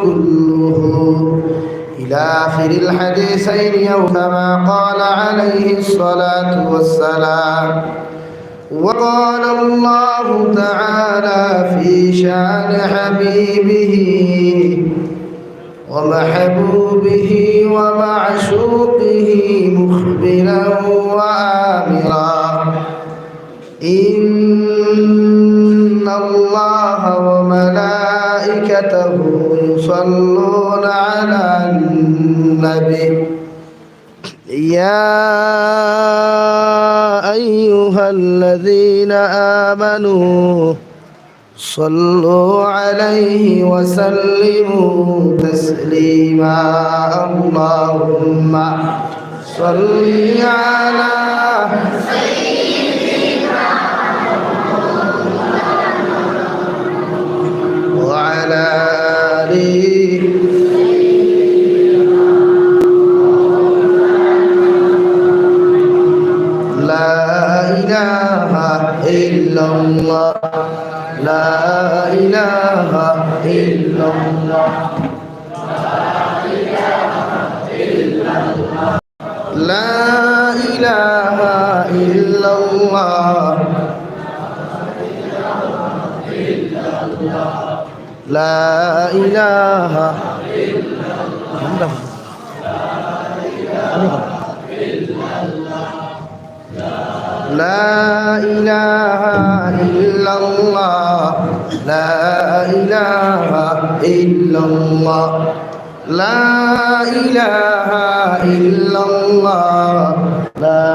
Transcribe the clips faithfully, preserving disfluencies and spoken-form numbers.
كله إلى آخر الحديثين، أو كما قال عليه الصلاة والسلام. وقال الله تعالى في شأن حبيبه ومحبوبه ومعشوقه مخبرا وآمرا: إن الله وملائكته يصلون على النبي، يا أيها الذين آمنوا صلوا عليه وسلموا تسليما. اللهم صل على سيدنا وعلى آله. لا إله إلا الله. لا إله إلا الله. لا إله إلا الله. لا إله. لا إله إلا الله. لا إله إلا الله. لا إله إلا الله. لا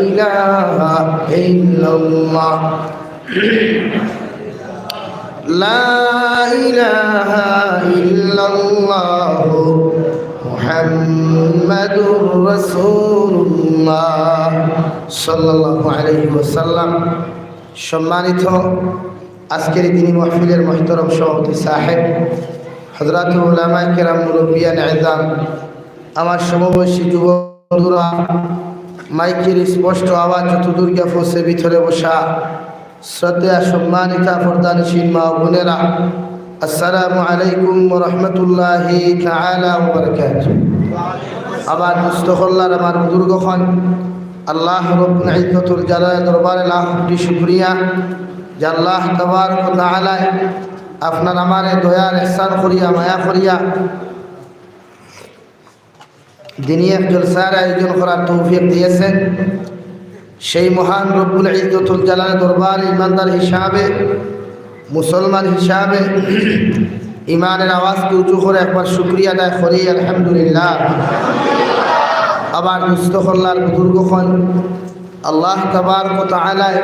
إله إلا الله. لا إله إلا الله محمد رسول الله صلى الله عليه وسلم। সম্মানিত আজকের এই দিনী মাহফিলের মুহতারাম সভাপতি সাহেব, হযরত উলামায়ে কেরাম, মুরব্বিয়ানে এজাম, আমার সমবয়সী যুবক বন্ধুরা, মাইকের স্পষ্ট আওয়াজ যতদূর গিয়া পৌঁছে ভিতরে বসা শ্রদ্ধেয়া সম্মানিতা পর্দানশীন মা ও বোনেরা, আসসালামু আলাইকুম ওয়া রাহমাতুল্লাহি তাআলা ওয়া বারাকাতুহু। আমার দোস্ত হল্লার, আমার বুজুর্গ হন, আল্লাহ রব্বুল ইজ্জতুল জালালের দরবারে লাখ কোটি শুকরিয়া যে আল্লাহ তাবারক ওয়া তাআলায় আপনার আমারে দয়ার ইহসান করিয়া, মায়া করিয়া দিনী এক জলসার আয়োজন করার তৌফিক দিয়েছেন। সেই মহান রব্বুল ইজ্জতুল জালালের দরবারে ইমানদার হিসাবে, মুসলমান হিসাবে ইমানের আওয়াজকে উঁচু করে একবার শুকরিয়া আদায় করি, আলহামদুলিল্লাহ। আমার দোস্ত হল্লার বুজুর্গ হন, আল্লাহ তাবারক ওয়া তাআলায়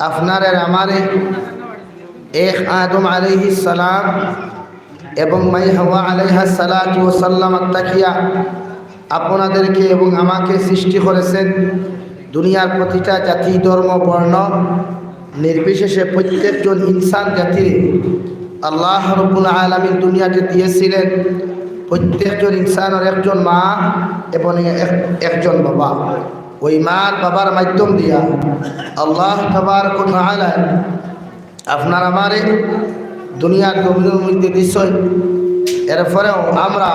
আপনারে আর আমারে এক আদম আলাইহিস সালাম এবং মাই হাওয়া আলাইহাস সালাতু ওয়াস সালাম থাকিয়া আপনাদেরকে এবং আমাকে সৃষ্টি করেছেন। দুনিয়ার প্রতিটা জাতি, ধর্ম, বর্ণ নির্বিশেষে প্রত্যেকজন ইনসান জাতিরে আল্লাহ রব্বুল আলামিন দুনিয়াতে দিয়েছিলেন। প্রত্যেকজন ইনসানের একজন মা এবং এক-, একজন বাবা। ওই মা আর বাবার মাধ্যম দিয়া আল্লাহ তাবারক ওয়া তাআলা আপনার আমারে দুনিয়ার জমিনের মধ্যে দিছইন। এরপরেও আমরা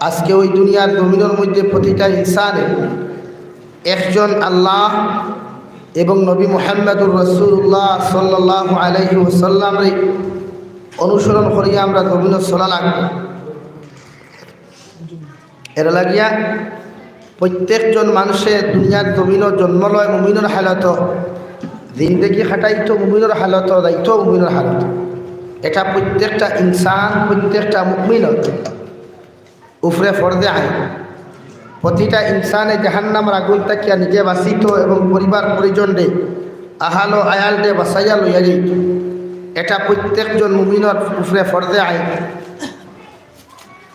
আজকে ওই দুনিয়ার জমিনের মধ্যে প্রতিটা ইনসানে একজন আল্লাহ এবং নবী মুহাম্মদুর রাসূলুল্লাহ সাল্লাল্লাহু আলাইহি ওয়াসাল্লামরে অনুসরণ করিয়া আমরা জমিনো চলা লাগবো। এর লাগিয়া প্রত্যেকজন মানুষে দুনিয়ার জমিনো জন্ম লয় মুমিনর হালত, জিন্দেগি কাটাইতো মুমিনর হালত, যাইতো মুমিনর হালত। এটা প্রত্যেকটা ইনসান, প্রত্যেকটা মুমিনর উপরে ফরজে আইন। প্রতিটা ইনসানে জাহান্নামর আগুন থাকিয়া নিজে বাঁচিতো এবং পরিবার পরিজনরে, আহালো আয়ালরে বাঁচাইয়া লইয়া যাইতো। এটা প্রত্যেকজন মুমিনর উপরে ফরজে আইন।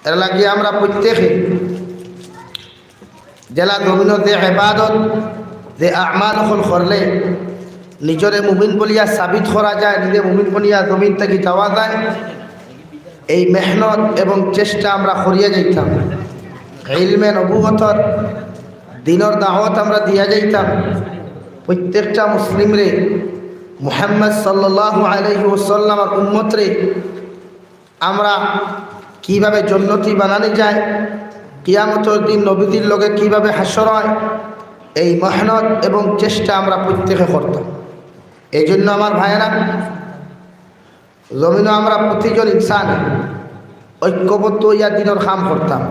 এর লাগি আমরা প্রত্যেকে যেলা জমিনো যে ইবাদত, যে আমাল অকল করলে নিজরে মুমিন বলিয়া সাবিত করা যায়, নিজে মুমিন বলিয়া জমিন থাকি যাওয়া যায়, এই মেহনত এবং চেষ্টা আমরা করিয়া যাইতাম। ইলমে নবুয়তর, দ্বীনর দাওয়াত আমরা দিয়া যাইতাম। প্রত্যেকটা মুসলিমরে, মুহাম্মদ সাল্লাল্লাহু আলাইহি ওয়াসাল্লামর উম্মতরে আমরা কিভাবে জন্নতি বানানি যায়, কিয়ামতর দিন নবীজির লগে কিভাবে হাশর হয়, এই মেহনত এবং চেষ্টা আমরা প্রত্যেকে করতাম। এই জন্য আমার ভাইয়েরা, জমিনো আমরা প্রতিজন ইনসান ঐক্যবদ্ধ অইয়া দিনর কাম করতাম।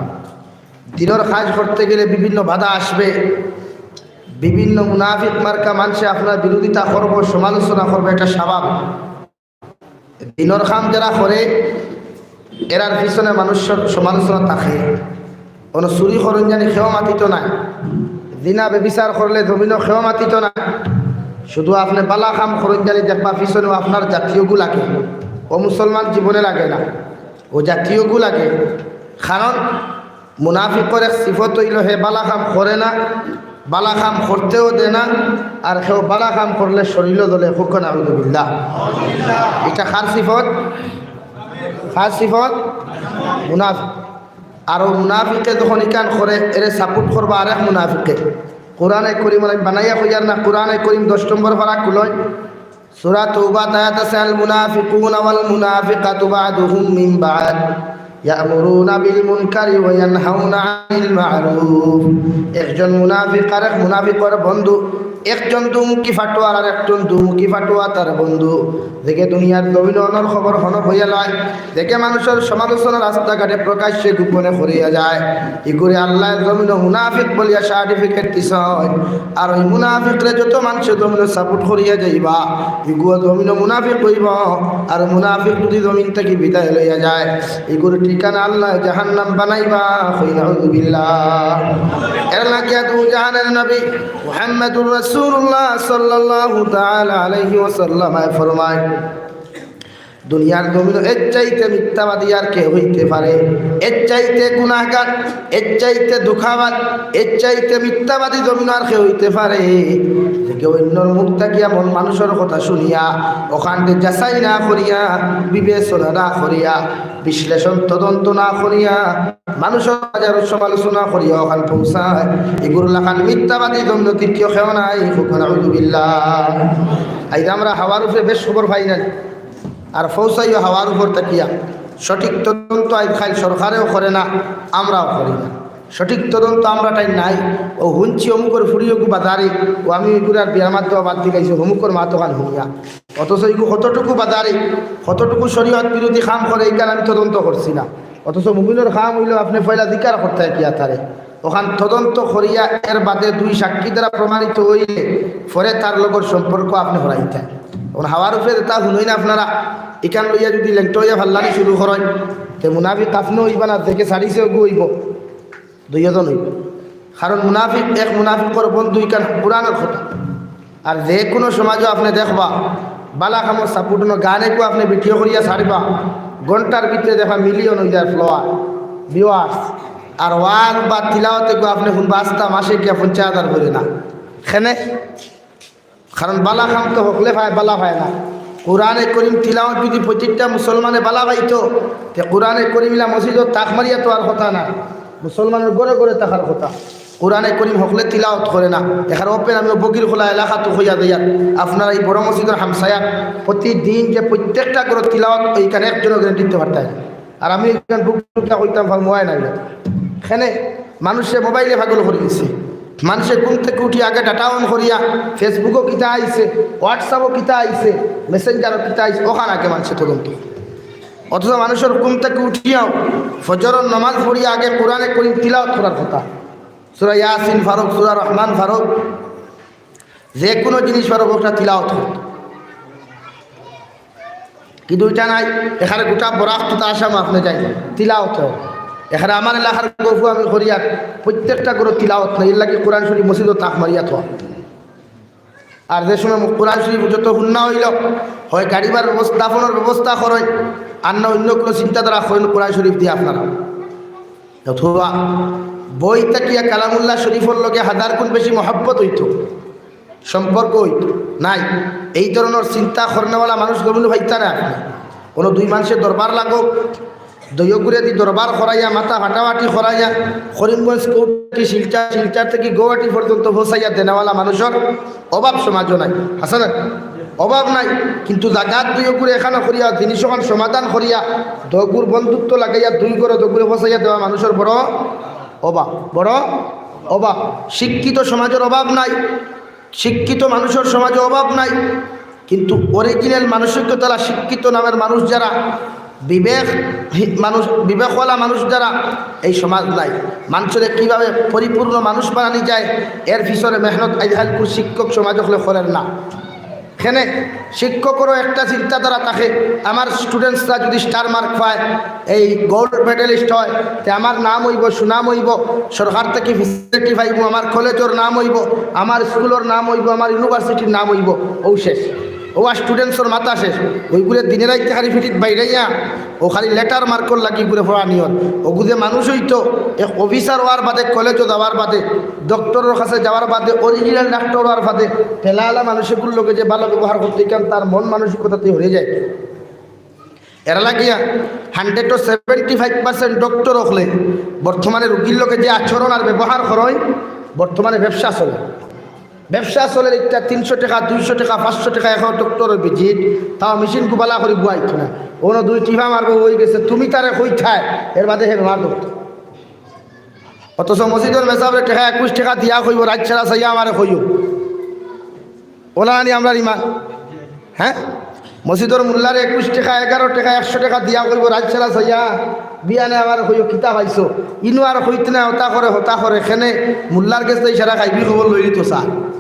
দিনর কাজ করতে গেলে বিভিন্ন বাধা আসবে, বিভিন্ন মুনাফিক মার্কা মানষে আপনার বিরোধিতা করবো, সমালোচনা করবো, এটা স্বাভাবিক। দিনর কাম যারা করে, এরার পিছনে মানুষর সমালোচনা থাকে। কোনো চুরি করইন জানি কেউ মাতিত নায়, জিনা ব্যভিচার করলে জমিনো কেউ মাতিত নায়। শুধু আপনে বালা কাম করইন জানি দেখবা পিছনেও আপনার জাতীয়গু লাগে, ও মুসলমান জীবনে লাগে না, ও জাতীয়গু লাগে। কারণ মুনাফিকর এক সিফত অইলো হে বালা কাম করে না, বালা কাম করতেও দে না, আর কেউ বালা কাম করলে শরীরও জ্বলে। কউক্কা নাউজুবিল্লাহ। এটা কার সিফত? কার সিফত? মুনাফিক। আর ও মুনাফিকে যখন ইখান করে, এরে support করবা আরেক মুনাফিকে। কোরআনে করিম, আমি বানাইয়া কইয়ার না, কোরআনে করিম দশ নম্বর পারা খুলইন, সূরা তওবাত আয়াত আছে, "আল মুনাফিকুনা ওয়াল মুনাফিকাতু বা'দুহুম মিন বা'দ, ইয়া'মুরুনা বিল মুনকারি ওয়া ইয়ানহাউনা আনিল মা'রুফ।" একজন মুনাফিক আরেক মুনাফিকর বন্ধু, একজন দুমুখী ফাটোয়ার আর একজন দুমুখী ফাটোয়া তার বন্ধু। যেগে দুনিয়ার জমিনো অনর খবর হনক অইয়া লয়, যেগে মানুষর সমালোচনা রাস্তাঘাটে প্রকাশ্যে গোপনে করিয়া যায়, ইগুরে আল্লায় জমিনো মুনাফিক বলিয়া certificate দিছইন। আর ওই মুনাফিকরে যত মানষে জমিনো support করিয়া যাইবা, ইগুও জমিনো মুনাফিক অইবো। আর মুনাফিক যদি জমিন থাকি বিদায় লইয়া যায়, ইগুর ঠিকানা আল্লায় জাহান্নাম বানাইবা। কই নাউজুবিল্লাহ। এর লাগিয়া দু জাহানের নবী মুহাম্মাদুর রাসূলুল্লাহ সাল্লাল্লাহু তাআলা আলাইহি ওয়াসাল্লাম ফরমায়, দুনিয়ার জমিনো এর চাইতে মিথ্যাবাদী আর কে হইতে পারে? এর চাইতে গুনাহগার, এর চাইতে ধোঁকাবাজ, এর চাইতে মিথ্যাবাদী জমিনো আর কে হইতে পারে? যে কেউ অন্যর মুখ থাকিয়া মন মানুষর কথা শুনিয়া, ওখানতে যাচাই না করিয়া, বিবেচনা না করিয়া, বিশ্লেষণ তদন্ত না করিয়া, মানুষর বাজার সমালোচনা করিয়া ওখান পৌঁছায়, এগুর লাখান মিথ্যাবাদী জমিনো তৃতীয় কেউ নাই। কউক্কা নাউজুবিল্লাহ। আইজ আমরা হাওয়ার উপরে বেশ খবর পাই না, আর পৌঁছাইও হাওয়ার উপর থাকিয়া। সঠিক তদন্ত আইজ কাইল সরকারেও করে না, আমরাও করি না। সঠিক তদন্ত আমরা টাইম নাই। ও হুনছি অমুকর ফুড়িওগু বাজারি, ও আমি ওইগুলার বিয়ার মাধ্যমে বাদ দিলাইছি, অমুকর মাতখান হুনিয়া। অথচ ইগু কতটুকু বাজারি, কতটুকু শরীয়ত বিরোধী কাম করে, ইখান আমি তদন্ত করছি না। অথচ মুমিনর কাম অইলো আপনে পয়লা জিকার করতে কিয়া তারে। ওখান তদন্ত করিয়া এর বাদে দুই সাক্ষী দ্বারা প্রমাণিত অইলে পরে তার লগর সম্পর্ক আপনে হরাইতা। এখন হাওয়ার উপরে যেটা হুনইন আপনারা, ইখান লইয়া যদি লেংটা অইয়া ফাল্লানি শুরু করইন, তে মুনাফিক আপনে অইবা না, যেগে ছাড়িছে ওগু অইবো, দুইজন অইবো। কারণ মুনাফিক, এক মুনাফিকর বন্ধু ইখান কোরআনর কথা। আর যে কোনো সমাজও আপনে দেখবা, বালা কামর support অনো গান এগু আপনে video করিয়া ছাড়বা, ঘন্টার ভিতরে দেখবা million অই যায় follower, viewers। আর ওয়াজ বা তিলাওয়াত এগু আপনে হুনবা আস্তা মাসে গিয়া পঞ্চাশ হাজার করে না। কেনে? কারণ বালা কাম তো হকলে পায়, বালা পায় না। কোরআনে করিম তিলাওয়াত যদি প্রত্যেকটা মুসলমানে বালা পাইতো, তে কোরআনে করিম ইলা মসজিদো তাক মারিয়া থওয়ার কথা না, মুসলমানর ঘরে ঘরে থাকার কথা। কোরআনে করিম হকলে তিলাওয়াত করে না। এখানে open আমি বগির খোলা এলাকাত কইয়া দেয়ার, আপনারা এই বড় মসজিদর হামসায়া প্রতিদিন যে প্রত্যেকটা ঘরো তিলাওয়াত, ওইখানে একজনও guarantee দিতে পারতায় না। আর আমি এখানে বুক টুকা কইতাম, ভাই, মোবাইল নাই। এখানে মানুষে মোবাইলে পাগল করে দিছে। মানুষে ঘুম থেকে উঠি আগে data on করিয়া Facebook-ও কিতা আইছে, WhatsApp-ও কিতা আইছে, Messenger-ও কিতা আইছে, ওখান আগে মানুষে তদন্ত। অথচ মানুষর ঘুম থেকে উঠিয়াও ফজরর নামাজ পড়িয়া আগে কোরআনে করিম তিলাওয়াত করার কথা। সূরা ইয়াসিন ফারুক, সূরা রহমান ফারুক, যে কোনো জিনিস ফারুক ওটা তিলাওয়াত করত। কিন্তু এটা নাই, এখানে গোটা বরাক তো তার সামনে আপনি যাই তিলাওয়াত হয়। এখানে আমার এলাকার গফু আমি করিয়ার, প্রত্যেকটা ঘরো তিলাওয়াত নাই, এর লাগি কোরআন শরীফ মসজিদো তাক মারিয়া থওয়া। আর যে সময় কোরআন শরীফ যত হুন্না অইল, হয় গাড়িবার ব্যবস্থা, দাফনর ব্যবস্থা করইন, আর না অন্য কোনো চিন্তাধারা করইন কোরআন শরীফ দিয়া আপনারা। অথবা বই থাকিয়া কালামুল্লাহ শরীফর লগে হাজার গুণ বেশি মহব্বত অইতো, সম্পর্ক অইতো। নাই, এই ধরনর চিন্তা করনেওয়ালা মানুষ গভীর পাইতা না আপনি। কোনো দুই মানুষের দরবার লাগো, দৈয়গুড়িদি দরবার করাইয়া, মাথা ফাটাফাটি করাইয়া, করিমগঞ্জ কোর্ট থাকি শিলচর, শিলচর থাকি গুয়াহাটি পর্যন্ত পৌঁছাইয়া দেনেওয়ালা মানুষর অভাব সমাজও নাই, আছে না? অভাব নাই, কিন্তু জাগাত দুইওগুরে একখানো করিয়া, জিনিস অখান সমাধান করিয়া, দুইওগুর বন্ধুত্ব লাগাইয়া দুই ঘরো দুইওগুরে ফসাইয়া দেওয়া মানুষর বড় অভাব, বড় অভাব। শিক্ষিত সমাজর অভাব নাই, শিক্ষিত মানুষর সমাজো অভাব নাই, কিন্তু অরিজিনাল মানসিকতাআলা শিক্ষিত নামের মানুষ যারা, বিবেক, মানুষ, বিবেকওয়ালা মানুষ যারা, এই সমাজ নাই। মানুষরে কিভাবে পরিপূর্ণ মানুষ বানানি যায়, এর পিছনে মেহনত আইজকালকুর শিক্ষক সমাজ অকলে করের না। কেনে শিক্ষকরও একটা চিন্তাধারা থাকে, আমার স্টুডেন্টসরা যদি স্টার মার্ক পায়, এই গোল্ড মেডেলিস্ট হয়, তে আমার নাম অইবো, সুনাম অইবো, সরকার থাকি ফেসিলিটি পাইবো, আমার কলেজর নাম অইবো, আমার স্কুলর নাম অইবো, আমার ইউনিভার্সিটির নাম অইবো। অউ শেষ, অউ আর স্টুডেন্টসর মাথা শেষ। অইগুরে দিনে রাইতে খালি ফিটিত বাইরাইয়া অউ খালি লেটার মার্কর লাগি ঘুরে ফড়া নিয়ত। অগু যে মানুষ অইতো, এক অফিসার অওয়ার বাদে, কলেজো যাওয়ার বাদে, ডক্টরর কাছে যাওয়ার বাদে, অরিজিনাল ডাক্তর অওয়ার বাদে, ঠেলাআলা মানুষগুর লগে যে ভালা ব্যবহার করতো, ইখান তার মন মানসিকতাতে হয়ে যায়। এরা লাগিয়া হান্ড্রেডো সেভেন্টি ফাইভ পার্সেন্ট ডক্টর অকলে বর্তমানে রুগীর লগে যে আচরণ আর ব্যবহার করইন, বর্তমানে ব্যবসা চলে। ব্যবসা চলের একটা তিনশো টেকা, দুইশো টেকা, পাঁচশো টেকা এখন ডক্টরর ভিজিট, তাও মেশিন গুবালা করি বুয়াইতো না। অনো দুই টিপা মারবো, অই গেছে, তুমি তারে কইতায়, এর বাদে হে বেমার ধরতো। অথচ মসজিদর মেসাবরে টেকা একুশ টেকা দিয়া কইবো, "রাইত সারা চাইয়া আমারে কইও।" অলা নি আমরার ইমান, হ্যাঁ? মসজিদর মোল্লারে একুশ টেকা, এগারো টেকা, একশো টেকা দিয়া কইবো, "রাইত সারা চাইয়া বিয়ানে আমারে কইও, কিতা পাইছো?" ইনো আর কইতে না, হতা করে, হতা করে, কেনে মোল্লার গেছে ইশারা খাইবি খবর লইলি তো স্যার।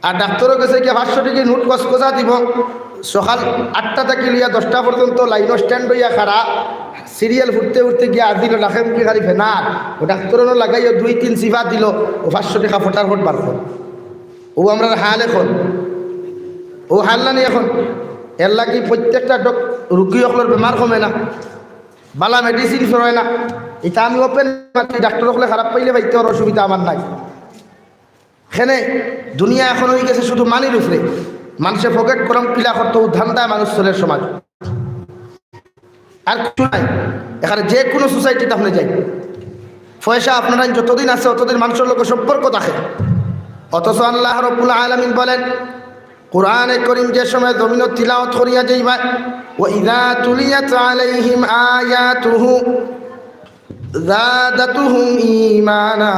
আর ডাক্তরর গেছে গিয়া পাঁচশো টেকা নোট কচকচা দিবো। সকাল আটটা থাকি লইয়া দশটা পর্যন্ত লাইনো স্ট্যান্ড অইয়া খাড়া, সিরিয়াল ফুটতে ফুটতে গিয়া আজিলো নাকে মুখে খালি ফেনার। অউ ডাক্তরর লাগাইয়া দুই তিন চিপা দিলো, অউ পাঁচশো টেকা ফটার ফট বার কর। অউ আমরার হাল এখন, অউ হাল না নি এখন। এর লাগি প্রত্যেকটা ডক-, রুগী অকলর বেমার কমে না, ভালা মেডিসিন ফরয় না। ইটা আমি ওপেন মাতি, ডাক্তর অকলে খারাপ পাইলে পাইতে, অর অসুবিধা আমার নাই। কেনে দুনিয়া এখন অই গেছে শুধু মানির উপরে। মানষে পকেট গরম কিলা করতো, অউ ধান্দায় মানুষ চলের সমাজ। আর কিচ্ছু নাই। এখানে যে কুনু সোসাইটিত আপনে যাইন, পয়সা আপনারার যতদিন আছে, অতদিন মানষর লগে সম্পর্ক থাকে। অথচ আল্লাহ রাব্বুল আলামিন বলেন, কোরআনে করিম যে সময় জমিনো তিলাওয়াত করিয়া যাইবা, "ওয়া ইযা তুলিয়াত আলাইহিম আয়াতুহু জাদাতুহুম ঈমানা।"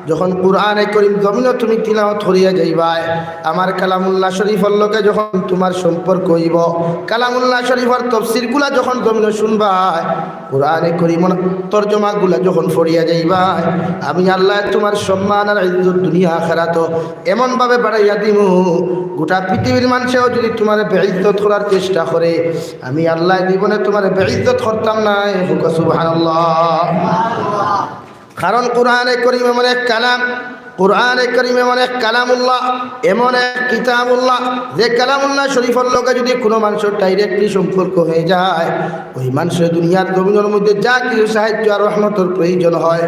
যখন কোরআনে করিম জমিনো তুমি তিলাওয়াত করিয়া যাইবায়, আমার কালামুল্লাহ শরীফর লগে যখন তুমার সম্পর্ক অইবো, কালামুল্লাহ শরীফর তফসিরগুলা যখন জমিনো শুনবায়, কোরআনে করিমর তর্জমাগুলা যখন পড়িয়া যাইবায়, আমি আল্লায় তুমার সম্মান আর ইজ্জত দুনিয়া আখেরাতো এমনভাবে বাড়াইয়া দিমু, গোটা পৃথিবীর মানষেও যুদি তুমারে বেইজ্জত করার চেষ্টা করে, আমি আল্লায় জীবনে তুমারে বেইজ্জত করতাম নায়। কউক্কা সুবহানাল্লাহ। কারণ কোরআনে করিম এমন এক কালাম, কোরআনে করিম এমন এক কালামুল্লাহ, এমন এক কিতাবুল্লাহ, যে কালামুল্লাহ শরীফর লগে যুদি কুনু মানষর directly সম্পর্ক অইযায়, অউ মানষর দুনিয়ার জমিনর মধ্যে যা কিছু সাহায্য আর রহমতর প্রয়োজন অয়,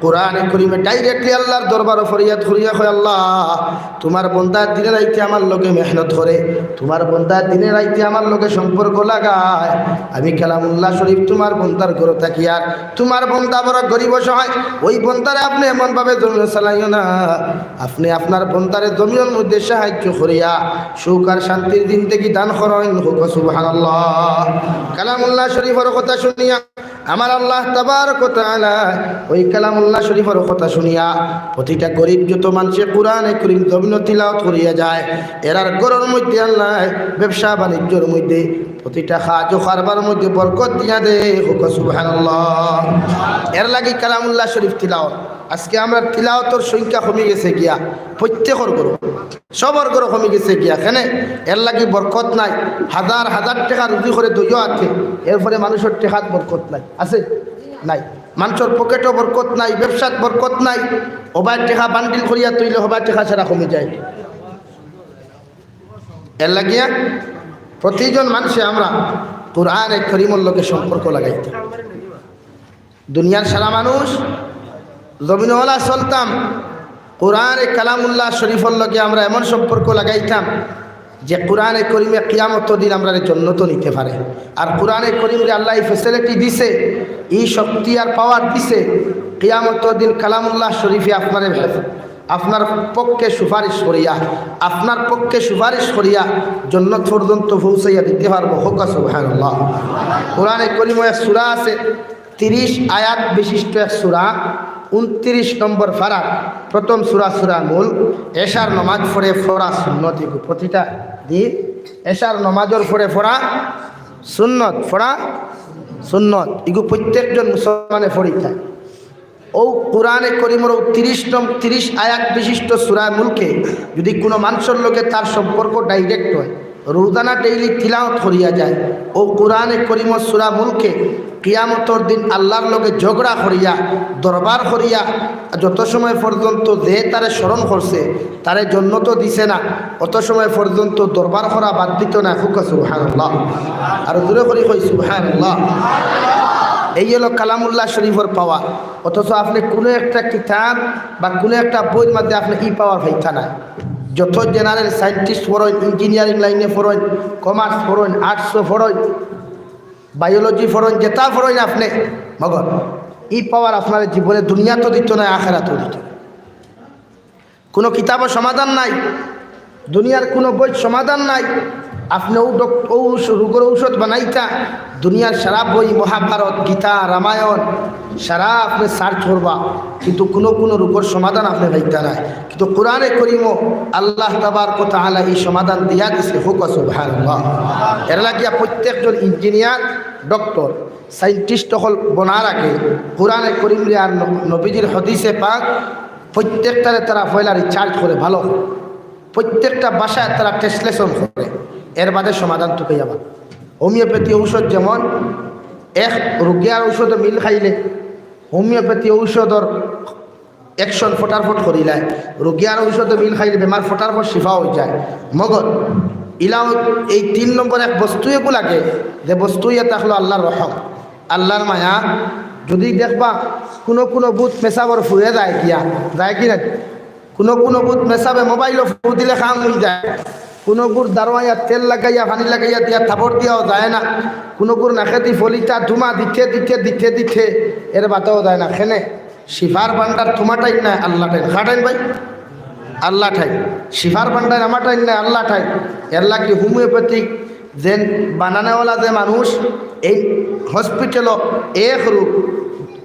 কোরআনে করিমে directly আল্লার দরবারো ফরিয়াদ করিয়া কয়, "আল্লাহ, তুমার বন্দা দিনে রাইতে আমার লগে মেহনত করে, তুমার বন্দা দিনে রাইতে আমার লগে সম্পর্ক লাগায়, আমি কালামুল্লাহ শরীফ তুমার বন্দার ঘরো থাকিয়ার, তুমার বন্দা বড় গরিব অসহায়, অউ বন্দারে আপনে এমনভাবে জমিনো চালাইও না, আপনে আপনার বন্দারে জমিনর মধ্যে সাহায্য করিয়া সুখ আর শান্তির জিন্দেগি দান করইন।" কউক্কা সুবহানাল্লাহ। কালামুল্লাহ শরীফর কথা শুনিয়া আমার আল্লাহ তাবারক ওয়া তাআলা অউ কালামুল্লাহ শরীফর কথা শুনিয়া প্রতিটা গরিব যত মানষে কোরআনে করিম জমিনো তিলাওয়াত করিয়া যায়, এরার ঘরর মধ্যে আল্লায় ব্যবসা বাণিজ্যর মধ্যে প্রতিটা কাজ ও কারবারর মধ্যে বরকত দিয়া দেয়। কউক্কা সুবহানাল্লাহ। এর লাগি কালামুল্লাহ শরীফ তিলাওয়াত। আজকে আমরার তিলাওয়াতর সংখ্যা কমি গেছে গিয়া, প্রত্যেকর ঘরো। সবর ঘরো কমি গেছে গিয়া, কেনে? এর লাগি বরকত নাই। হাজার হাজার টেকা রুজি করে দুইও আতে, এরপরে মানষর টেকাত বরকত নাই, আছে? নাই। মানষর পকেটো বরকত নাই, ব্যবসাত বরকত নাই। হবায় টেকা বান্ডিল করিয়া থইলে হবায় টেকা ছাড়া কমি যায়। এর লাগিয়া প্রতিজন মানষে আমরা কোরআনে করিমর লগে সম্পর্ক লাগাইতে দুনিয়ার সারা মানুষ জমিনো অলা চলতাম, কোরআনে কালামুল্লাহ শরীফর লগে আমরা এমন সম্পর্ক লাগাইতাম যে কোরআনে করিমে কিয়ামতর দিন আমরারে জন্নতো নিতে পারে। আর কোরআনে করিমরে আল্লায় ই facility দিছে, ই শক্তি আর power দিছে, কিয়ামতর দিন কালামুল্লাহ শরীফে আপনারে হেফ-, আপনার পক্ষে সুপারিশ করিয়া, আপনার পক্ষে সুপারিশ করিয়া জন্নত পর্যন্ত পৌঁছাইয়া দিতে পারবো। কউক্কা সুবহানাল্লাহ। কোরআনে করিমো এক সূরা আছে, তিরিশ আয়াত বিশিষ্ট এক সূরা, ঊনত্রিশ নম্বর পারা, প্রথম সূরা, সূরা মুলক। এশার নমাজ পড়ে পড়া সুন্নত, এগু প্রতিটা দিন এশার নমাজর পরে পড়া সুন্নত, পড়া সুন্নত। এগু প্রত্যেকজন মুসলমানে পড়িতা। অউ কোরআনে করিমর অউ তিরিশ নম-, তিরিশ আয়াত বিশিষ্ট সূরা মুলকে যদি কুনু মানষর লগে তার সম্পর্ক direct অয়, রোজানা daily তিলাওয়াত করিয়া যায়, অউ কোরআনে করিমর সূরা মুলকে কিয়ামতর দিন আল্লার লগে ঝগড়া করিয়া, দরবার করিয়া, যত সময় পর্যন্ত যে তারে স্মরণ করছে, তারে জন্নতো দিছে না, অত সময় পর্যন্ত দরবার করা বাদ দিতো নায়। কউক্কা সুবহানাল্লাহ। আরো জোরে করি কই সুবহানাল্লাহ। এই অইলো কালামুল্লাহ শরীফর power। অথচ আপনে কুনু একটা কিতাব বা কুনু একটা বইর মাঝে আপনে ই power পাইতা নায়। যত general scientist পড়ইন, engineering line-এ পড়ইন, commerce পড়ইন, arts পড়ইন, biology পড়ইন, যেতা পড়ইন আপনে, মগর ই power আপনারে জীবনে দুনিয়াতো দিতো নায়, আখেরাতো দিতো নায়। কুনু কিতাবো সমাধান নাই, দুনিয়ার কুনু বইত সমাধান নাই। আপনে অউ ডক-, অউ ঔষ-, রোগর ঔষধ বানাইতা, দুনিয়ার সারা বই, মহাভারত, গীতা, রামায়ণ, সারা আপনে search করবা, কিন্তু কুনু কুনু রোগর সমাধান আপনে পাইতা নায়। কিন্তু কোরআনে করিমো আল্লাহ তাবারক ওয়া তাআলা ই সমাধান দিয়া দিছে। কউক্কা সুবহানাল্লাহ। এর লাগিয়া প্রত্যেকজন engineer, doctor, scientist অকল বনার আগে কোরআনে করিমরে আর ন-, নবীজির হাদিসে পাক প্রত্যেকটারে তারা পয়লা research করে ভালো, প্রত্যেকটা ভাষায় তারা translation করে, এর বাদে সমাধান তুকাইয়া বার। Homeopathy ঔষধ যেমন এক রোগী আর ঔষধে মিল খাইলে homeopathy ঔষধর action ফটাফট করিলায়, রোগী আর ঔষধে মিল খাইলে বেমার ফটাফট শিফা অইযায়। মগর ইলাও এই তিন নম্বর এক বস্তু এগু লাগে, যে বস্তু ইয়া থাকলো আল্লার রহম, আল্লার মায়া। যদি দেখবা কুনু কুনু ভূত মেসাবর ফুরে যায় গিয়া, যায় কি না? কুনু কুনু ভূত মেসাবে mobile-ও ফু দিলে কাম অইযায়। কুনুগুর দারোয়াইয়া তেল লাগাইয়া, পানি লাগাইয়া দিয়া থাপড় দিয়াও যায় না। কুনুগুর নাকেদি ফলিতা ধুমা দিতে দিতে দিতে দিতে এর বাদেও যায় না। কেনে? শিফার ভান্ডার তুমার টাইন নায়, আল্লার টাইন। কার টাইন ভাই? আল্লার টাইন। শিফার ভান্ডার আমার টাইন নায়, আল্লার টাইন। এর লাগি homeopathic যেন বানানেওয়ালা যে মানুষ, এই hospital-ও এক রোগ,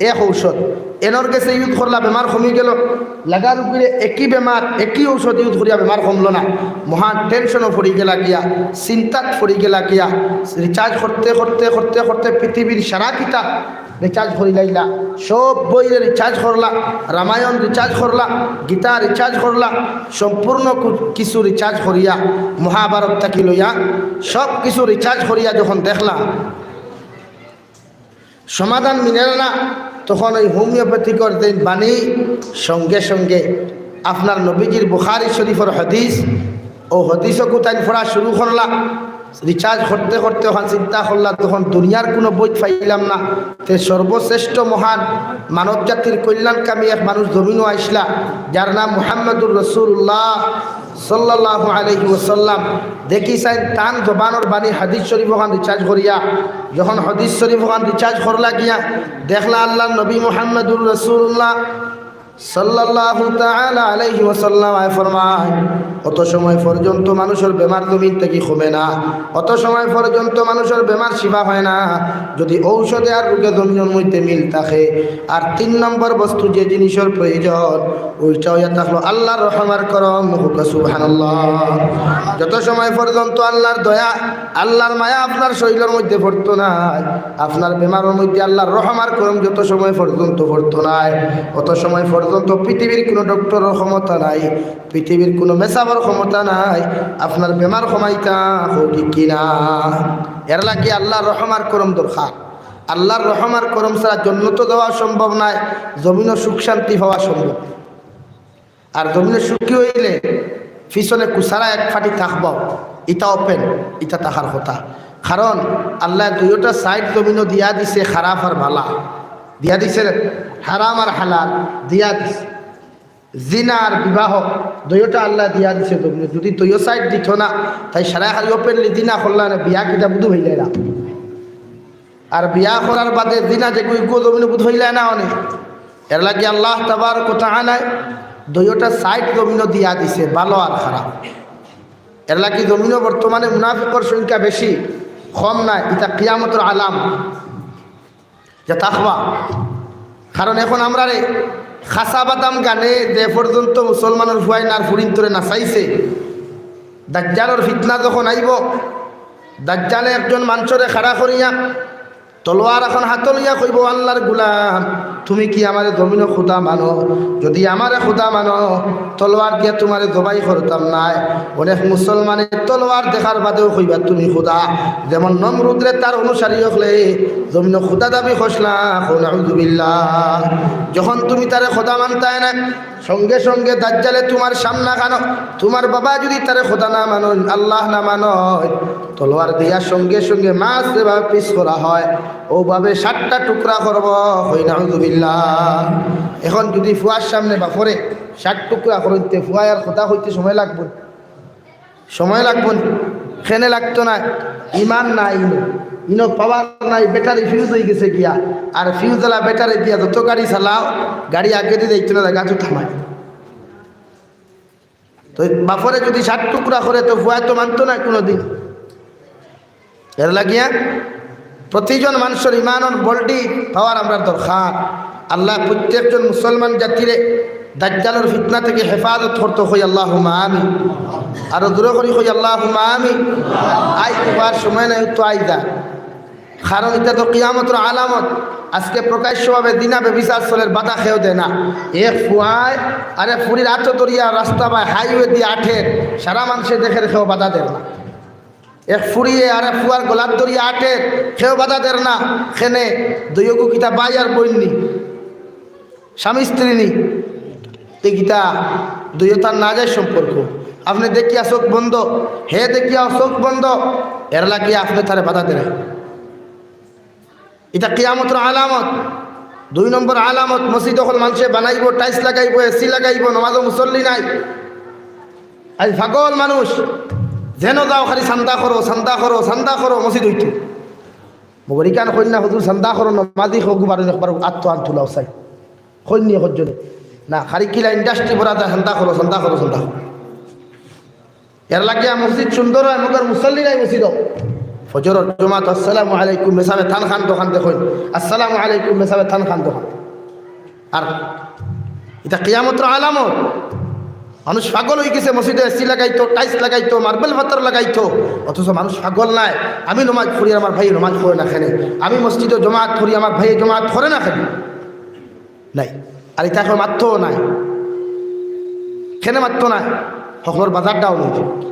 এক ঔষধ, এনর গেছে use করলা, বেমার কমি গেলো, লাগার উপরে একই বেমার, একই ঔষধ use করিয়া বেমার কমলো না, মহান tension-ও পড়ি গেলা গিয়া, চিন্তাত পড়ি গেলা গিয়া, research করতে করতে করতে করতে পৃথিবীর সারা কিতাব research করি লাইলা, সব বইরে research করলা, রামায়ণ research করলা, গীতা research করলা, সম্পূর্ণ কু-, কিছু research করিয়া, মহাভারত থাকি লইয়া সব কিছু research করিয়া যখন দেখলা সমাধান মিলের না, তখন ওই homeopathic-র যে বাণী সঙ্গে সঙ্গে আপনার নবীজির বুখারী শরীফর হাদিস, ও হাদিসও কুতাইন পড়া শুরু করলা। Research করতে করতে ওখান চিন্তা করলা, তখন দুনিয়ার কুনু বই পাইলাম না, তে সর্বশ্রেষ্ঠ মহান মানব জাতির কল্যাণকামী এক মানুষ জমিনও আইসলা, যার নাম মুহাম্মাদুর রাসূলুল্লাহ সাল্লাল্লাহু আলাইহি ওয়াসাল্লাম। দেখি চাইন তান জবানর বাণী হাদিস শরীফ ওখান research করিয়া, যখন হাদিস শরীফ ওখান research করলা গিয়া, দেখলা আল্লাহর নবী মুহাম্মাদুর রাসূলুল্লাহ সাল্লাল্লাহু তাআলা আলাইহি ওয়াসাল্লাম আয় ফরমায়, অত সময় পর্যন্ত মানুষর বেমার জমিন থাকি কমে না, অত সময় পর্যন্ত মানুষর বেমার শিফা হয় না, যদি ঔষধে আর রোগে জমিনর মধ্যে মিল থাকে। আর তিন নম্বর বস্তু যে জিনিসর প্রয়োজন, ওইটা হইয়া থাকলো আল্লাহর রহম আর করম। কউক্কা সুবহানাল্লাহ। যত সময় পর্যন্ত আল্লাহর দয়া, আল্লাহর মায়া আপনার শরীরর মধ্যে পড়তো নায়, আপনার বেমারর মধ্যে আল্লাহর রহম আর করম যত সময় পর্যন্ত পড়তো নায়, অত সময় পর্যন্ত পৃথিবীর কুনু doctor-র ক্ষমতা নাই, পৃথিবীর কুনু মেসাবর ক্ষমতা নাই আপনার বেমার কমাইতা। কউক্কা ঠিক কি না? এর লাগি আল্লাহর রহম আর করম দরকার। আল্লাহর রহম আর করম ছাড়া জন্নতো যাওয়া সম্ভব নায়, জমিনও সুখ শান্তি পাওয়া সম্ভব। আর জমিনও সুখী অইলে পিছনে কুছারা এক ফাটি থাকবো, ইটা open, ইটা থাকার কথা। কারণ আল্লায় দুইওটা side জমিনও দিয়া দিছে, খারাপ আর ভালা দিয়া দিছে, হারাম আর হালাল দিয়া দিছে, জিনা আর বিবাহ দুইওটা আল্লায় দিয়া দিছে জমিনও। যদি দুইও side দিতো না, তাই সারা খালি openly জিনা করলা না, বিয়া কিতা বুধু হইলে না। আর বিয়া করার বাদে জিনা যেগু ইগু জমিনও বুধ হইলে না অনে। এর লাগি আল্লাহ তাবারক ওয়া তাআলায় দুইওটা সাইড জমিনও দিয়া দিছে, ভালো আর খারাপ। এর লাগি জমিনও বর্তমানে মুনাফিকর সংখ্যা বেশি, কম নায়। ইটা কিয়ামতর আলাম, যে তাকওয়া। কারণ এখন আমরারে খাসা বাদাম গানে যে পর্যন্ত মুসলমানর ফুয়াইন আর ফুড়িন্তরে নাচাইছে, দাজ্জালর ফিতনা যখন আইবো, দাজ্জালে একজন মানষরে খাড়া করিয়া তলোয়ার এখন হাতো লইয়া কইবো, "আল্লার গুলাম, তুমি কি আমারে জমিনো খুদা মানো? যদি আমারে খুদা মানো, তলোয়ার দিয়া তুমারে জবাই করতাম নায়।" অনেক মুসলমানে তলোয়ার দেখার বাদেও কইবা, "তুমি খুদা।" যেমন নমরুদরে তার অনুসারী অকলে জমিনো খুদা দাবি করছলা, কও নাউজুবিল্লাহ। যখন তুমি তারে খুদা মানতায় না, সঙ্গে সঙ্গে দাজ্জালে তুমার সামনাখানো, তুমার বাবা যদি তারে খুদা না মানইন, আল্লাহ না মানইন, তলোয়ার দিয়া সঙ্গে সঙ্গে মাছ যেভাবে পিস করা হয়, অউ ভাবে সাতটা টুকরা করবো। কই নাউজুবিল্লাহ। এখন যদি ফুয়ার সামনে বাফরে সাত টুকরা করইন, তে ফুয়ায় আর কথা কইতে সময় লাগবো? সময় লাগবো নি? কেনে লাগতো নায়? ইমান নাই ইনো, ইনো পাওয়ার নাই, ব্যাটারি ফিউজ অইগেছে গিয়া। আর ফিউজআলা ব্যাটারি দিয়া যত গাড়ি চালাও, গাড়ি আগেদি যাইতো না, জাগাত থামায়। তো বাফরে যদি সাত টুকরা করে, তো ফুয়ায় তো মানতো নায় কুনুদিন। এর লাগিয়া প্রতিজন মানষর ইমানর বলটি পাওয়ার আমরার দরকার। আল্লায় প্রত্যেকজন মুসলমান জাতিরে দাজ্জালর ফিতনা থাকি হেফাজত করতো, কই আল্লাহুম্মা আমিন। আরো জোরে করি কই আল্লাহুম্মা আমিন। আই উবার সময় নাই, তো আই যা। কারণ ইটা তো কিয়ামতর আলামত। আজকে প্রকাশ্যভাবে জিনা ব্যভিচার চলের, বাধা কেউ দেয় না। এক ফুয়ায় আরেক ফুড়ির আতো ধরিয়া রাস্তা বায় হাইওয়ে দি আটের, সারা মানষে দেখের, কেউ বাধা দের না। এক ফুড়িয়ে আরেক ফুয়ার গলাত ধরিয়া আটের, কেউ বাধা দের না। কেনে? দুইওগু কিতা ভাই আর বইন নি? স্বামী স্ত্রী নি? তে কিতা দুইওতার নাজায়েজ সম্পর্ক। আপনে দেখিয়া চোখ বন্ধ, হে দেখিয়া চোখ বন্ধ, এর লাগিয়া আপনে তারে বাধা দেরা। ইটা কিয়ামতর আলামত। দুই নম্বর আলামত, মসজিদ অকল মানষে বানাইবো, টাইলস লাগাইবো, এসি লাগাইবো, নমাজো মুসল্লি নাই। আইজ পাগল মানুষ, যেনো যাও খালি চান্দা করো, চান্দা করো, চান্দা করো, মসজিদ অইতো। মগরিকান কইন না, "হুজুর চান্দা করো, নমাজি হগু বারো একবার আত্ম আন তুলাও চাই।" কইন নি একজনে? না, খালি কিলা ইন্ডাস্ট্রি ভরা যায়, "চান্দা করো, চান্দা করো, চান্দা করো।" এর লাগিয়া মসজিদ সুন্দর অয়, মগর মুসল্লি নাই মসজিদো। ফজরর জমাত, "আসসালামু আলাইকুম" হিসাবে তান খান দোকান দেখইন, "আসসালামু আলাইকুম" হিসাবে তান খান দোকান। আর ইটা কিয়ামতর আলামত। মানুষ পাগল অইগেছে, মসজিদো এসি লাগাইতো, টাইলস লাগাইতো, মার্বেল পাথর লাগাইতো, অথচ মানুষ পাগল নায়। আমি নমাজ পড়ি, আমার ভাইয়ে নমাজ পড়ে না কেনে? আমি মসজিদো জমাত পড়ি, আমার ভাইয়ে জমাত করে না কেনে? নাই। আর ইতা কেউ মাততো নায়। কেনে মাততো নায়? হকলর বাজার ডাউন অইতো।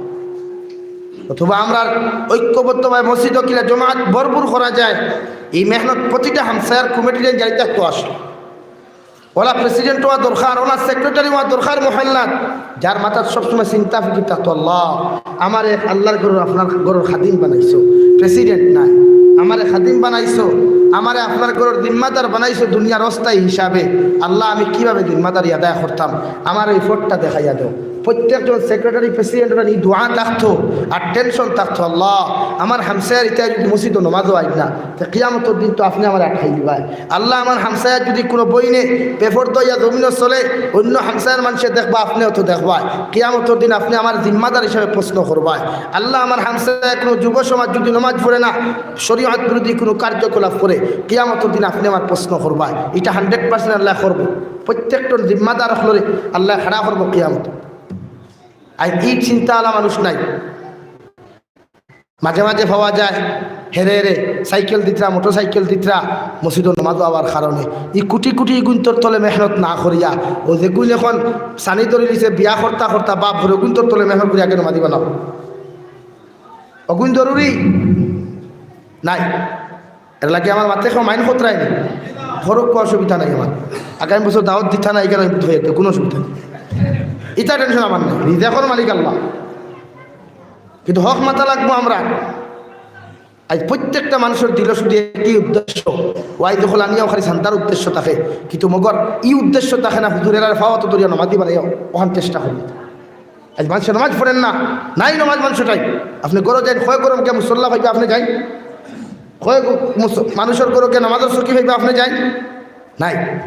অথবা আমরার ঐক্যবদ্ধভাবে মসজিদো কিলা জমাত ভরপুর করা যায়, ই মেহনত প্রতিটা হামসায়ার কমিটির জারি থাকতো আসলো। অলা প্রেসিডেন্ট অওয়া দরকার, অলা সেক্রেটারি অওয়া দরকার মহল্লাত, যার মাথাত সবসময় চিন্তা ফিকির থাকতো, "আল্লাহ, আমার এক আল্লার ঘরর, আপনার ঘরর খাদিম বানাইছো, প্রেসিডেন্ট নায়, আমারে খাদিম বানাইছো, আমারে আপনার ঘরর জিম্মাদার বানাইছো দুনিয়ার অস্থায়ী হিসাবে। আল্লাহ, আমি কিভাবে জিম্মাদারি আদায় করতাম? আমার এই পথটা দেখাইয়া দেও।" প্রত্যেকজন সেক্রেটারি, প্রেসিডেন্টর ই দোয়া থাকতো আর টেনশন থাকতো, "আল্লাহ, আমার হামসায়ার ইতায় যদি মসজিদো নমাজো আইন না, তে কিয়ামতর দিন তো আপনে আমারে আটকাই দিবায়।" আল্লাহ, আমার হামসায়ার যদি কুনু বইনে বেপর্দা অইয়া জমিনো চলে, অইন্য হামসায়ার মানষে দেখবা, আপনেও তো দেখবায়। কিয়ামতর দিন আপনে আমার জিম্মাদার হিসাবে প্রশ্ন করবায়। আল্লাহ, আমার হামসায়ার কুনু যুব সমাজ যদি নমাজ পড়ে না, শরীয়ত বিরোধী কুনু কার্যকলাপ করে, কিয়ামতর দিন আপনে আমার প্রশ্ন করবায়। ইটা হান্ড্রেড পার্সেন্ট আল্লায় করবো। প্রত্যেকজন জিম্মাদার অকলরে আল্লায় খাড়া করবো কিয়ামত। আর ই চিন্তাআলা মানুষ নাই। মাঝে মাঝে পাওয়া যায়, হেরে হেরে সাইকেল দিতরা, মোটরসাইকেল দিতরা, মসজিদো নমাজো আওয়ার কারণে। ই কুটি কুটি ইগুইন্তর তলে মেহনত না করিয়া, অউ যেগুইন এখন সানি ধরিলিছে, বিয়া করতা করতা বাপ ঘরে, অগুইন্তর তলে মেহনত করিয়া আগে নমাজি বানাও। অগুইন জরুরি নাই। এর লাগি আমার মাতে কেউ মাইন্ড করতরায় নি। করউক্কা, অসুবিধা নাই আমার। আগামী বছর দাওয়াত দিতা না, ইখান আমি বুঝাই দিতাম, কুনু অসুবিধা নাই। ইতা টেনশন আমার নাই, রিজেকর মালিক আল্লাহ। কিন্তু হক মাতা লাগবো আমরা। আইজ প্রত্যেকটা মানষর দিলো শুধু একই উদ্দেশ্য, ওয়াইজ অকল আনিয়াও খালি চান্দার উদ্দেশ্য থাকে, কিন্তু মগর ই উদ্দেশ্য থাকে না, হুজুর এরারে পাওয়াত ধরিয়া নমাজি বানাইয়া অখান চেষ্টা করি। আইজ মানষে নমাজ পড়ের না, নাই নমাজ মানষর টাইম। আপনে ঘরো যাইন, কয় ঘরো গিয়া মুসল্লা পাইবা আপনে যাইন? কয় গু-, মুস-, মানষর ঘরো গিয়া নমাজর চকি পাইবা আপনে যাইন? নাই।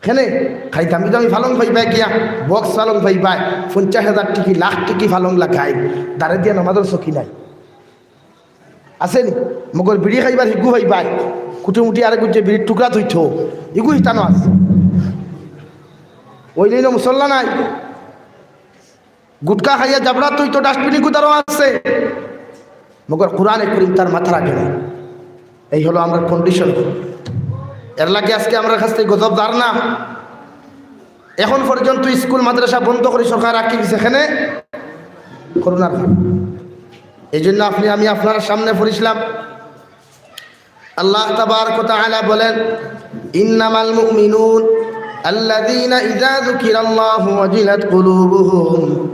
কেনে? খালি দামি দামি পালং পাইবায় কিয়া? বক্স পালং পাইবায়, পঞ্চাশ হাজার টিকি, লাখ টিকি পালং লাগাই, দারে দিয়া নমাজর চকি নাই। আছে নি? মগর বিড়ি খাইবার হিগু পাইবায়, কুটি মুটি আরেক গুজে বিড়ির টুকরা থইতো, ইগু হিতানো আছে। অইলে ইনো মুসল্লা নাই। গুটকা খাইয়া জাবড়া থইতো, ডাস্টবিনে গুদারো আছে। মগর কোরআনে করিম তার মাথার আগে নাই। এই হলো আমরার কন্ডিশন। এর লাগি আজকে আমরার কাছ থাকি গজব যার না। এখন পর্যন্ত স্কুল মাদ্রাসা বন্ধ করি সরকার রাখি দিছে কেনে? করোনার কারণে। এই জন্য আপনি, আমি আপনার সামনে পড়ছিলাম, আল্লাহ তাবারক ওয়া তাআলা বলেন, "ইন্নামাল মুমিনুন আল্লাযীনা ইযা যুকিরাল্লাহু ওয়াজিলাত কুলুবুহুম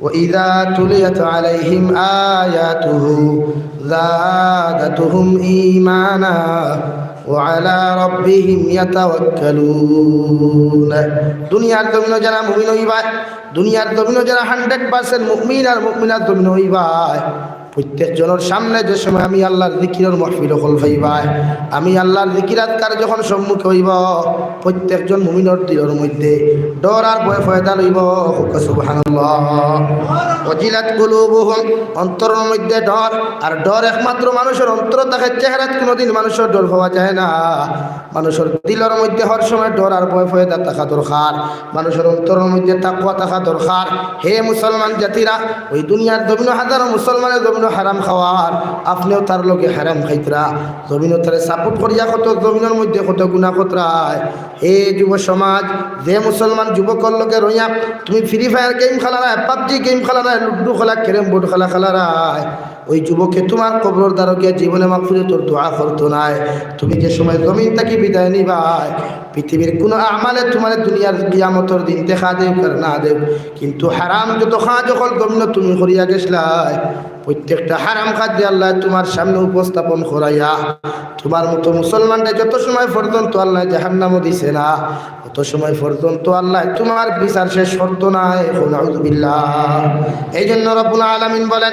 ওয়া ইযা তুলিয়াত আলাইহিম আয়াতুহু যাদাতুহুম ঈমানা ওয়া আলা রাব্বিহিম ইয়াতাওয়াক্কালুন।" দুনিয়ার জমিনো যারা মুমিন অইবা, দুনিয়ার জমিনো যারা হান্ড্রেড পার্সেন্ট মুমিন আর মুমিনাত জমিনো অইবা, প্রত্যেক জনর সামনে যে সময় আমি আল্লাহর জিকিরর মাহফিল অকল পাইবায়, আমি আল্লাহর জিকির আজকার যখন সম্মুখে অইব, প্রত্যেকজন মুমিনর দিলর মধ্যে ডর আর ভয় পয়দা লইব। কউক্কা সুবহানাল্লাহ। ওয়াজিলাত কুলুবুহুম, অন্তরর মধ্যে ডর। আর ডর একমাত্র মানুষর অন্তরো থাকে, চেহারাত কুনুদিন মানুষর ডর পাওয়া যায় না। মানুষর দিলর মধ্যে হর সময় ডর আর ভয় পয়দা থাকা দরকার। মানুষর অন্তরর মধ্যে তাকওয়া থাকা দরকার। হে মুসলমান জাতিরা, ওই দুনিয়ার জমিনো হাজারো মুসলমানে জমিনো হারাম খাওয়ার, আপনেও তার লগে হারাম খাইতরা। জমিনো তারে সাপোর্ট করিয়া কত জমিনর মধ্যে কত গুনা করতরায়। হে যুব সমাজ, যে মুসলমান যুবকর লগে রইয়া তুমি ফ্রি ফায়ার গেম খেলারায়, পাবজি গেম খেলারায়, লুডু খেলা, ক্যারম বোর্ড খেলা খেলারায়, ওই যুবকে তুমার কবরর দ্বারো গিয়া জীবনে মাগফিরাতর দোয়া করতো নায়। তুমি যে সময় জমিন থাকি বিদায় নিবায়, পৃথিবীর কুনু আমালে তুমারে দুনিয়ার কিয়ামতর দিন দেখা দেউক আর না দেউক, কিন্তু হারাম যত কাজ অকল জমিনো তুমি করিয়া গেছলায়, প্রত্যেকটা হারাম কাজ দিয়া আল্লায় তুমার সামনে উপস্থাপন করাইয়া, তুমার মতো মুসলমানরে যত সময় পর্যন্ত আল্লায় জাহান্নামো দিছে না, অত সময় পর্যন্ত আল্লায় তুমার বিচার শেষ করতো নায়। কও নাউজুবিল্লাহ। এই জন্য রব্বুল আলামিন বলেন,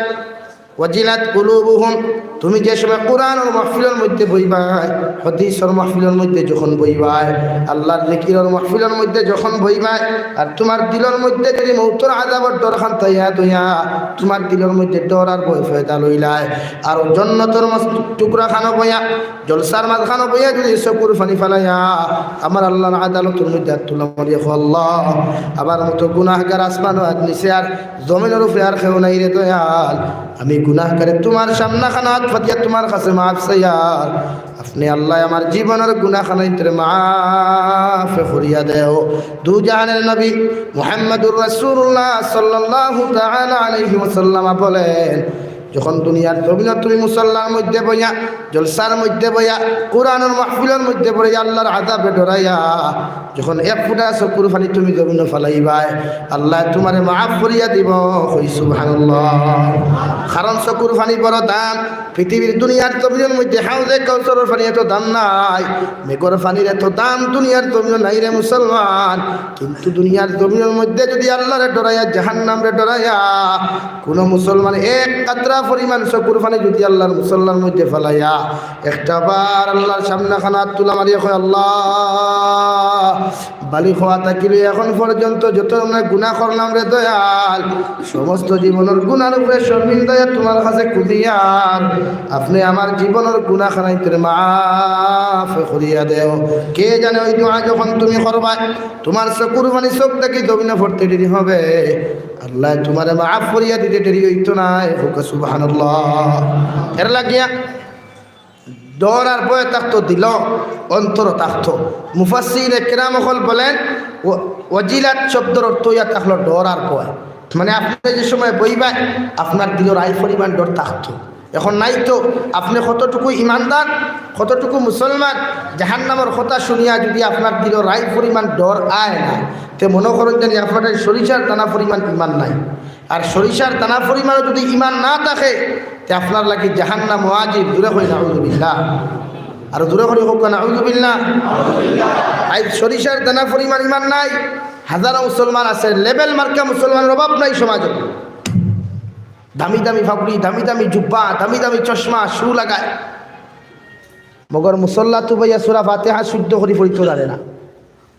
"ওয়াজিলাত কুলুবুহুম", তুমি যে সময় কোরআনর মাহফিলর মধ্যে বইবায়, হাদিসর মাহফিলর মধ্যে যখন বইবায়, আল্লাহর জিকিরর মাহফিলর মধ্যে যখন বইবায়, আর তুমার দিলর মধ্যে যদি মউতর আযাবর ডর খান থাইয়া দইয়া, তুমার দিলর মধ্যে ডর আর ভয় পয়দা লইলায়, আর জন্নতর মস-, টুকরা খানো বইয়া, জলসার মাঝখানো বইয়া যদি চকুর পানি ফালাইয়া আমার আল্লাহর আদালতর মধ্যে আত তুলা মারিয়া কও, "আল্লাহ, আমার মতো গুনাহগার আসমানো আর নিচে আর জমিনর উপরে আর কেউ নাই রে দয়াল, আমি গুনাহগারে তুমার সামনাখানো আত পাতিয়া তুমার কাছে মাফ চাইয়ার, আপনে আল্লাহ আমার জীবনর গুনাহ খানাইন্তরে মাফ করিয়া দেও।" দু জাহানের নবী মুহাম্মাদুর রাসূলুল্লাহ সাল্লাল্লাহু তাআলা আলাইহি ওয়াসাল্লাম বলেন, যখন দুনিয়ার জমিনো তুমি মুসল্লার মধ্যে বইয়া, জলসার মধ্যে বইয়া, কোরআনর মাহফিলর মধ্যে বইয়া, আল্লাহর আযাবে ডরাইয়া, যখন এক ফুটা চকুর পানি তুমি জমিনো ফালাইবায়, আল্লায় তুমারে মাফ করিয়া দিবো। কই সুবহানাল্লাহ। কারণ চকুর পানি বড় দাম। পৃথিবীর দুনিয়ার জমিনর মধ্যে হাউজে কাউসারর পানি এত দাম নাই, মেঘর পানির এত দাম দুনিয়ার জমিনো নাই রে মুসলমান। কিন্তু দুনিয়ার জমিনর মধ্যে যদি আল্লাহরে ডরাইয়া, জাহান্নামরে ডরাইয়া, কুনু মুসলমান এক কাতরা পরিমাণ চকুর পানি যদি আল্লাহর মুসল্লার মধ্যে ফালাইয়া, একটা বার আল্লাহর সামনাখানো আত তুলা মারিয়া কয়, "আল্লাহ, বালিগ অওয়া থাকি লইয়া এখন পর্যন্ত যত ধরনের গুনাহ করলাম রে দয়াল, সমস্ত জীবনর গুনার উপরে শর্মিন্দা অইয়া তুমার কাছে কুদিয়ার, আপনে আমার জীবনর গুনাহ খানাইন্তরে মাফ করিয়া দেও।" কে জানে ওই দোয়া যখন তুমি করবায়, তুমার চকুর পানি চোখ থাকি জমিনো পড়তে দেরি হবে, আল্লায় তুমারে মাফ করিয়া দিতে দেরি অইতো নায়। কউক্কা সুবহানাল্লাহ। এর লাগিয়া ডর আর ভয় থাকতো দিলো, অন্তরো থাকতো। মুফাসসিরিনে কেরাম অকল বলেন, ও-, ওয়াজিলাত শব্দর অর্থ অইয়া থাকলো ডর আর ভয়। মানে, আপনে যে সময় বইবায়, আপনার দিলর আই পরিমাণ ডর থাকতো। এখন নাই তো, আপনে কতটুকু ইমানদার, কতটুকু মুসলমান, জাহান্নামর কথা শুনিয়া যদি আপনার দিলর আই পরিমাণ ডর আয় না, তে মনো করইন জানি আপনার সরিষার দানা পরিমাণ ইমান নাই। আর সরিষার দানা পরিমাণও যদি ইমান না থাকে, তে আপনার লাগি জাহান্নাম ওয়াজিব। জুরে কই নাউজুবিল্লাহ। আর জুরে কই কউক্কা নাউজুবিল্লাহ। আইজ সরিষার দানা পরিমাণ ইমান নাই। হাজারো মুসলমান আছে, লেবেল মার্কা মুসলমানর অভাব নাই সমাজো। দামি দামি পাগড়ি, দামি দামি জুব্বা, দামি দামি চশমা, শু লাগায়। মগর মুসল্লাত বইয়া সূরা ফাতিহা শুদ্ধ করি পড়িতো জানে না।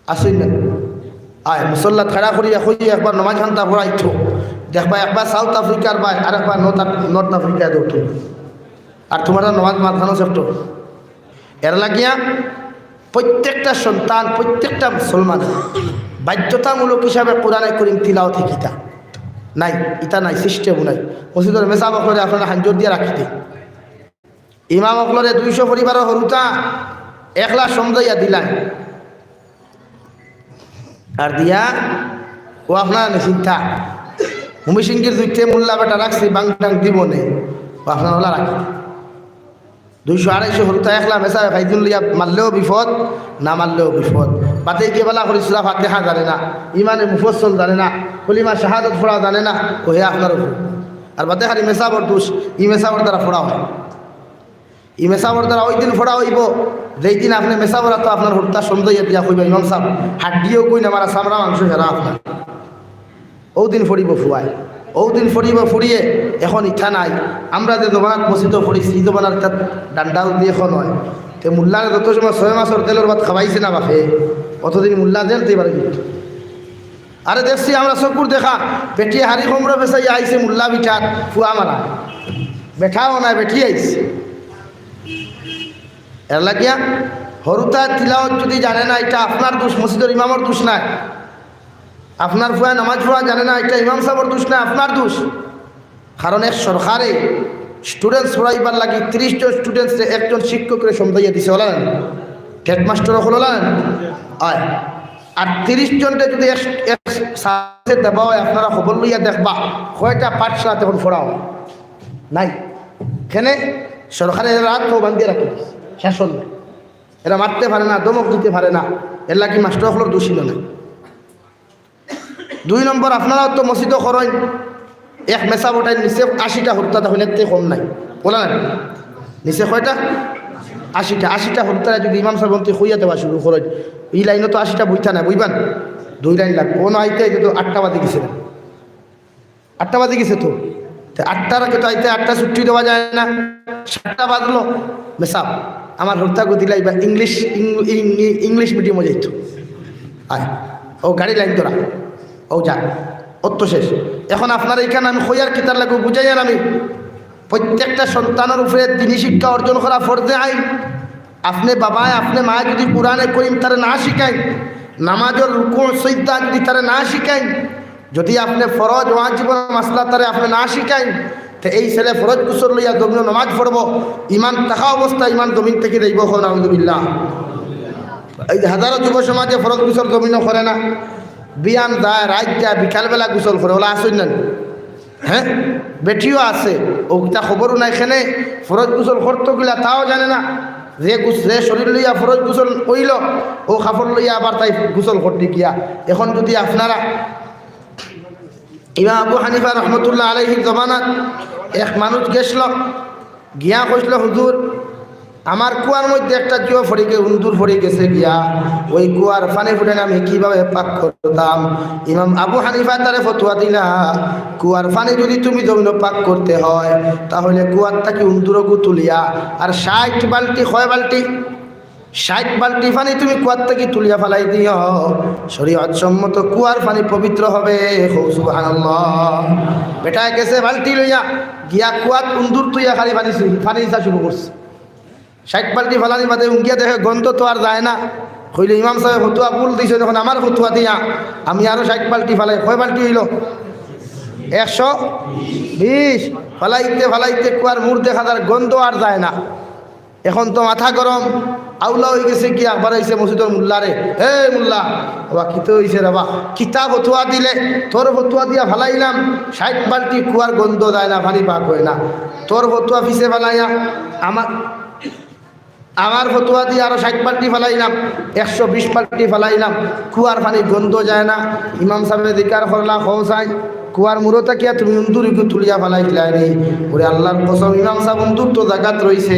আছইন না? আয়, মুসল্লাত খাড়া করিয়া কইয়া একবার নমাজ খান্তা পড়াইতো। দেখবা একবার সাউথ আফ্রিকার বায়, আর একবার নর্থ আফ-, নর্থ আফ্রিকায় দৌড়তো। আর তুমার নমাজ মাঝখানো শেষ। এর লাগিয়া প্রত্যেকটা সন্তান, প্রত্যেকটা মুসলমান বাধ্যতামূলক হিসাবে কোরআনে করিম তিলাওয়াত হিকিতা। নাই, ইতা নাই, সিস্টেমও নাই। মসজিদর মেসাব অকলরে আপনারা হাঞ্জর দিয়া রাখিতে। ইমাম অকলরে দুইশো পরিবারর হুরুতা একলা সমঝাইয়া দিলাইন। আর দিয়া, ও আপনারা নিশ্চিন্তা। হুমি সিংগির দুইটে মোল্লা বেটা রাখছি, বাং টাং দিব নে। ও আপনারা ওলা রাখি। দুইশো আড়াইশো হুরুতা একলা মেসাবে ফাইজুন লইয়া মারলেও বিপদ, না মারলেও বিপদ। বাদে গিয়া বালা করি সুরা ফাতিহা জানে না, ইমানে মুফাসসাল জানে না, কলিমা শাহাদত পড়া জানে না, ও হে আপনার উপর। আর বাদে খালি মেসাবর দোষ, ই মেসাবর দ্বারা পড়া হয়। ই মেসাবর দ্বারা ওই দিন পড়া অইবো, যেই দিন আপনে মেসাবর তো আপনার হুরুতা সমঝাইয়া দিয়া কইবা, "ইমাম সাব, হাড্ডিও কই না, মারা চামড়া মাংস হেরা আপনার।" ওদিন পড়িবো ফুয়ায়, ওদিন পড়িবো ফুড়িয়ে। এখন ইতা নাই। আমরা যে জমানাত মসজিদো পড়ছি, ই জমানার ইতা ডান্ডা উদি এখন হয়। তে মোল্লারে যত সময় ছয় মাসর তেলর ভাত খাওয়াইছে না বাপে, অতদিন মোল্লা জেল তুই বাড়ি দিত। আরে দেখছি আমরা চকুর দেখা, বেটিয়ে হাড়ি কোমরো বেচাইয়া আইছে মোল্লা বিটাত ফুয়া মারা। বেটাও নাই, বেটি আইছে। এর লাগিয়া হুরুতা তিলাওয়াত যদি জানে না, ইটা আপনার দোষ, মসজিদর ইমামর দোষ নাই। আপনার ফুয়ায় নামাজ পড়া জানে না, ইটা ইমাম সাবর দোষ না, আপনার দোষ। কারণ এক সরকারে স্টুডেন্টস পড়াইবার লাগি তিরিশ জন স্টুডেন্টসরে একজন শিক্ষকরে সমঝাইয়া দিছে, ওলা না? হেডমাস্টার অকল ওলা না? আয়। আর তিরিশ জনরে যদি এক, এক সাবজেক্ট দেওয়া হয়, আপনারা খবর লইয়া দেখবা, কয়টা পাঠশালাত এখন পড়া হয়? নাই। কেনে? সরকারে এরা রাত বান্ধিয়া রাখে, শাসন নাই। এরা মারতে পারে না, ধমক দিতে পারে না, এর লাগি মাস্টার অকলর দোষ অইলো না। দুই নম্বর, আপনারা তো মসজিদো করইন, এক মেসাব উঠাইন নিচে আশিটা হুরুতা, তখন এর থেকে কম নাই, ওলা না? নিচে কয়টা? আশিটা। আশিটা হুরুতারে যদি ইমাম সাব অন্তে কইয়া দেওয়া শুরু করইন, ই লাইনো তো আশিটা বইতা না, বইবা না? দুই লাইন লাগবো। অনো আইতে আইতে তো আটটা বাজি গেছে না, আটটা বাজি গেছে তো। তে আটটার আগে তো আইতে, আটটা ছুটি দেওয়া যায় না, সাতটা বাজলো, মেসাব, আমার হুরুতাগু দিলাইবা ইংলিশ, ইং-, ইং-, ইংলিশ মিডিয়ামো যাইতো। আয়, ও গাড়ি লাইন ধরা, ও যা, অত শেষ। এখন আপনার এইখানে আমি কইয়ার কিতার লাগবো, বুঝাইয়ার আমি, প্রত্যেকটা সন্তানর উপরে দিনী শিক্ষা অর্জন করা ফরজে আইন। আপনে বাবায়, আপনে মায় যদি কোরআনে করিম তারে না শিখাইন, নামাজর রুকু সইজদা যদি তারে না শিখাইন, যদি আপনে ফরজ ওয়াজিবর মাসলা তারে আপনে না শিখাইন, তে এই ছেলে ফরজ গোসল লইয়া জমিনো নামাজ পড়বো, ইমান থাকা অবস্থা ইমান জমিন থাকি যাইবো, কও নাউজুবিল্লাহ। এই যে হাজারো যুব সমাজে ফরজ গোসল জমিনো করে না, বিয়ান যায়, রাইত যায়, বিকালবেলা গোসল করে, ওলা আছইন না নি? হ্যাঁ, বেটিও আছে, অউ কিতা খবরও নাই, কেনে ফরজ গোসল করতো কিলা তাও জানে না। যে গোস-, যে শরীর লইয়া ফরজ গোসল অইলো, অউ কাপড় লইয়া আবার তাই গোসল করতে গিয়া। এখন যদি আপনারা ইমাম আবু হানিফা রহমতুল্লাহ আলাইহির জমানাত এক মানুষ গেছলো, গিয়া কইছলো, "হুজুর, আমার কুয়ার মধ্যে একটা জিও পড়ি গে-, উন্দুর পড়ি গেছে গিয়া, ওই কুয়ার পানি ফুটাইন আমি কিভাবে পাক করতাম?" ইমাম আবু হানিফা তারে ফতোয়া দিলা, "কুয়ার পানি যদি তুমি জমিনো পাক করতে হয়, তাহলে কুয়ার থাকি উন্দুরগু তুলিয়া আর ষাইট বালতি, কয় বালতি? ষাইট বালতি পানি তুমি কুয়ার থাকি তুলিয়া ফালাই দিও, শরীয়ত সম্মত কুয়ার পানি পবিত্র হবে।" কও সুবহানাল্লাহ। বেটায় গেছে বালতি লইয়া, গিয়া কুয়াত উন্দুর তুইয়া খালি পানি চুই-, পানি ইচ্ছা শুরু করছে। ষাইট বালতি ফালানি বাদে উঙ্গিয়া দেখে গন্ধ তো আর যায় না। কইলে, "ইমাম সাবে ফতোয়া ভুল দিছইন, এখন আমার ফতোয়া দিয়া আমি আরো ষাইট বালতি ফালাই।" কয় বালতি অইলো? একশো বিশ। ফালাইতে ফালাইতে কুয়ার মুড় দেখা যার গন্ধ আর যায় না। এখন তো মাথা গরম, আউলা অই গেছে কি, আবার আইছে মসজিদর মোল্লারে, "এ মোল্লা, বাবা কিতা অইছে রে বা? কিতা ফতোয়া দিলে? তোর ফতোয়া দিয়া ফালাইলাম, ষাইট বালতি কুয়ার গন্ধ যায় না, পানি পাক অয় না। তোর ফতোয়া পিছে ফালাইয়া আমার, আমার ফতোয়া দিয়া আরো ষাইট বালতি ফালাইলাম, একশো বিশ বালতি ফালাইলাম, কুয়ার পানি গন্ধ যায় না।" ইমাম সাবে জিকার করলা, "কও চাই, কুয়ার মুরো থাকিয়া তুমি উন্দুরগু তুলিয়া ফালাইলায় নি।" "ওরে আল্লার কসম ইমাম সাব, উন্দুর তো জাগাত রইছে,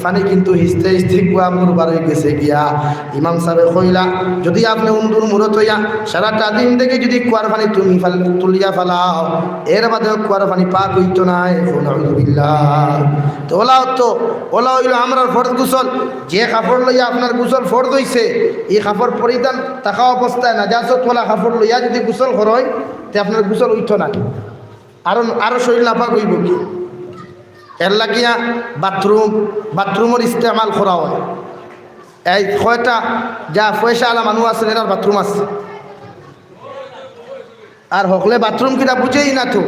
পানি কিন্তু হিসতে হিসতে কুয়া মুর বার অইগেছে গিয়া।" ইমাম সাবে কইলা, "যুদি আপনে উন্দুর মুরো থইয়া সারাটা দিন থাকি যুদি কুয়ার পানি তুমি ফাল-, তুলিয়া ফালাও, এর বাদেও কুয়ার পানি পাক অইতো নায়।" নাউজুবিল্লাহ। তো অলা অইতো, অলা অইলো আমরার ফরজ গোসল। যে কাপড় লইয়া আপনার গোসল ফরজ অইছে, ই কাপড় পরিধান থাকা অবস্থায় নাজাসতওয়ালা কাপড় লইয়া যুদি গোসল করইন, তে আপনার গোসল অইতো নায়। আরো, আরো শরীর নাপাক অইবো কি? এর লাগিয়া বাথরুম, বাথরুমর ইস্তেমাল করা অয়। এই কয়টা যা পয়সাআলা মানুষ আছে, এরার বাথরুম আছে। আর হকলে বাথরুম কিতা বুঝেই না তো।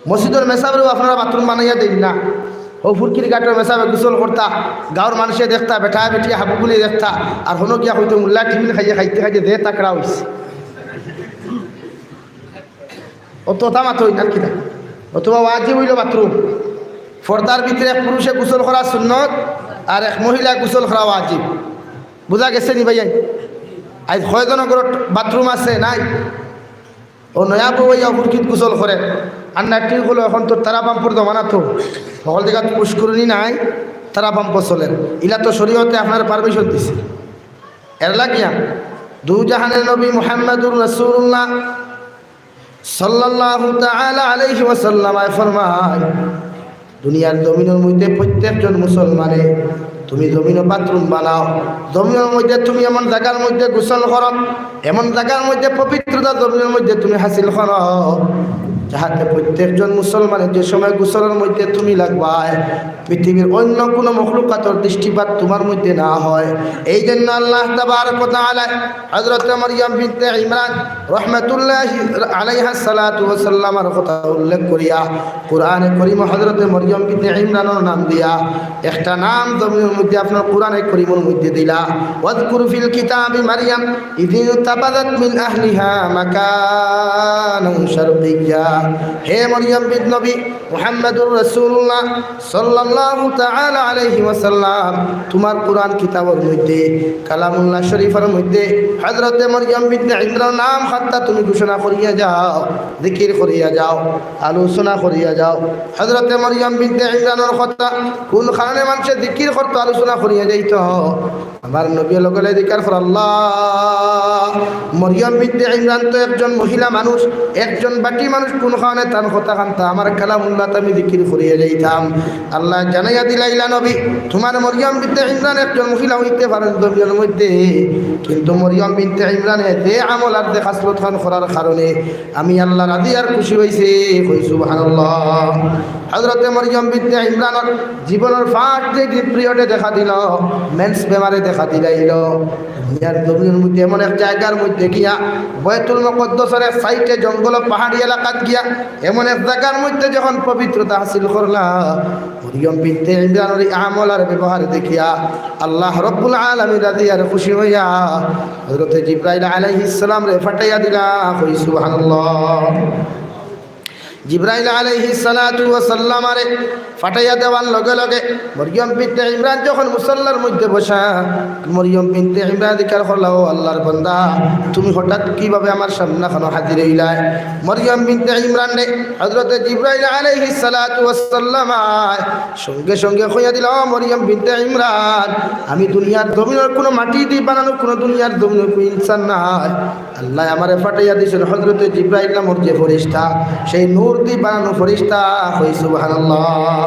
মসজিদর মেসাবরেও আপনারা বাথরুম বানাইয়া দেইন না। ও ফুরকির ঘাটর মেসাবে গোসল করতা, গাঁওর মানষে দেখতা, বেটায় বেটিয়ে হাবু বুলি দেখতা, আর হনো গিয়া কইতো, "মুল্লা টিফিন খাইয়া খাইতে খাইতে যে তাকড়া অইছে।" অত তা মাতো অইনা কিনা? অথবা ওয়াজিব অইলো বাথরুম। ফর্দার ভিতরে এক পুরুষে গোসল করা সুন্নত, আর এক মহিলা গোসল করা ওয়াজিব। বুঝা গেছে নি ভাইয়াইন? আইজ কয়জনর ঘরো বাথরুম আছে? নাই। ও নয়া বউ অইয়া ফুরকিত গোসল করে। আর না ঠিক অইলো, এখন তো তারা পাম্পর জমানা তো। হকল জাগাত পুষ্করিণী নাই, তারা পাম্প চলের। ইলা তো শরীয়তে আপনার পারমিশন দিছে। এর লাগিয়া দু জাহানের নবী মুহাম্মাদুর রাসূলুল্লাহ সাল্লাল্লাহু তাআলা আলাইহি ওয়াসাল্লাম আয় ফরমায়, দুনিয়ার জমিনর মধ্যে প্রত্যেকজন মুসলমানে তুমি জমিনো বাথরুম বানাও, জমিনর মধ্যে তুমি এমন জাগার মধ্যে গোসল করো, এমন জাগার মধ্যে পবিত্রতা জমিনর মধ্যে তুমি হাসিল করো, যাহাতে প্রত্যেকজন মুসলমানে যে সময় গোসলর মধ্যে তুমি লাগবায়, পৃথিবীর অন্য কোনো মখলুকাতর দৃষ্টিপাত তুমার মধ্যে না হয়। এই জন্য আল্লাহ তাবারক ওয়া তাআলা হযরত মরিয়ম বিনতে ইমরান রাহমাতুল্লাহি আলাইহা সালাতু ওয়া সালামর কথা উল্লেখ করিয়া কোরআনে করিম হযরত মরিয়ম বিনতে ইমরানর নাম দিয়া একটা নাম জমিনর মধ্যে আপনার কোরআনে করিমর মধ্যে দিলা, "ওয়াজকুর ফিল কিতাবি মারিয়াম ইযিন তাবাযাত মিন আহলিহা মাকানান শারকিয়্যা।" হে মরিয়ম বিন নবী মুহাম্মাদুর রাসূলুল্লাহ সাল্লাল্লাহু তাআলা আলাইহি ওয়াসাল্লাম, তুমার কোরআন কিতাবর মধ্যে, কালামুল্লাহ শরীফর মধ্যে হযরতে মরিয়ম বিনতে ইমরানর নাম খান্তা তুমি ঘোষণা করিয়া যাও, জিকির করিয়া যাও, আলোচনা করিয়া যাও। হযরতে মরিয়ম বিনতে ইমরানর কথা কোন কারণে মানষে জিকির করতো, আলোচনা করিয়া যাইতো? আমার নবী লগে লগে জিকার কর, "আল্লাহ, মরিয়ম বিনতে ইমরান তো একজন মহিলা মানুষ, একজন বাটি মানুষ, কোন কারণে তান কথা খান্তা আমার কালামুল্লাহ তো আমি জিকির করিয়া যাইতাম।" আল্লাহ জানাইয়া দিলা, "ইলা নবী, তুমার মরিয়ম বিনতে ইমরান একজন মহিলা অইতে পারেন জমিনর মধ্যে, কিন্তু মরিয়ম বিনতে ইমরানে যে আমল আর যে খাসলত খান করার কারণে আমি আল্লাহ রাজি আর খুশি অইছি।" কই সুবহানাল্লাহ। হযরতে মরিয়ম বিনতে ইমরানর জীবনর ফার্স্ট যে পিরিয়ডে দেখা দিল, মেন্স বেমারে দেখা দিলাইল। দুনিয়ার জমিনর মধ্যে এমন এক জাগার মধ্যে গিয়া, বায়তুল মুকাদ্দাসর এক সাইডে জঙ্গল পাহাড়ি এলাকাত গিয়া, এমন এক জাগার মধ্যে যখন পবিত্রতা হাসিল করলা, মরিয়ম বিনতে ইমরানর এই আমল আর ব্যবহার দেখিয়া আল্লাহ রব্বুল আলামিন রাজি আর খুশি অইয়া হযরতে জিব্রাইল আলাইহিস সালামরে পাঠাইয়া দিলা। কই সুবহানাল্লাহ। জিব্রাইল আলাইহিস সালাতু ওয়াস সালামরে পাঠাইয়া দেওয়ার লগে লগে মরিয়ম বিনতে ইমরান যখন মুসল্লার মধ্যে বসা, মরিয়ম বিনতে ইমরান জিকার করলা, "ও আল্লাহর বান্দা, তুমি হঠাৎ কিভাবে আমার সামনে খানো হাজির অইলায়?" মরিয়ম বিনতে ইমরানরে হযরতে জিব্রাইল আলাইহিস সালাতু ওয়াস সালাম আয় সঙ্গে সঙ্গে কইয়া দিলা, "ও মরিয়ম বিনতে ইমরান, আমি দুনিয়ার জমিনর কোনো মাটি দি বানানো কোনো দুনিয়ার জমিনর কোনো ইনসান নায়। আল্লাহ আমারে পাঠাইয়া দিছইন হযরতে জিব্রাইল নামর যে ফেরেশতা, সেই নূর দি বানানো ফেরেশতা।" কই সুবহানাল্লাহ।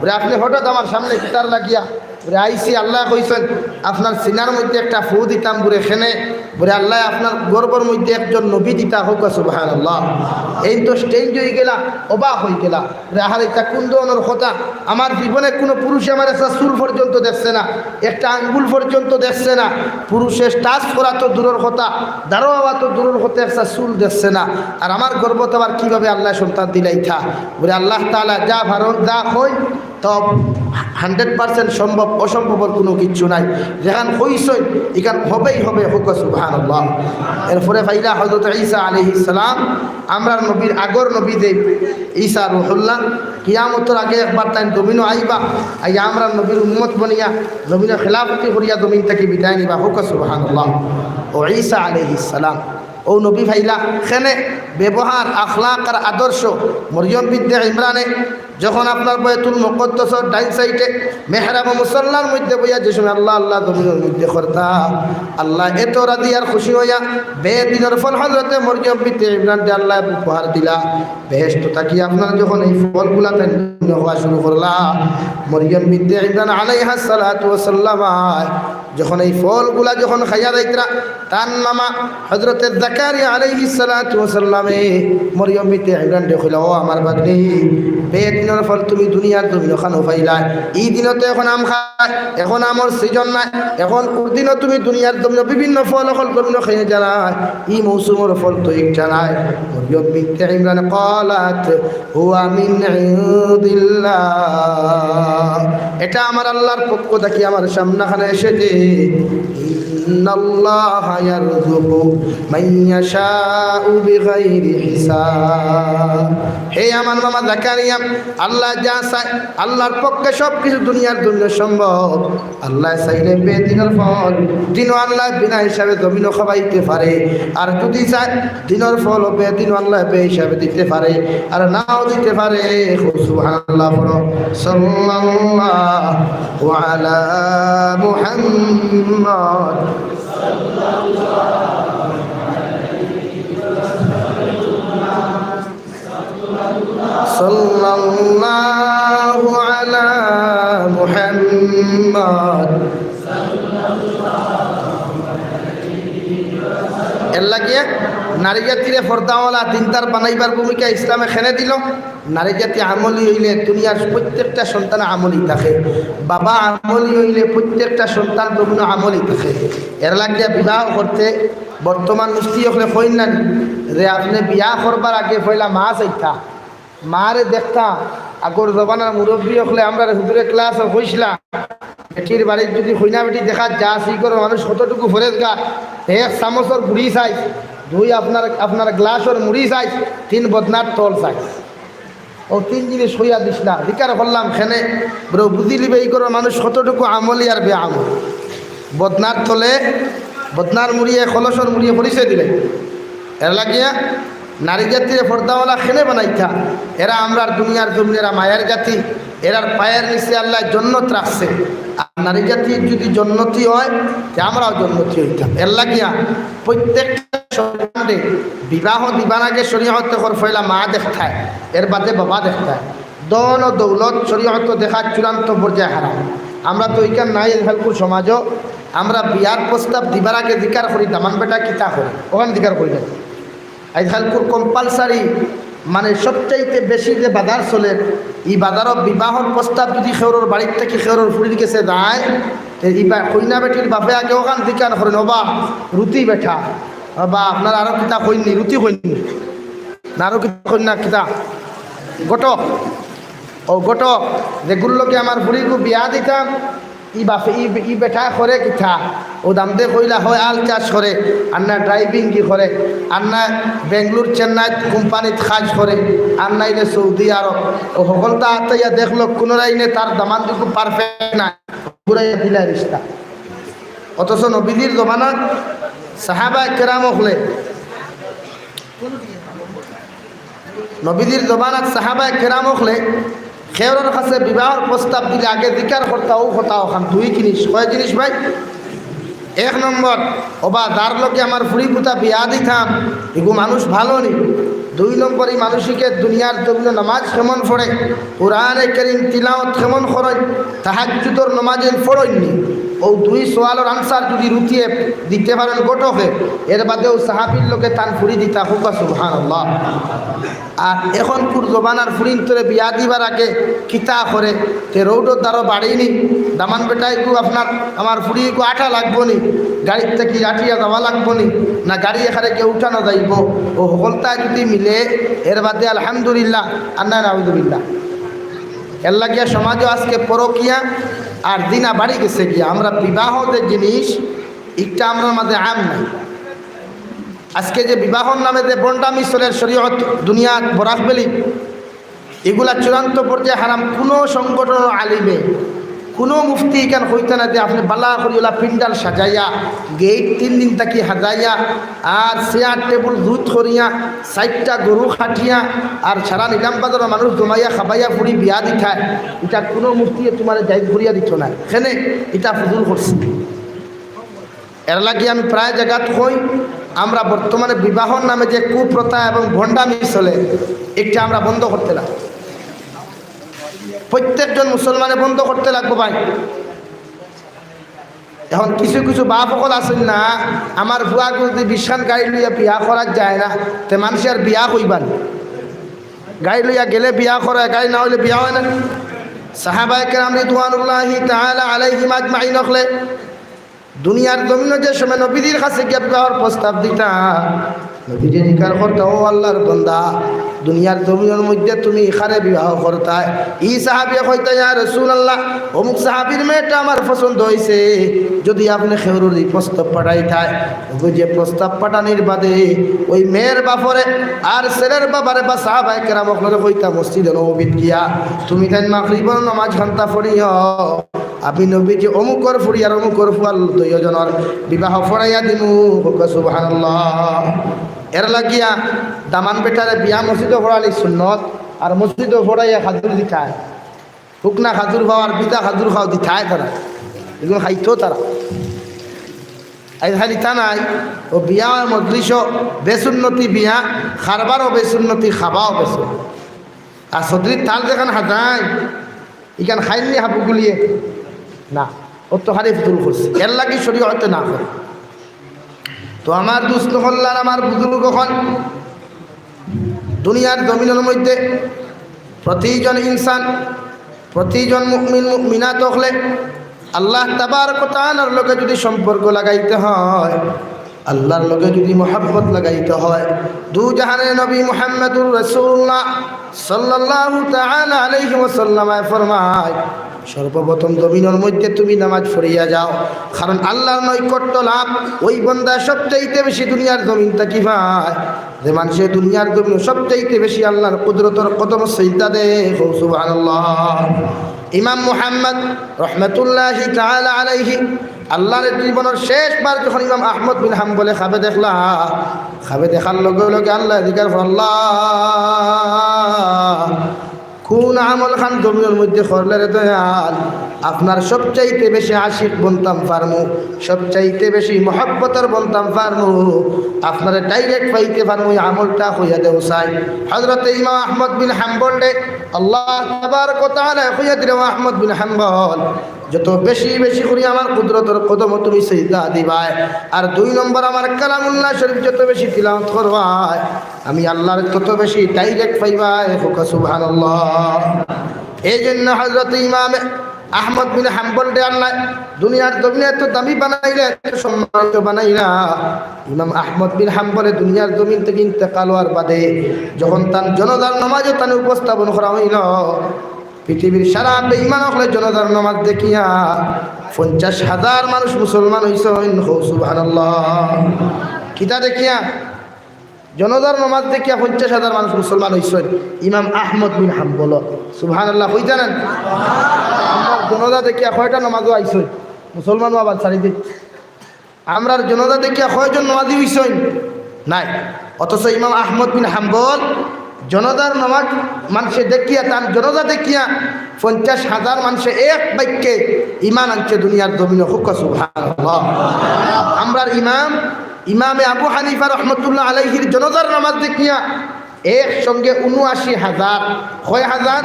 বলে, "আপনে হঠাৎ আমার সামনে কিতার লাগিয়া?" বলে, "আইছি, আল্লাহ কইছইন আপনার সিনার মধ্যে একটা ফু দিতাম।" বলে, "কেনে?" বলে, "আল্লাহ আপনার গর্ভর মধ্যে একজন নবী দিতা।" কউক্কা সুবহানাল্লাহ। এইন তো স্ট্রেঞ্জ অইগেলা, অবাক অইগেলা। বলে, "আহারে, ইতা কুন ধরনর কথা? আমার জীবনে কোনো পুরুষে আমার একটা চুল পর্যন্ত দেখছে না, একটা আঙ্গুল পর্যন্ত দেখছে না। পুরুষে টাচ করা তো দূরর কথা, দাঁড়াওয়া তো দূরর কথা, একটা চুল দেখছে না। আর আমার গর্ভত আবার কিভাবে আল্লাহ সন্তান দিলাইতা?" বলে, "আল্লাহ তাআলা যা পারইন, যা কইন, তো হান্ড্রেড পার্সেন্ট সম্ভব, অসম্ভবর কোনো কিচ্ছু নাই। যেখান কইছইন, ইখান হবেই হবে।" কউক্কা সুবহানাল্লাহ। এরপরে পাইলা হযরত ঈসা আলাইহিস সালাম, আমরার নবীর আগর নবী যে ঈসা রুহুল্লাহ, কিয়ামতর আগে একবার তাইন জমিনো আইবা, আইয়া আমরার নবীর উম্মত বনিয়া, নবীর খেলাফতি করিয়া জমিন থাকি বিদায় নিবা। কউক্কা সুবহানাল্লাহ। ও ঈসা আলাইহিস সালাম, ও নবী ভাইলা, খেনে ব্যবহার, আখলাক আর আদর্শ। মরিয়ম বিনতে ইমরানে যখন আপনার বায়তুল মুকাদ্দাসর ডাইন সাইডে মেহরাব মুসল্লার মধ্যে বইয়া যে সময় আল্লাহ আল্লাহ জমিনর মধ্যে করতা, আল্লাহ এত রাজি আর খুশি হইয়া বেদিনর ফল হজরতে মরিয়ম বিনতে ইমরানরে আল্লাহ উপহার দিলা। বেহেশত থাকি আপনার যখন এই ফলগুলা তাইন হওয়া শুরু করলা, মরিয়ম বিনতে ইমরান আলাইহাস সালাতু ওয়াস সালাম যখন এই ফলগুলা যখন খাইয়া যাইতরা, তান মামা হজরতে জাকারিয়া আলাইহিস সালাতু ওয়াস সালামে মরিয়ম বিনতে ইমরানরে কইলা, "ও আমার ভাগ্নি, বেদিনর ফল তুমি দুনিয়ার জমিনো খানো পাইলা, ই দিনতে এখন আম খায়, এখন আমর সিজন নাই, এখন ওর দিনও তুমি দুনিয়ার জমিনো বিভিন্ন ফল অকল জমিনো খাইয়া যারা, ই মৌসুমর ফল তো একটা নাই।" মরিয়ম বিনতে ইমরান قالت هو من عند الله, এটা আমার আল্লাহর পক্ষ থাকি আমার সামনাখানে এসেছে। إن الله يرزق من يشاء بغير حساب। হে আমার মামা জাকারিয়া, আল্লাহ যা চায়, আল্লাহর পক্ষে সব কিছু দুনিয়ার জন্য সম্ভব। আল্লাহ চাইলে বেদিনর ফল দিনও আল্লাহ বিনা হিসাবে জমিনও খাওয়াইতে পারে, আর যদি চায় দিনর ফল বেদিনও আল্লাহ বে হিসাবে দিতে পারে, আর নাও দিতে পারে। সুবহানাল্লাহ পড়ো। সাল্লাল্লাহু আলা মুহাম্মদ। সাল্লাল্লাহু আলা মুহাম্মদ। এর লাগিয়া নারী জাতিরে পর্দাওয়ালা দিনদার বানাইবার ভূমিকা ইসলামে খেনে দিল। নারী জাতি আমলি হইলে দুনিয়ার প্রত্যেকটা সন্তান আমলি থাকে। বাবা আমলি হইলে প্রত্যেকটা সন্তান তখন আমলি থাকে। এর লাগিয়া বিবাহ করতে বর্তমান মুফতি হকলে কইন না নি যে আপনি বিয়া করবার আগে পয়লা মা চাইতা, মারে দেখতা। আগর জমানার মুরব্বী হকলে আমরা হুজুরে ক্লাসও কইছিলা, বেটির বাড়িত যদি কইনা বেটি দেখা যা, সেই করে মানুষ কতটুকু ফরেজ গা, এক চামচর গুড়ি চাই, দুই আপনার, আপনার গ্লাসর মুড়ি চাই, তিন বদনার তল চাই। ও তিন জিনিস কইয়া দিস না, জিকার করলাম খেনে, ব্রো, বুঝিলি বে, এই করে মানুষ কতটুকু আমলি আর বেআমলি। বদনার তলে, বদনার মুড়িয়ে, কলসর মুড়িয়ে পরিচয় দিলে। এর লাগিয়া নারী জাতিরে পর্দাওয়ালা খেনে বানাইতা। এরা আমরার দুনিয়ার জমিন, এরা মায়ার জাতি, এরার পায়ের নিচে আল্লাহ জন্নত রাখছে। আর নারী জাতি যদি জন্নতি হয়, তে আমরাও জন্নতি হইতাম। এর লাগিয়া প্রত্যেকটা সন্তানরে বিবাহ দিবার আগে শরীয়তে কর পয়লা মা দেখতায়, এর বাদে বাবা দেখতায়। ধন ও দৌলত শরীয়ত দেখা চূড়ান্ত পর্যায়ে হারাম। আমরা তো ইখান নাই, আজকালকুর সমাজও আমরা বিয়ার প্রস্তাব দিবার আগে জিকার করি, দামান বেটা কিতা করে, ওখানে জিকার করি না। আজকালকুর কম্পালসারি, মানে সবচাইতে বেশি যে বাজার চলে, এই বাজারও বিবাহর প্রস্তাব যদি খেউরর বাড়ির থেকে খেউরর ফুড়ির গেছে যায়, তে এই বা-, কইনা বেটির বাপে আগে ওখান জিকার করেন, "ওবা, রুতি বেটা, বা আপনার আরো কিতা কইননি, রুতি কইননি, না আরো কিতা কইন না কিতা, ঘটক, ও ঘটক, যেগুর লগে আমার ফুড়িগু বিয়া দিতাম, ই বাপে, ই, ই বেটা করে কিতা?" ও দামদে কইলা, "হয় আল চাষ করে, আর না ড্রাইভিং কি করে, আর না বেঙ্গলোর চেন্নাই কোম্পানিত কাজ করে, আর নাইলে সৌদি আরব।" ও হকলতা আতাইয়া দেখলো, কুনুরাইনে তার দামান্দগু পারফেক্ট না, ঘুরাইয়া দিলা রিশতা। অথচ নবীজির জমানাত সাহাবা কেরাম অকলে নবীজির জমানাত সাহাবায়ে কেরাম অকলে খেউরর কাছে বিবাহর প্রস্তাব দিলে আগে জিকার করতা ও কথা ওখান দুই জিনিস। কয় জিনিস ভাই? এক নম্বর, ওবা যার লগে আমার ফুড়ি পুতা বিয়া দিতাম, ইগু মানুষ ভালো নি? দুই নম্বর, ই মানুষিকে দুনিয়ার জমিনো নামাজ কেমন পড়ে, কোরআনে করিম তিলাওয়াত কেমন করইন, তাহাজ্জুদর নামাজ পড়ইননি? ও দুই সওয়ালর আনসার যদি রুতিয়ে দিতে পারেন ঘটকে, এর বাদেও সাহাবীর লগে তান ফুড়ি দিতা। কউক্কা সুবহানাল্লাহ। আর এখনকুর জমানার ফুড়িন্তরে বিয়া দিবার আগে কিতা করে, তে রোডর দ্বারো বাড়ি নি, দামান বেটাইগু আপনার, আমার ফুড়িগু আটা লাগবো নি, গাড়ির থাকি আটিয়া যাওয়া লাগবো নি, না গাড়ি এখানে কেউ উঠানো যাইবো, ও হকলতা যদি মিলে, এর বাদে আলহামদুলিল্লাহ, আর না নাউজুবিল্লাহ। এর লাগিয়া সমাজও আজকে পরকিয়া আর জিনা বাড়ি গেছে গিয়া। আমরা বিবাহ যে জিনিস, একটা আমরার মাঝে আম নাই। আজকে যে বিবাহর নামে যে বন্ডামি চলের শরীয়ত দুনিয়াত বরাক ভ্যালি, এগুলা চূড়ান্ত পর্যায়ে হারাম। কোনো সংগঠনর আলিমে, কুনু মুফতি ইখান কইতা না যে আপনে বালা করি অলা পিন্ডাল সাজাইয়া, গেইট তিন দিন থাকি হাজাইয়া, আর চেয়ার টেবুল জুত করিয়া, চাইরটা গরু কাটিয়া, আর সারা নিলাম বাজারর মানুষ জমাইয়া খাবাইয়া ফুড়ি বিয়া দিতায়, ইটা কুনু মুফতিয়ে তুমারে জায়েজ করিয়া দিতো নায়। কেনে? ইটা ফজুল করছে। এরলাগি আমি প্রায় জাগাত কই, আমরা বর্তমানে বিবাহর নামে যে কুপ্রথা এবং ভণ্ডামি চলে, ইটা আমরা বন্ধ করতে লাগবো। প্রত্যেকজন মুসলমানে বন্ধ করতে লাগবো ভাই। এখন কিছু কিছু বাপ অকল আছইন না, আমার ফুয়াগু যুদি বিশখান গাড়ি লইয়া বিয়া করাত যায় না, তে মানষে আর বিয়া কইবা নি? গাড়ি লইয়া গেলে বিয়া করায়, গাড়ি না অইলে বিয়া অয় না। সাহাবায়ে কেরাম রিদওয়ানুল্লাহি তাআলা আলাইহিম আজমাইন অকলে দুনিয়ার জমিনো যে সময় নবীজির কাছে গিয়া বিবাহর প্রস্তাব দিতা, নবীজি জিকার করতা, "ও আল্লার বন্দা, দুনিয়ার জমিনর মধ্যে তুমি কারে বিবাহ করতায়?" ই সাহাবিয়ে কইতা, "ইয়া রাসুলাল্লাহ, অমুক সাহাবির মেয়েটা আমার পছন্দ অইছে, যুদি আপনে কেউরর ই প্রস্তাব পাঠাইতায়।" নবীজিয়ে প্রস্তাব পাঠানির বাদে ওই মেয়ের বাপরে আর ছেলের বাবারে বা সাহাবায়ে কেরাম অকলরে কইতা, "মসজিদে নববীত গিয়া তুমি তাইন মাগরিবর নামাজ খান্তা পড়িও।" আমি নবীজি অমুকর ফুড়ি আর অমুকর ফুয়ার দুইওজনর বিবাহ পড়াইয়া দিমু। কউক্কা সুবহানাল্লাহ। এরলাগিয়া দামান বেটারে বিয়া মসজিদো পড়ানি সুন্নত, আর মসজিদো পড়াইয়া খাজুর দিতায়। হুকনা খাজুর খাও আর বিজা খাজুর খাও দিতায় তারা। ইগুন খাইতো তারা। আইজ খালি ইতা নায়, অউ বিয়া অয় মজলিসও বেসুন্নতি বিয়া, খারবারও বেসুন্নতি, খাবাও বেসুন্নতি। আর সদরির থাল যেখান হাজাইন, ইখান খাইন নি হাবুগুলিয়ে? না, অউ তো খালি ফজুল করছে। এরলাগি শরীয়তে না করে। তো আমার দুস্ত অকল আর আমার বুজুর্গ অকল, দুনিয়ার জমিনর মধ্যে প্রতিজন ইনসান, প্রতিজন মুমিন মুমিনাত অকলে আল্লাহ তাবারক ওয়া তাআলার লগে যুদি সম্পর্ক লাগাইতে হয়, আল্লার লগে যুদি মহব্বত লাগাইতে হয়, দু জাহানের নবী মুহাম্মাদুর রাসূলুল্লাহ সাল্লাল্লাহু তাআলা আলাইহি ওয়াসাল্লামে ফরমায়, সর্বপ্রথম জমিনর মধ্যে তুমি নামাজ পড়িয়া যাও, কারণ আল্লার নৈকট্য লাভ ওই বন্দা সবচাইতে বেশি দুনিয়ার জমিন থাকি পায়। যে মানষে দুনিয়ার জমিন সবচাইতে বেশি আল্লার কুদরতর কদম সিজদা দেয়, কও সুবহানাল্লাহ। ইমাম মুহাম্মদ রহমাতুল্লাহি তাআলা আলাইহি আল্লার জীবনর শেষবার যখন ইমাম আহমদ বিন হাম্বলে খাবে দেখলা, খাবে দেখার লগে লগে আল্লায় জিকার করলা, "কুন আমল খান জমিনর মধ্যে করলে রে দয়াল, আপনার সবচাইতে বেশি আশিক বনতাম পারমু, সবচাইতে বেশি মহব্বতর বনতাম পারমু, আপনারে direct পাইতে পারমু, ই আমলটা কইয়া দেও চাই।" হযরতে ইমাম আহমদ বিন হাম্বলরে আল্লাহ তাবারক ওয়া তাআলায় কইয়া দিলা, "ও আহমদ বিন হাম্বল, যত বেশি বেশি করি আমার কুদরতর কদমো তুমি সিজদা দিবায়, আর দুই নম্বর আমার কালামুল্লাহ শরীফ যত বেশি তিলাওয়াত করবায়, আমি আল্লারে তত বেশি direct পাইবায়।" কউক্কা সুবহানাল্লাহ। এই জন্য হযরত ইমাম আহমদ বিন হাম্বলরে আল্লায় দুনিয়ার জমিনে এত দামি বানাইলা, এত সম্মানিত বানাইলা। ইমাম আহমদ বিন হাম্বলে দুনিয়ার জমিন থাকি ইন্তেকাল অওয়ার বাদে যখন তান জানাজার নামাজো তানে উপস্থাপন করা অইলো, পৃথিবীর সারা বেঈমান অকলে জানাজার নামাজ দেখিয়া পঞ্চাশ হাজার মানুষ মুসলমান অইছইন। কও সুবহানাল্লাহ। কিতা দেখিয়া? জানাজার নামাজ দেখিয়া পঞ্চাশ হাজার মানুষ মুসলমান অইছইন। ইমাম আহমদ বিন হাম্বল। সুবহানাল্লাহ, কইতা নানি? আমরার জানাজা দেখিয়া কয়টা নামাজো আইছইন? মুসলমানও আবার ছাড়ি দে। আমরার জানাজা দেখিয়া কয়জন নামাজি অইছইন? নাই। অথচ ইমাম আহমদ বিন হাম্বল জানাজার নামাজ মানষে দেখিয়া, তান জানাজা দেখিয়া পঞ্চাশ হাজার মানষে এক বাক্যে ঈমান আনছে দুনিয়ার জমিনো। কউক্কা সুবহানাল্লাহ। আমরার ইমাম, ইমামে আবু হানিফা রহমতুল্লাহ আলাইহির জানাজার নামাজ দেখিয়া একসঙ্গে ঊনআশি হাজার, কয় হাজার?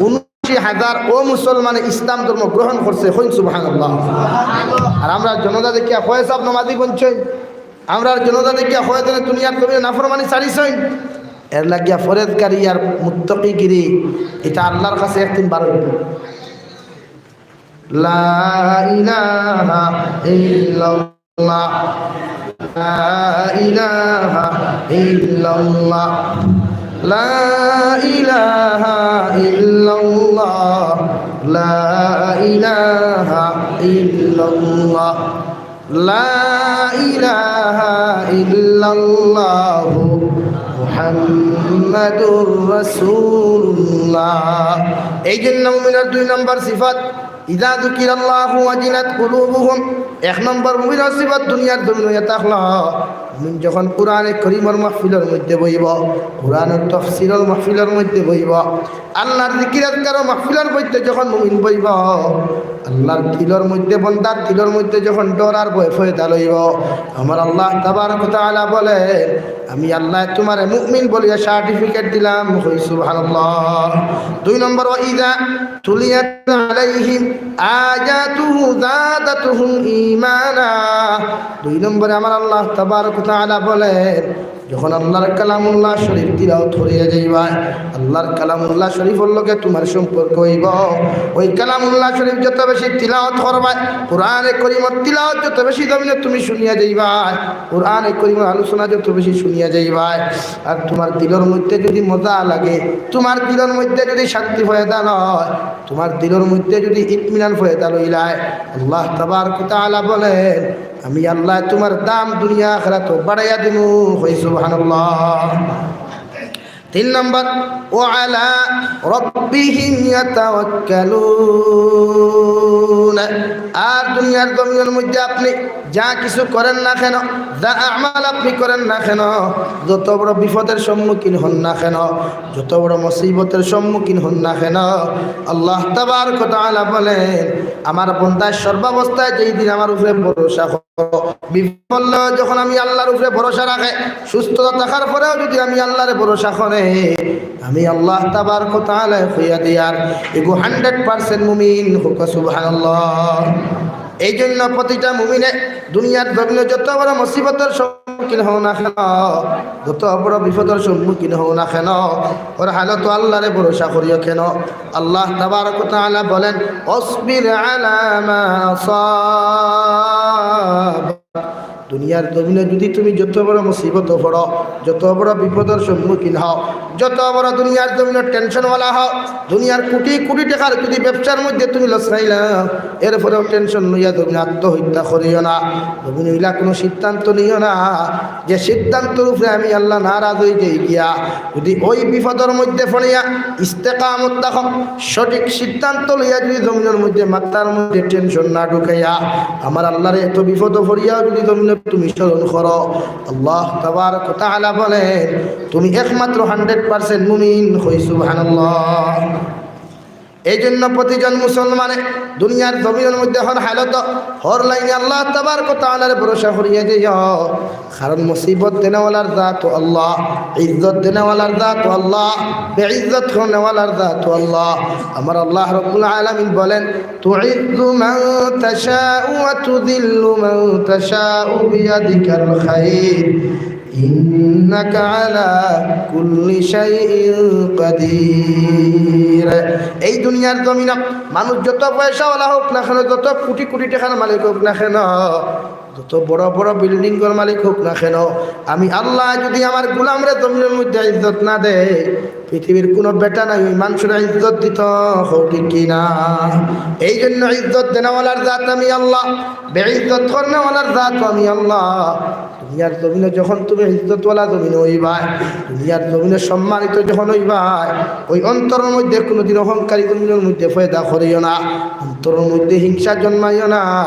ঊনআশি হাজার অমুসলমানে ইসলাম ধর্ম গ্রহণ করছে। কইন সুবহানাল্লাহ। আর আমরার জানাজা দেখিয়া কয় সাব নামাজি বনছইন? আমরার জানাজা দেখিয়া কয়জনে দুনিয়ার জমিনো নাফরমানি ছাড়িছইন? এরলাগিয়া পরহেজগারি আর মুত্তাকিগিরি, ইটা আল্লার কাছে একদিন বার অইবো। لا إله إلا الله. لا إله إلا الله. لا إله إلا الله. لا إله إلا الله. لا إله إلا الله মুহাম্মাদুর রাসূলুল্লাহ। এই জন্য মুমিনের দুই নম্বর সিফাত, ইযা যুকিরাল্লাহু ওয়াজিলাত কুলুবুহুম। এক নম্বর মুমিনের সিফাত দুনিয়ার জমিন অইয়া থাকলো, মুমিন যখন কোরআনে করিমর মাহফিলর মধ্যে বইবো, কোরআনর তাফসীরর মাহফিলর মধ্যে বইবো, আল্লাহর জিকির আজকারর মাহফিলর মধ্যে যখন মুমিন বইবো, আল্লাহর দিলর মধ্যে, বন্দার দিলর মধ্যে যখন ডর আর ভয় পয়দা লইবো, আমার আল্লাহ তাবারক ওয়া তাআলা বলেন, আমি আল্লাহ তুমারে মুমিন বলিয়া সার্টিফিকেট দিলাম। কই সুবহানাল্লাহ। দুই নম্বর, ওয়া ইযা তুলিয়াত আলাইহিম আয়াতুহু যাদাতুহুম ঈমানা। দুই নম্বরে আমার আল্লাহ তাবারক ওয়া তাআলা বলেন, যখন আল্লাহর কালামুল্লাহ শরীফ তিলাওয়াত করিয়া যাইবায়, আল্লাহর কালামুল্লাহ শরীফর লগে তুমার সম্পর্ক অইবো, ওই কালামুল্লাহ শরীফ যত বেশি তিলাওয়াত করবায়, কোরআনে করিমর তিলাওয়াত যত বেশি জমিনো তুমি শুনিয়া যাইবায়, কোরআনে করিমর আলোচনা যত বেশি শুনিয়া যাইবায়, আর তুমার দিলর মধ্যে যুদি মজা লাগে, তুমার দিলর মধ্যে যুদি শান্তি পয়দা লয়, তুমার দিলর মধ্যে যুদি ইতমিনান পয়দা লইলায়, আল্লাহ তাবারক ওয়া তাআলা বলেন, আমি আল্লাহ তুমার দাম দুনিয়া আখিরাতো বাড়াইয়া দিমু। কই সুবহানাল্লাহ। তিন নম্বর, ওয়া আলা রাব্বিহিম ইয়াতাওয়াক্কালুন। আর দুনিয়ার জমিনর মধ্যে আপনি যা কিছু করেন না কেন, যা আমাল আপনি করেন না কেন, যত বড় বিপদের সম্মুখীন হন না কেন, যত বড় মুসিবতের সম্মুখীন হন না কেন, আল্লাহ তাবারক ওয়া তাআলা বলেন, আমার বন্দায় সর্বাবস্থায় যেই দিন আমার উপরে ভরসা করে, বিপদ পড়লেও যখন আমি আল্লাহর উপরে ভরসা রাখে, সুস্থতা থাকার পরেও যুদি আমি আল্লাহরে ভরসা করে, আমি আল্লাহ তাবারক ওয়া তাআলা কইয়া দিয়ার এগু হান্ড্রেড পার্সেন্ট মুমিন। কউক্কা সুবহানাল্লাহ। এই জন্য প্রতিটা মুমিনে দুনিয়ার জমিনো যত বড় মুসিবতের সম্মুখীন হও না কেন, যত বড় বিপদের সম্মুখীন হও না কেন, অর হালতো আল্লাহরে ভরসা করিও কেন। আল্লাহ তাবারক ওয়া তাআলা বলেন, "ওয়াসবির আলা মা আসাব।" দুনিয়ার জমিনো যুদি তুমি যত বড় মুসিবতো পড়ো, যত বড় বিপদের সম্মুখীন হও, যত বড় দুনিয়ার জমিনো টেনশনওয়ালা হও, দুনিয়ার কোটি কোটি টেকার যুদি ব্যবসার মধ্যে তুমি লস খাইলাও, এরপরেও টেনশন লইয়া জমিনো আত্মহত্যা করিও না, জমিনো ইলা কুনু সিদ্ধান্ত নিও না, যে সিদ্ধান্তর উপরে আমি আল্লাহ নারাজ অইযাই গিয়া। যুদি ওই বিপদর মধ্যে পড়িয়া ইস্তেকামত থাকো, সঠিক সিদ্ধান্ত লইয়া যুদি জমিনর মধ্যে, মাথার মধ্যে টেনশন না ঢুকাইয়া, আমার আল্লাহরে এত বিপদো পড়িয়াও যুদি জমিনো তুমি স্মরণ করো, আল্লাহ তাবারক ওয়া তাআলা বলেন, তুমি একমাত্র হান্ড্রেড পার্সেন্ট মুমিন। কই সুবহানাল্লাহ। এই জন্য প্রতিজন মুসলমানে দুনিয়ার জমিনর মধ্যে হর হালতো, হর লাইনে আল্লাহ তাবারক ওয়া তাআলার ভরসা করিয়া যাইও। কারণ মুসিবত দেনেওয়ালার জাত আল্লাহ, ইজ্জত দেনেওয়ালার জাত আল্লাহ, বেইজ্জত করনেওয়ালার জাত আল্লাহ। আমার আল্লাহ রাব্বুল আলামিন বলেন, "তুইজ্জু মান তাশাউ ওয়া তুযিল্লু মান তাশাউ বিয়াদিকাল খাইর।" ইন্নাকা আলা কুল্লি শাইইন কাদির। এই দুনিয়ার জমিনো মানুষ যত পয়সাওয়ালা হউক না কেন, যত কোটি কোটি টেকার মালিক হউক না কেন, যত বড় বড় বিল্ডিংর মালিক হউক না কেন, আমি আল্লাহ যুদি আমার গোলামরে জমিনর মধ্যে ইজ্জত না দেই, পৃথিবীর কুনু বেটা নাই ওই মানষরে ইজ্জত দিতো। কও ঠিক কি না? এই জন্য ইজ্জত দেনেওয়ালার জাত আমি আল্লাহ, বেইজ্জত করনেওয়ালার জাত আমি আল্লাহ। দুনিয়ার জমিনো যখন তুমি ইজ্জতওয়ালা জমিনো অইবায়, দুনিয়ার জমিনো সম্মানিত যখন অইবায়, ওই অন্তরর মধ্যে কুনুদিন অহংকারী জমিনর মধ্যে পয়দা করিও না, অন্তরর মধ্যে হিংসা জন্মাইও না,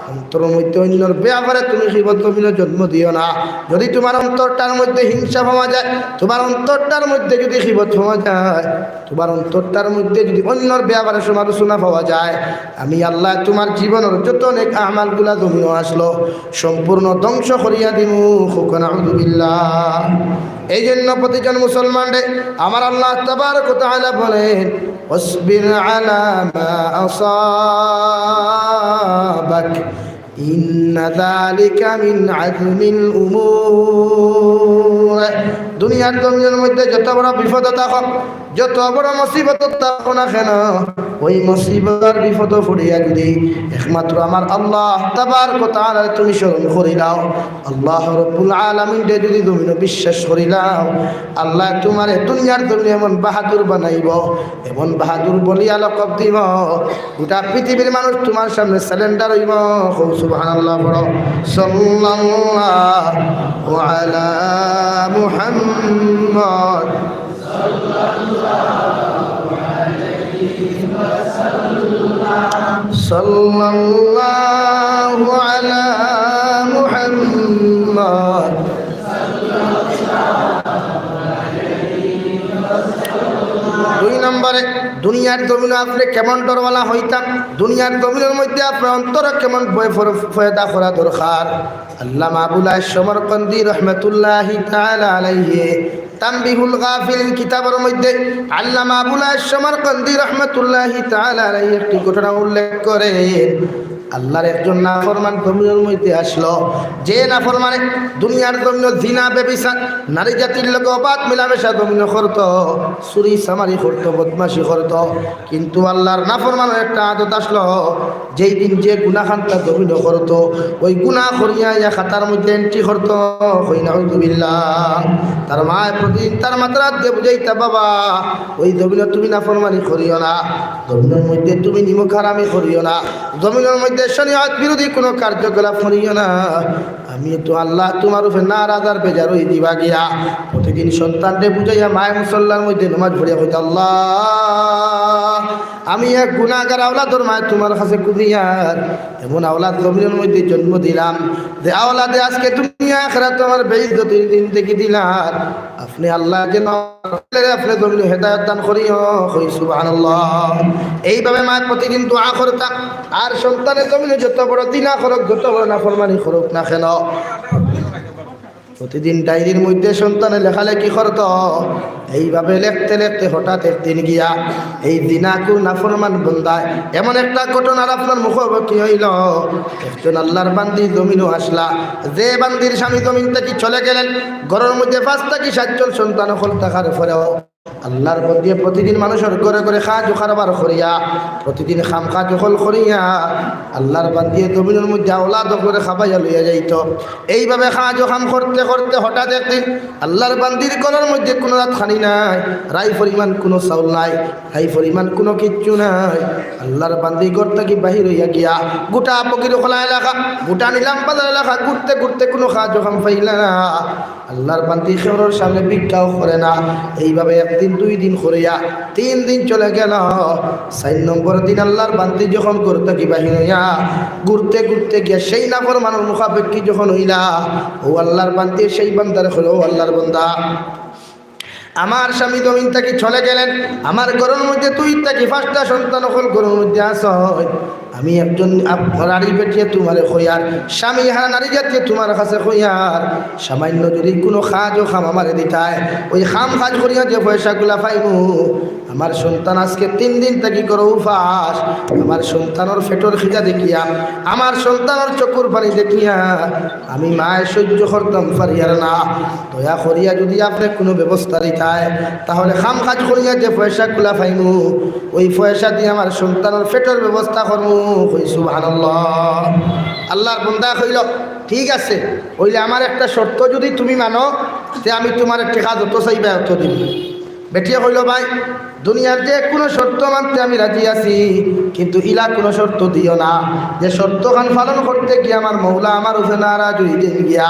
অন্তরর মধ্যে অইন্যর বেয়াপারে তুমি গীবত জমিনো জন্ম দিও না। যুদি তুমার অন্তরটার মধ্যে হিংসা পাওয়া যায়, তুমার অন্তরটার মধ্যে যুদি গীবত পাওয়া যায়, তুমার অন্তরটার মধ্যে যুদি অইন্যর বেয়াপারে সমালোচনা পাওয়া যায়, আমি আল্লাহ তুমার জীবনর যত নেক আমালগুলা জমিনো আছলো, সম্পূর্ণ ধ্বংস করিয়া দিমু। কউক্কা নাউযুবিল্লাহ। এই জন্য প্রতিজন মুসলমানরে আমার আল্লাহ তাবারক ওয়া তাআলা বলেন, "ওয়াসবির আলা মা আসাবাক।" ইন্না যালিকা মিন আজমিল উমুর। দুনিয়ার জমিনর মধ্যে যত বড় বিপদো থাকো, যত বড় মুসিবতো থাকো না কেন, ওই মুসিবত আর বিপদো পড়িয়া যুদি একমাত্র আমার আল্লাহ তাবারক ওয়া তাআলারে তুমি স্মরণ করিলাও, আল্লাহ রাব্বুল আলামিনরে যুদি জমিনো বিশ্বাস করিলাও, আল্লাহ তুমারে দুনিয়ার জমিনো এমন বাহাদুর বানাইবো, এমন বাহাদুর বলিয়া লকব দিবো, গোটা পৃথিবীর মানুষ তুমার সামনে সারেন্ডার অইবো। কও সুবহানাল্লাহ পড়ো। সাল্লাল্লাহু আলা মুহাম্মাদ। محمد. صلى الله على محمد. দুই নম্বরে, দুনিয়ার জমিনো আপনে কেমন ডরওয়ালা হইতা, দুনিয়ার জমিনর মধ্যে আপনার অন্তরে কেমন ভয় ফর-, পয়দা করা দরকার। আল্লামা আবুল আইস সমরকন্দি রহমতুল্লাহি তাআলা আলাইহি তানবিহুল গাফিলিন কিতাবর মধ্যে আল্লামা আবুল আইস সমরকন্দি রহমতুল্লাহি তাআলা আলাইহি একটি ঘটনা উল্লেখ করেন। আল্লাহর একজন নাফরমান জমিনর মধ্যে আসলো, যে নাফরমানে দুনিয়ার জমিনো জিনা, ব্যভিচার, নারী জাতির লগে অবাধ মিলামেশা জমিনো করতো, চুরি চামারি করতো, বদমাশি করতো, কিন্তু আল্লাহর নাফরমানর একটা আদত আসলো, যেই দিন যে গুনাখানতা জমিনো করতো, ওই গুনা করিয়া ইয়া খাতার মধ্যে entry করতো। কই নাউজুবিল্লাহ। তার মায় প্রতিদিন তার মাথাত দিয়া বুঝাইতা, "বাবা, ওই জমিনো তুমি নাফরমানি করিও না, জমিনর মধ্যে তুমি নিমক হারামি করিও না, জমিনর মধ্যে শরীয়ত বিরোধী কোনো কার্যকলাপ করিও না।" আমি তো আল্লাহ তোমার উপরে নারাজ আর বেজার হই দিবা গিয়া। প্রতিদিন সন্তানরে বুঝাইয়া মায় মুসল্লার মধ্যে নামাজ পড়িয়া কইতা, "আল্লাহ, আমি এক গুনাহগার আওলাদর মায় তোমার কাছে কুদিয়ার, এমন আওলাদ জমিনর মধ্যে জন্ম দিলাম, যে আওলাদে আজকে দুনিয়া আখেরাত আমার বেইজ্জতির দিন দেখি দিলার। আপনে আল্লাহ যেন আপনে জমিনে হেদায়েত দান করিও।" কই সুবহানাল্লাহ। এইভাবে মায় প্রতিদিন দোয়া করতা। আর সন্তানে জমিনো যত বড় জিনা করুক, যত বড় নাফরমানি করুক না কেন, প্রতিদিন ডায়েরির মধ্যে সন্তানে লেখালেখি করতো। এইভাবে লেখতে লেখতে হঠাৎ একদিন গিয়া এই জিনাকুর নাফরমান বন্দায় এমন একটা ঘটনার আপনার মুখোমুখি হইল। একজন আল্লাহর বান্দি জমিনো আসলা, যে বান্দির স্বামী জমিন থাকি চলে গেলেন, ঘরর মধ্যে পাঁচ থাকি সাতজন সন্তান অকল থাকার পরেও আল্লাহর বান্দিয়ে প্রতিদিন মানুষর ঘরে ঘরে কাজ কারবার করিয়া, প্রতিদিন কাম কাজ অকল করিয়া, আল্লাহর বান্দিয়ে জমিনর মধ্যে আওলাদ অকলরে খাবাইয়া লইয়া যাইতো। এইভাবে কাজ কাম করতে করতে হঠাৎ একদিন আল্লাহর বান্দির ঘরর মধ্যে কোনো রাত খানি নাই, রাই পরিমাণ কোনো চাউল নাই, রাই পরিমাণ কোনো কিচ্ছু নাই। আল্লাহর বান্দি ঘর থাকি বাহির হইয়া গিয়া গোটা ফকিরখোলা এলাকা, গোটা নিলাম বাজার এলাকা ঘুরতে ঘুরতে কোনো কাজ কাম পাইলা না। আল্লাহর বান্দি কেউর সামনে ভিক্ষাও করে না। এইভাবে একদিন, দুই দিন করিয়া তিন দিন চলে গেল। চার নম্বর দিন আল্লাহর বান্দি যখন ঘর থাকি বাহির হইয়া ঘুরতে ঘুরতে গিয়া সেই নাফরমানর মুখাপেক্ষী যখন হইলা, ও আল্লাহর বান্দি সেই বান্দারে কইল, "ও আল্লাহর বান্দা, আমার স্বামী জমিন থাকি চলে গেলেন, আমার ঘরর মধ্যে দুই থাকি পাঁচটা সন্তান অকল ঘরর মধ্যে আছে, আমি একজন আপ-, নারী বেটিয়ে তোমারে কইয়ার, স্বামী হারা নারী জাতিয়ে তোমার কাছে কইয়ার, সামান্য যদি কোনো কাজ কাম আমারে দিতায়, ওই কাম কাজ করিয়া যে পয়সাগুলা পাইমু, আমার সন্তান আজকে তিন দিন থাকি ঘরো উপাস, আমার সন্তানর পেটর খিদা দেখিয়া, আমার সন্তানর চকুর পানি দেখিয়া আমি মায় সহ্য করতাম পারিয়ার না। দয়া করিয়া যদি আপনে কোনো ব্যবস্থা দিতায়, তাহলে কাম কাজ করিয়া যে পয়সাগুলা পাইমু, ওই পয়সা দিয়া আমার সন্তানর পেটর ব্যবস্থা করমু।" কই সুবহানাল্লাহ। আল্লাহর বন্দা কইল, "ঠিক আছে, অইলে আমার একটা শর্ত যদি তুমি মানো, তে আমি তোমার টেকা যত চাইবা অত দিমু।" বেটিয়ে কইল, "ভাই, দুনিয়ার যে কোনো শর্ত মানতে আমি রাজি আছি, কিন্তু ইলা কোনো শর্ত দিও না, যে শর্তখান পালন করতে গিয়া আমার মৌলা আমার উপরে নারাজ হই যাইন গিয়া,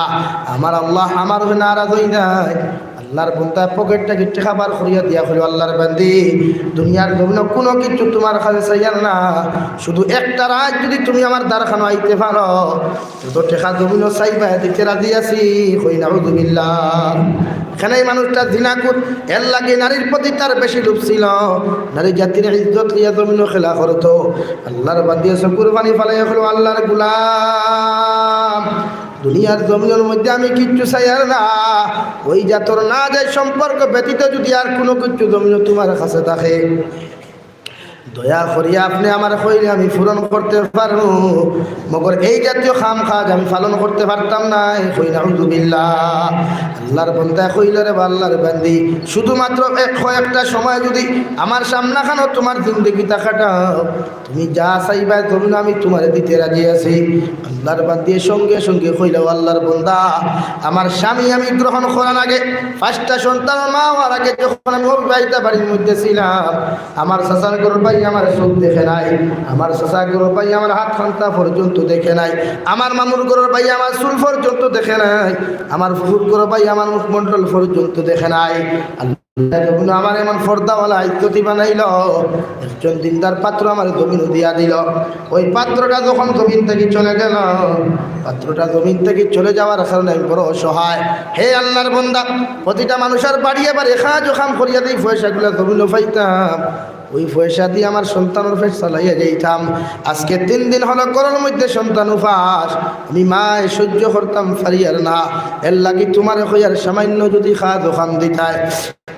আমার আল্লাহ আমার উপরে নারাজ হই যায়।" আল্লাহর বন্দায় পকেট থাকি টেকা বার করিয়া দিয়া কইল, "আল্লাহর বান্দি, দুনিয়ার জমিনো কোনো কিছু তোমার কাছে চাইয়ার না, শুধু একটা রাত যদি তুমি আমার দ্বারখানো আইতে পারো, যত টেকা জমিনো চাইবা দিতে রাজি আছি।" কই নাউজুবিল্লাহ। এখানে এই মানুষটা জিনাকুর, এর লাগি নারীর প্রতি তার বেশি লোভ ছিল, নারী জাতির ইজ্জত লইয়া জমিনো খেলা করতো। আল্লাহর বান্দিয়ে চকুর পানি ফালাইয়া কইল, "আল্লাহর গোলাম, দুনিয়ার জমিনর মধ্যে আমি কিচ্ছু চাইয়ার না, ওই জাতর না যায় সম্পর্ক ব্যতীত যদি আর কোনো কিছু জমিনো তোমার কাছে থাকে, দয়া করিয়া আপনে আমারে কইলে আমি পূরণ করতে পারমু, মগর এই জাতীয় কাম কাজ আমি পালন করতে পারতাম নায়।" কই নাউজুবিল্লাহ। আল্লাহর বন্দায় কইল, "রে বা আল্লাহর বান্দি, শুধুমাত্র এক কয়েকটা সময় যদি আমার সামনাখানো তোমার জিন্দেগিটা কাটাও, তুমি যা চাইবা জমিনো আমি তোমারে দিতে রাজি আছি।" আল্লাহর বান্দিয়ে সঙ্গে সঙ্গে কইল, "ও আল্লাহর বন্দা, আমার স্বামী আমি গ্রহণ করার আগে, পাঁচটা সন্তানর মা হওয়ার আগে যখন আমি অবিবাহিতা বাড়ির মধ্যে ছিলাম, আমার চাচার ঘরর ভাই আমার চোখ দেখে নাই, আমার চাচা ঘরর ভাই আমার হাত খান্তা পর্যন্ত দেখে নাই, আমার মামুর ঘরর ভাই আমার চুল পর্যন্ত দেখে নাই, আমার ফুফুর ঘরর ভাই আমার মুখমণ্ডল পর্যন্ত দেখে নাই। আল্লাহ যখন আমার এমন পর্দাওয়ালা ইজ্জতি বানাইল, একজন দিনদার পাত্র আমার জমিন দিয়া দিল। ওই পাত্রটা যখন জমিন থাকি চলে গেল, পাত্রটা জমিন থাকি চলে যাওয়ার কারণে আমি বড় অসহায়। হে আল্লাহর বান্দা, প্রতিটা মানুষর বাড়িয়ে বাড়িয়ে কাজ ও কাম করিয়া দেই, পয়সাগুলা জমিনও পাইতাম, ওই পয়সা দি আমার সন্তানর পেট চালাইয়া যাইতাম। আজকে তিন দিন হলো ঘরর মধ্যে সন্তান উপাস, আমি মায় সহ্য করতাম পারিয়ার না। এর লাগি তুমারে কইয়ার, সামান্য যদি কাজ ও কাম দিতায়।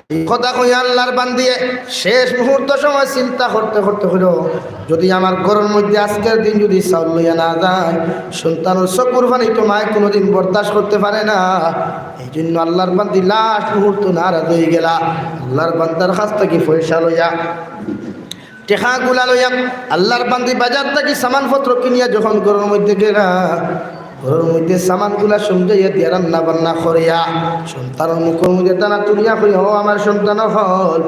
এই কথা কইয়া আল্লাহর বান্দিয়ে শেষ মুহূর্ত সময় চিন্তা করতে করতে কইল, যদি আমার ঘরর মধ্যে আজকের দিন যদি চাউল লইয়া না যায়, সন্তানর চকুর পানি তো মায় কোনোদিন বরদাস্ত করতে পারে না। এই জন্য আল্লাহর বান্দি লাস্ট মুহূর্ত নারাজ হয়ে গেলা, আল্লাহর বান্দার কাছ থাকি পয়সা লইয়া, টেকাগুলা লইয়া, আল্লাহর বান্দি বাজার থাকি সামানপত্র কিনিয়া যখন ঘরর মধ্যে গেলা, ঘরর মধ্যে সামানগুলা সমজাইয়া দিয়া রান্না বান্না করিয়া সন্তানর মুখর মধ্যে দানা তুলিয়া কইয়া, "ও আমার সন্তান অকল,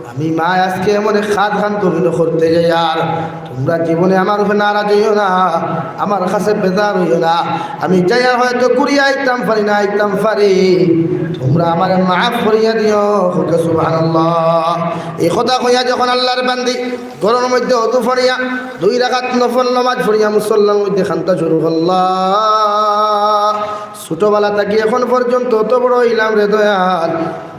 আমি মায় আজকে এমন এক কাজ খান জমিনো করতে যাইয়ার, তুমরা জীবনে আমার উপরে নারাজ হইও না, আমার কাছে বেজার হইও না। আমি যাইয়া হয়তো ঘুরিয়া আইতাম পারি না, আইতাম পারি, তুমরা আমারে মাফ করিয়া দিও।" কউক্কা সুবহানাল্লাহ। এই কথা কইয়া যখন আল্লাহর বান্দি ঘরর মধ্যে অজু পড়িয়া দুই রাকাত নফল নামাজ পড়িয়া মুসল্লার মধ্যে কান্তা শুরু করলা। ছোটবেলা থাকি এখন পর্যন্ত অত বড় হইলাম রে দয়াল,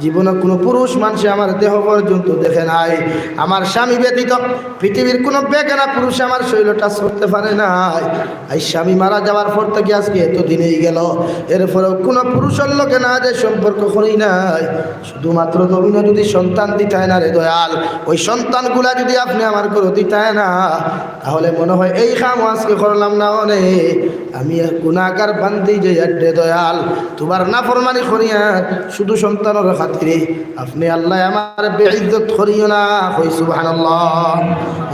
জীবনে কোনো পুরুষ মানষে আমার দেহ পর্যন্ত দেখে নাই। আমার স্বামী ব্যতীত পৃথিবীর কোনো বেগানা পুরুষে আমার শরীর touch করতে পারে নাই। আর স্বামী মারা যাওয়ার পর থাকি আজকে এত দিন হয়ে গেল, এরপরেও কোনো পুরুষর লগে না যে সম্পর্ক করি নাই। শুধুমাত্র জমিনো যদি সন্তান দিতায় না রে দয়াল, ওই সন্তানগুলা যদি আপনে আমার ঘরো দিতায় না, তাহলে মনে হয় এই কামও আজকে করলাম না অনে। আমি এক গুনাহগার বান্দি যে রে দয়াল, তুমার নাফরমানি করিয়া শুধু সন্তানর খাতিরে আপনে আল্লাহ আমার বেইজ্জত করিও না। কই সুবহানাল্লাহ।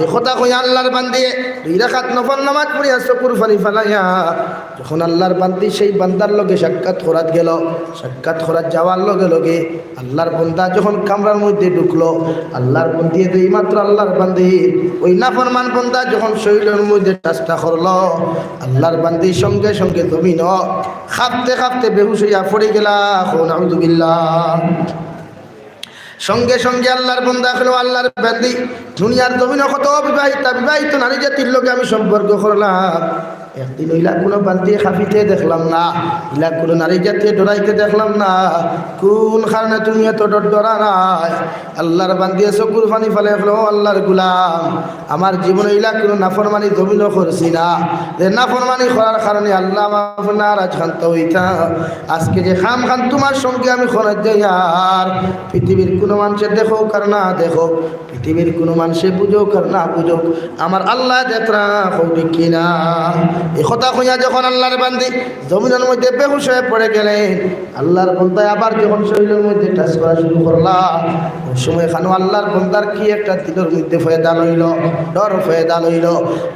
এই কথা কইয়া আল্লাহর বান্দিয়ে দুই রাকাত নফল নামাজ পড়িয়া চকুর পানি ফালাইয়া যখন আল্লাহর বান্দি সেই বান্দার লগে সাক্ষাৎ করাত গেল, সাক্ষাৎ করাত যাওয়ার লগে লগে আল্লাহর বান্দা যখন কামরার মধ্যে ঢুকলো, আল্লাহর বান্দিয়ে যেই মাত্র আল্লাহর বান্দি ওই নাফরমান বান্দা যখন শরীরর মধ্যে touchটা করলো, আল্লাহর বান্দি সঙ্গে সঙ্গে জমিনো কাঁপতে কাঁপতে বেহুশ হইয়া পড়ি গেলা। কও নাউজুবিল্লাহ। সঙ্গে সঙ্গে আল্লাহর বান্দা কইলো, "আল্লাহর বান্দি, দুনিয়ার জমিনো কত বিবাহিতা, বিবাহিত নারী জাতির লগে আমি সম্পর্ক করলাম, একদিন ইলা কোনো বান্দিয়ে কাঁপিতে দেখলাম না, ইলা কোনো নারী জাতিয়ে ডরাইতে দেখলাম না, কোন কারণে তুমি এত ডর ডরানায়?" আল্লাহর বান্দিয়ে চকুর পানি ফালাইয়া কইলো, "ও আল্লাহর গুলাম, আমার জীবনে ইলা কোনো নাফরমানি জমিনো করছি না, যে নাফরমানি করার কারণে আল্লাহ আমার উপর নারাজ কান্তা হইতা। আজকে যে কাম খান তুমার সঙ্গে আমি করাত যাইয়ার, পৃথিবীর কোনো মানষে দেখউক আর না দেখউক, পৃথিবীর কোনো মানষে বুঝউক আর না বুঝউক, আমার আল্লাহ দেখরা।" কও ঠিক কিনা? এই কথা কইয়া যখন আল্লাহর বান্দি জমিনর মধ্যে বেহুশ হয়ে পড়ে গেলেন, আল্লাহর বান্দায় আবার যখন শরীরর মধ্যে touch করা শুরু করলা, ওই সময় খানো আল্লাহর বান্দার কি একটা দিলর মধ্যে পয়দা লইল, ডর পয়দা লইল।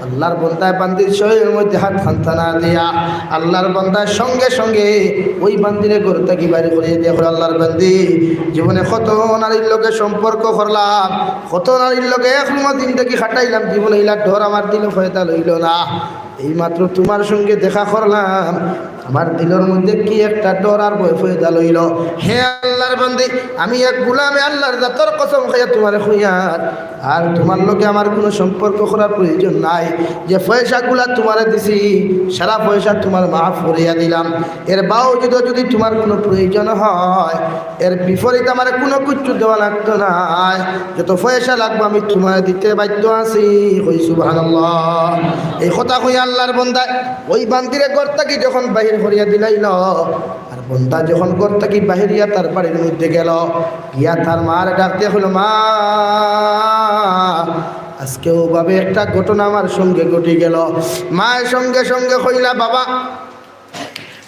আল্লাহর বান্দায় বান্দির শরীরর মধ্যে হাত খান্তা না দিয়া আল্লাহর বান্দায় সঙ্গে সঙ্গে ওই বান্দিরে ঘর থাকি বাইর করিয়া দিয়া কইলো, "আল্লাহর বান্দি, জীবনে কত নারীর লগে সম্পর্ক করলাম, কত নারীর লগে এক রুমা জিন্দেগি কাটাইলাম, জীবনে ইলা ডর আমার দিলো পয়দা লইল না। এইমাত্র তুমার সঙ্গে দেখা করলাম, আমার দিলর মধ্যে কি একটা ডর আর ভয় পয়দা লইল। হে আল্লাহর বান্দি, আমি এক গুলামে আল্লাহর জাতর কসম খাইয়া তুমারে কইয়ার, আর তুমার লগে আমার কোনো সম্পর্ক করার প্রয়োজন নাই। যে পয়সাগুলা তুমারে দিছি, সারা পয়সা তুমার মাফ করিয়া দিলাম। এর বাওজুদও যদি তুমার কোনো প্রয়োজন হয়, এর বিপরীতে আমারে কোনো কিচ্ছু দেওয়া লাগতো নায়। যত পয়সা লাগবো আমি তুমারে দিতে বাধ্য আছি।" কই সুবহানাল্লাহ। এই কথা কইয়া আল্লাহর বান্দায় ওই বান্দিরে ঘর থাকি যখন বাহির করিয়া দিলাইল, আর বান্দা যখন ঘর থাকি বাহিরিয়া তার বাড়ির মধ্যে গেল, গিয়া তার মারে ডাক দিয়া কইলো, "মা, আজকে ওভাবে একটা ঘটনা আমার সঙ্গে ঘটি গেল।" মায় সঙ্গে সঙ্গে কইলা, "বাবা,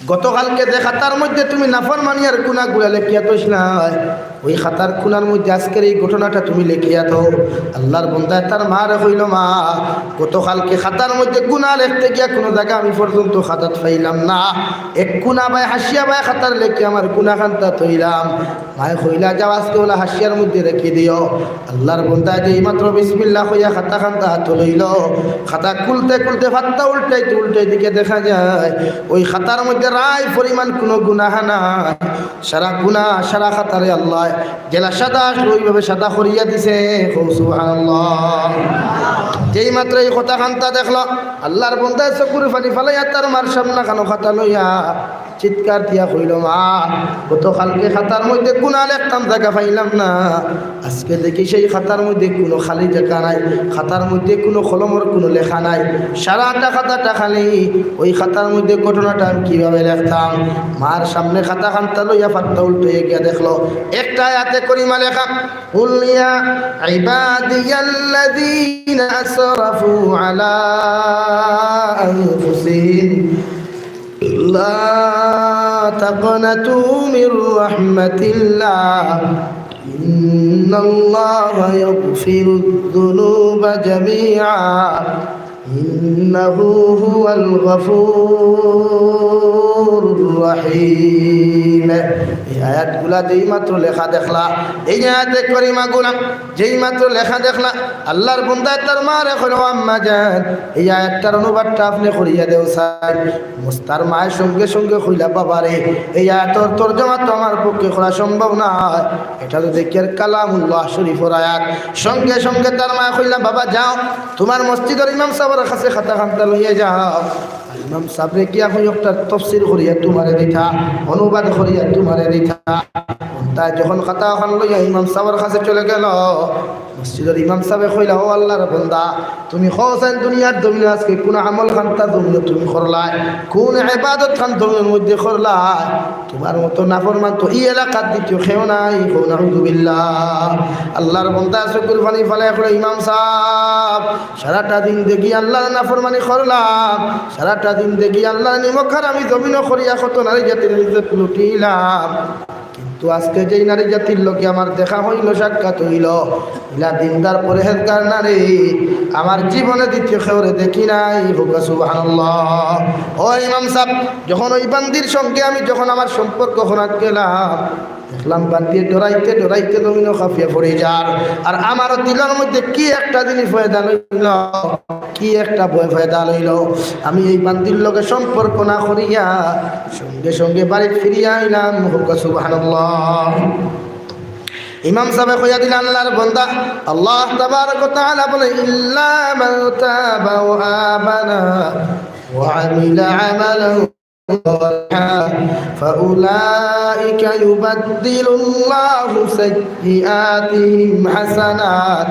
গতকালকে যে খাতার মধ্যে তুমি নাফরমানি আর গুনাহগুলা লেখিয়া থইছলায়, ওই খাতার কুনার মধ্যে আজকের এই ঘটনাটা তুমি লেখিয়া থও।" আল্লাহর বন্দায় তার মারে কইল, "মা, গতকালকে খাতার মধ্যে গুনাহ লেখতে গিয়া কুনু জাগা আমি পর্যন্ত খাতাত পাইলাম না। এক কুনা বায়, হাশিয়া বায় খাতার লেখি আমার গুনাহ খান্তা থইলাম।" মায়ে কইলা, "যাও, আজকে অলা হাশিয়ার মধ্যে লেখি দিও।" আল্লাহর বন্দায় যেই মাত্র বিসমিল্লাহ কইয়া খাতা খান্তা হাতো লইল, খাতা খুলতে খুলতে পাতা উল্টাইতে উল্টাইতে গিয়া দেখা যায় ওই খাতার মধ্যে রায় পরিমাণ কুনু গুনাহ নাই। সারা গুনাহ, সারা খাতারে আল্লায় যেলা সাদা আসলো, ওইভাবে সাদা করিয়া দিছে। কও সুবহানাল্লাহ। যেই মাত্র এই খাতা খান্তা দেখলো, আল্লাহর বন্দায় চকুর পানি ফালাইয়া তার মার সামনে খানো খাতা লইয়া চিৎকার দিয়া কইল, "মা, গতকালকে খাতার মধ্যে গুনাহ লেখতাম, জাগা পাইলাম না। আজকে দেখি সেই খাতার মধ্যে কুনু খালি জাগা নাই, খাতার মধ্যে কুনু কলমর কুনু লেখা নাই, সারাটা খাতাটা খালি। ওই খাতার মধ্যে ঘটনাটা আমি কিভাবে লেখতাম?" মার সামনে খাতা খান্তা লইয়া পাতা উল্টাইয়া গিয়া দেখলো, একটা আয়াতে করিমা লেখা, "قل يا عبادي الذين أسرفوا على أنفسهم لا تقنطوا من رحمة الله إن الله يغفر الذنوب جميعا إنه هو الغفور الرحيم।" এই আয়াতগুলা যেই মাত্র লেখা দেখলা, এই আয়াতে করিমাগুলা যেই মাত্র লেখা দেখলা, আল্লাহর বন্দায় তার মারে কইল, "ও আম্মা জান, এই আয়াতটার অনুবাদটা আপনে করিয়া দেও চাই।" তার মায়ে সঙ্গে সঙ্গে কইলা, "বাবারে, এই আয়াতর তর্জমা তো আমার পক্ষে করা সম্ভব নায়, এটা তো দেখি আর কালামুল্লাহ শরীফর আয়াত।" সঙ্গে সঙ্গে তার মায়ে কইলা, "বাবা যাও, তুমার মসজিদর ইমাম সাবর কাছে খাতা খান্তা লইয়া যাও।" ইমাম সাবরে গিয়া কই একটা তফসির করিয়া তুমারে দিতা, অনুবাদ করিয়া তুমারে দিতা। তাই যখন খাতা অখান লইয়া ইমাম সাবর কাছে চলে গেল, মসজিদর ইমাম সাবে কইলা, "ও আল্লাহর বন্দা, তুমি কওছাইন দুনিয়ার জমিনো আজকে কুন আমল খান্তা জমিনো তুমি করলায়, কুন ইবাদত খান জমিনর মধ্যে করলায়? তুমার মতো নাফরমান তো ই এলাকাত দ্বিতীয় কেউ নাই।" কও নাউজুবিল্লাহ। আল্লাহর বন্দা চকুর পানি ফালাইয়া কইল, "ইমাম সাব, সারাটা দিন দেখি আল্লাহর নাফরমানি করলাম, সারাটা দিন দেখি আল্লাহর নিমক হারামি জমিনো করিয়া কত নারী জাতির ইজ্জত লুটিলাম, কিন্তু আজকে যেই নারী জাতির লগে আমার দেখা অইল, সাক্ষাৎ অইল, ইলা দিনদার পরহেজগার নারী, আমার জীবনে দ্বিতীয় কেউরে দেখি নাই।" কও সুবহানাল্লাহ। ও ইমাম সাব, যখন ওই বান্দির সঙ্গে আমি যখন আমার সম্পর্ক করাত গেলাম, দেখলাম বান্দিয়ে ডরাইতে ডরাইতে জমিনো কাঁপিয়া পড়ি যার। আর আমার দিলর মধ্যে কি একটা জিনিস পয়দা লইল, কি একটা ভয় পয়দা লইল। আমি এই বান্দির লগে সম্পর্ক না করিয়া সঙ্গে সঙ্গে বাড়িত ফিরিয়া আইলাম। কও সুবহানাল্লাহ। ইমাম সাবে কইয়া দিলা, আল্লাহর বন্দা, আল্লাহ তাবারক ওয়া তাআলা বলে, "ইল্লা মান তাবা ওয়া আমানা ওয়া আমিলা আমালান صالحا فأولئك يبدل الله سيئاتهم حسنات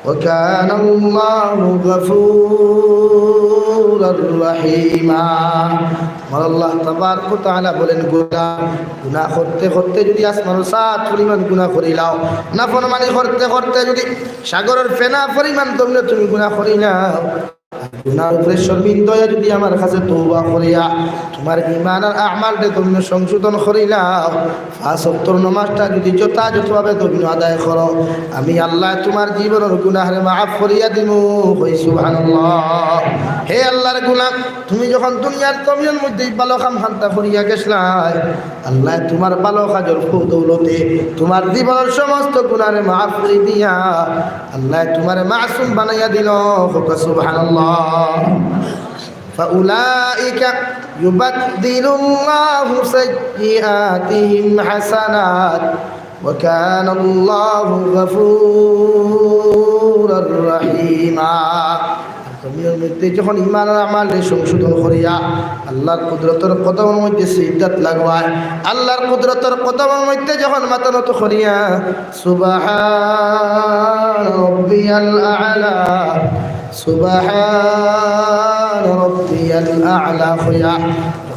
وكان الله غفورا رحيما।" আমার আল্লাহ তাবারক ওয়া তাআলা বলেন, গুনাহ, গুনাহ করতে করতে যদি আসমানর চাঁদ পরিমাণ গুনাহ করিলাও, নাফরমানি করতে করতে যদি সাগরর ফেনা পরিমাণ জমিনো তুমি গুনাহ করিলাও, গুনার উপরে শর্মিন্দা অইয়া যদি আমার কাছে তওবা করিয়া তুমার ইমান আর আমালরে তুমি সংশোধন করিলাও, পাঁচ ওয়াক্তর নামাজটা যদি যথাযথভাবে তুমি আদায় করো, আমি আল্লাহ তুমার জীবনর গুনাহরে মাফ করিয়া দিমু। কও সুবহানাল্লাহ। হে আল্লাহর গোলাম, তুমি যখন দুনিয়ার জমিনর মধ্যে ভালো কাম খান্তা করিয়া গেছলায়, আল্লাহ তুমার ভালো কাজর দৌলতে তুমার জীবনর সমস্ত গুনাহরে মাফ করি দিয়া আল্লাহ তুমারে মাসুম বানাইয়া দিল। কও সুবহানাল্লাহ। فأولئك يبدل الله سيئاتهم حسنات وكان الله غفورا رحيما। জমিনর মধ্যে যখন ইমান আর আমালরে সংশোধন করিয়া আল্লাহর কুদরতর কদমর মধ্যে সিজদাত লাগবায়, আল্লাহর কুদরতর কদমর মধ্যে যখন মাথা নত করিয়া সুবহান রব্বিয়াল আ'লা, সুবহান রব্বিয়াল আ'লা কইয়া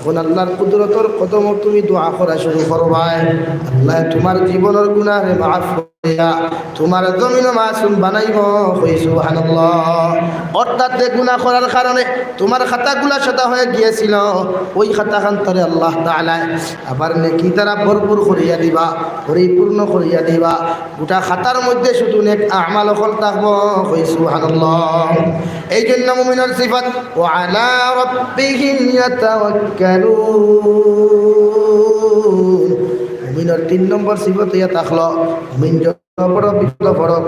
যখন আল্লাহর কুদরতর কদমো তুমি দোয়া করা শুরু করবায়, আল্লায় তুমার জীবনর গুনাহরে মাফ করিয়া তুমার জমিনো মাসুম বানাইবো। কই সুবহানাল্লাহ। অর্থাৎ যে গুনাহ করার কারণে তুমার খাতাগুলা সাদা অইয়া গিয়াছিল, অউ খাতাখানতারে আল্লাহ তাআলায় আবার নেকি দ্বারা ভরপুর করিয়া দিবা, পরিপূর্ণ করিয়া দিবা। গোটা খাতার মধ্যে শুধু নেক আমাল অকল থাকবো। কই সুবহানাল্লাহ। এই জন্য মুমিনর সিফত, "ওয়া আলা রাব্বিহিম ইয়াতাওয়াক্কালুন।" মুমিনর তিন নম্বর সিফত অইয়া থাকলো, মুমিন যত বড় বিপদো পড়ুক,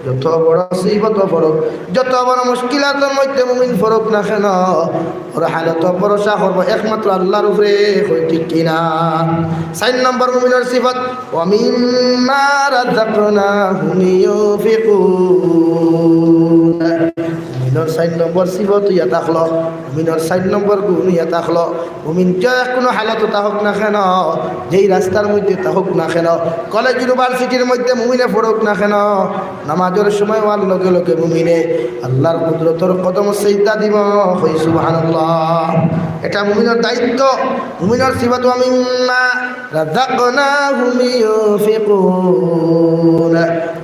যত বড় মুসিবতো পড়ুক, যত বড় মুশকিলাতর মধ্যে মুমিন পড়ুক না কেন, ওর হালত ভরসা করবো একমাত্র আল্লাহর উপরে। কই ঠিক কিনা? চাইর নম্বর মুমিনর সিফত, "ওয়া মিম্মা রাযাকনাহুম ইউনফিকুন।" মুমিনর চাইর নম্বর সিফত অইয়া থাকলো, মুমিনর চাইর নম্বর গুণ অইয়া থাকলো, মুমিন যে কুনু হালতো থাকউক না কেন, যেই রাস্তার মধ্যে থাকউক না কেন, কলেজ ইউনিভার্সিটির মধ্যে মুমিনে পড়ুক না কেন, নামাজর সময় অওয়ার লগে লগে মুমিনে আল্লাহর কুদরতর কদমো সিজদা দিবো। কই সুবহানাল্লাহ। এটা মুমিনর দায়িত্ব, মুমিনর সিফত। "ওয়া মিম্মা রাযাকনাহুম ইউনফিকুন।"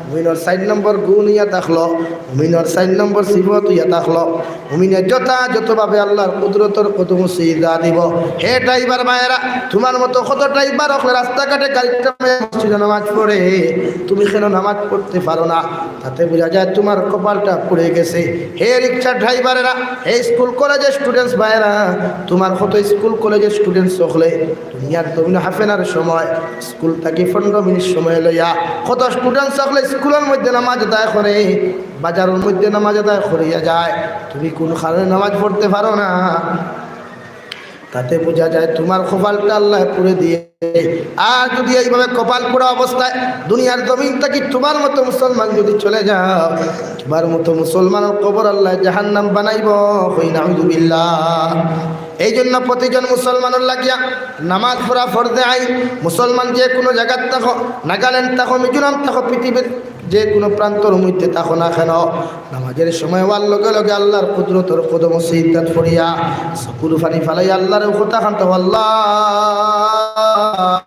মুমিনর চাইর নম্বর গুণ অইয়া থাকলো, মুমিনর চাইর নম্বর সিফত অইয়া থাকলো, মুমিনে যথাযথভাবে আল্লাহর কুদরতর কদমো সিজদা দিবো। হে ড্রাইভার ভাইয়েরা, তুমার মতো কত ড্রাইভার অকলে রাস্তাঘাটে গাড়ির সামনে মসজিদো নামাজ পড়ে, তুমি কেন নামাজ পড়তে পারো না? তাতে বুঝা যায় তুমার কপালটা পুড়ে গেছে। হে রিক্সা ড্রাইভারেরা, হে স্কুল কলেজের স্টুডেন্টস ভাইয়েরা, তুমার কত স্কুল কলেজের স্টুডেন্টস অকলে দুনিয়ার জমিনো হাফেনার সময় স্কুল থাকি পনেরো মিনিট সময় লইয়া কত স্টুডেন্টস অকলে স্কুলর মধ্যে নামাজ আদায় করে, বাজারর মধ্যে নামাজ আদায় করিয়া যায়, তুমি কুন কারণে নামাজ পড়তে পারো না? তাতে বুঝা যায় তুমার কপালটা আল্লায় পুড়ে দিছে। আর যুদি এইভাবে কপাল পোড়া অবস্থায় দুনিয়ার জমিন থাকি তুমার মতো মুসলমান যুদি চলে যাও, তুমার মতো মুসলমানর কবর আল্লায় জাহান্নাম বানাইবো। কই নাউজুবিল্লাহ। এই জন্য প্রতিজন মুসলমানর লাগিয়া নামাজ পড়া ফরজে আইন। মুসলমান যে কুনু জাগাত থাকো, নাগাল্যান্ড থাকো, মিজোরাম থাকো, পৃথিবীর যে কুনু প্রান্তর মধ্যে থাকো না কেন, নামাজের সময় অওয়ার লগে লগে আল্লাহর কুদরতর কদমো সিজদাত পড়িয়া চকুর পানি ফালাইয়া আল্লাহর কথা কান্ত, "আল্লাহ,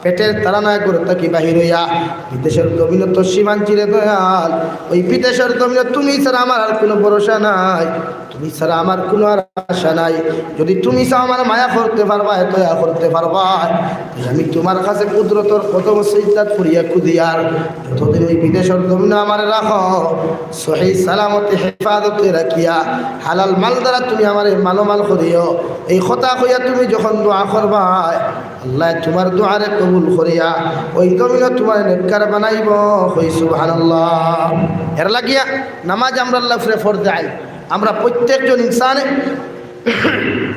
পেটের তাড়নায় ঘর থাকি বাহির অইয়া বিদেশর জমিনো তশরিফ আনছি রে দয়াল, ওই বিদেশর জমিনো তুমি ছাড়া আমার আর কুনু ভরসা নাই, তুমি ছাড়া আমার কুনু আর আশা নাই। যুদি তুমি চাও আমার মায়া করতে পারবায়, দয়া করতে পারবায়, তে আমি তুমার কাছে কুদরতর কদমো সিজদাত পড়িয়া খুজিয়ার, যতদিন ওই বিদেশর জমিনো আমারে রাখো, সহি সালামতে হেফাজতে রাখিয়া হালাল মাল দ্বারা তুমি আমারে মালামাল করিও।" এই কথা কইয়া তুমি যখন দোয়া করবায়, আল্লায় তুমার দোয়ারে কবুল করিয়া ওই জমিনো তুমারে নেককার বানাইবো। কই সুবহানাল্লাহ। এর লাগিয়া নামাজ আমরার উপরে ফরজে আইন। আমরা প্রত্যেকজন ইনসানে,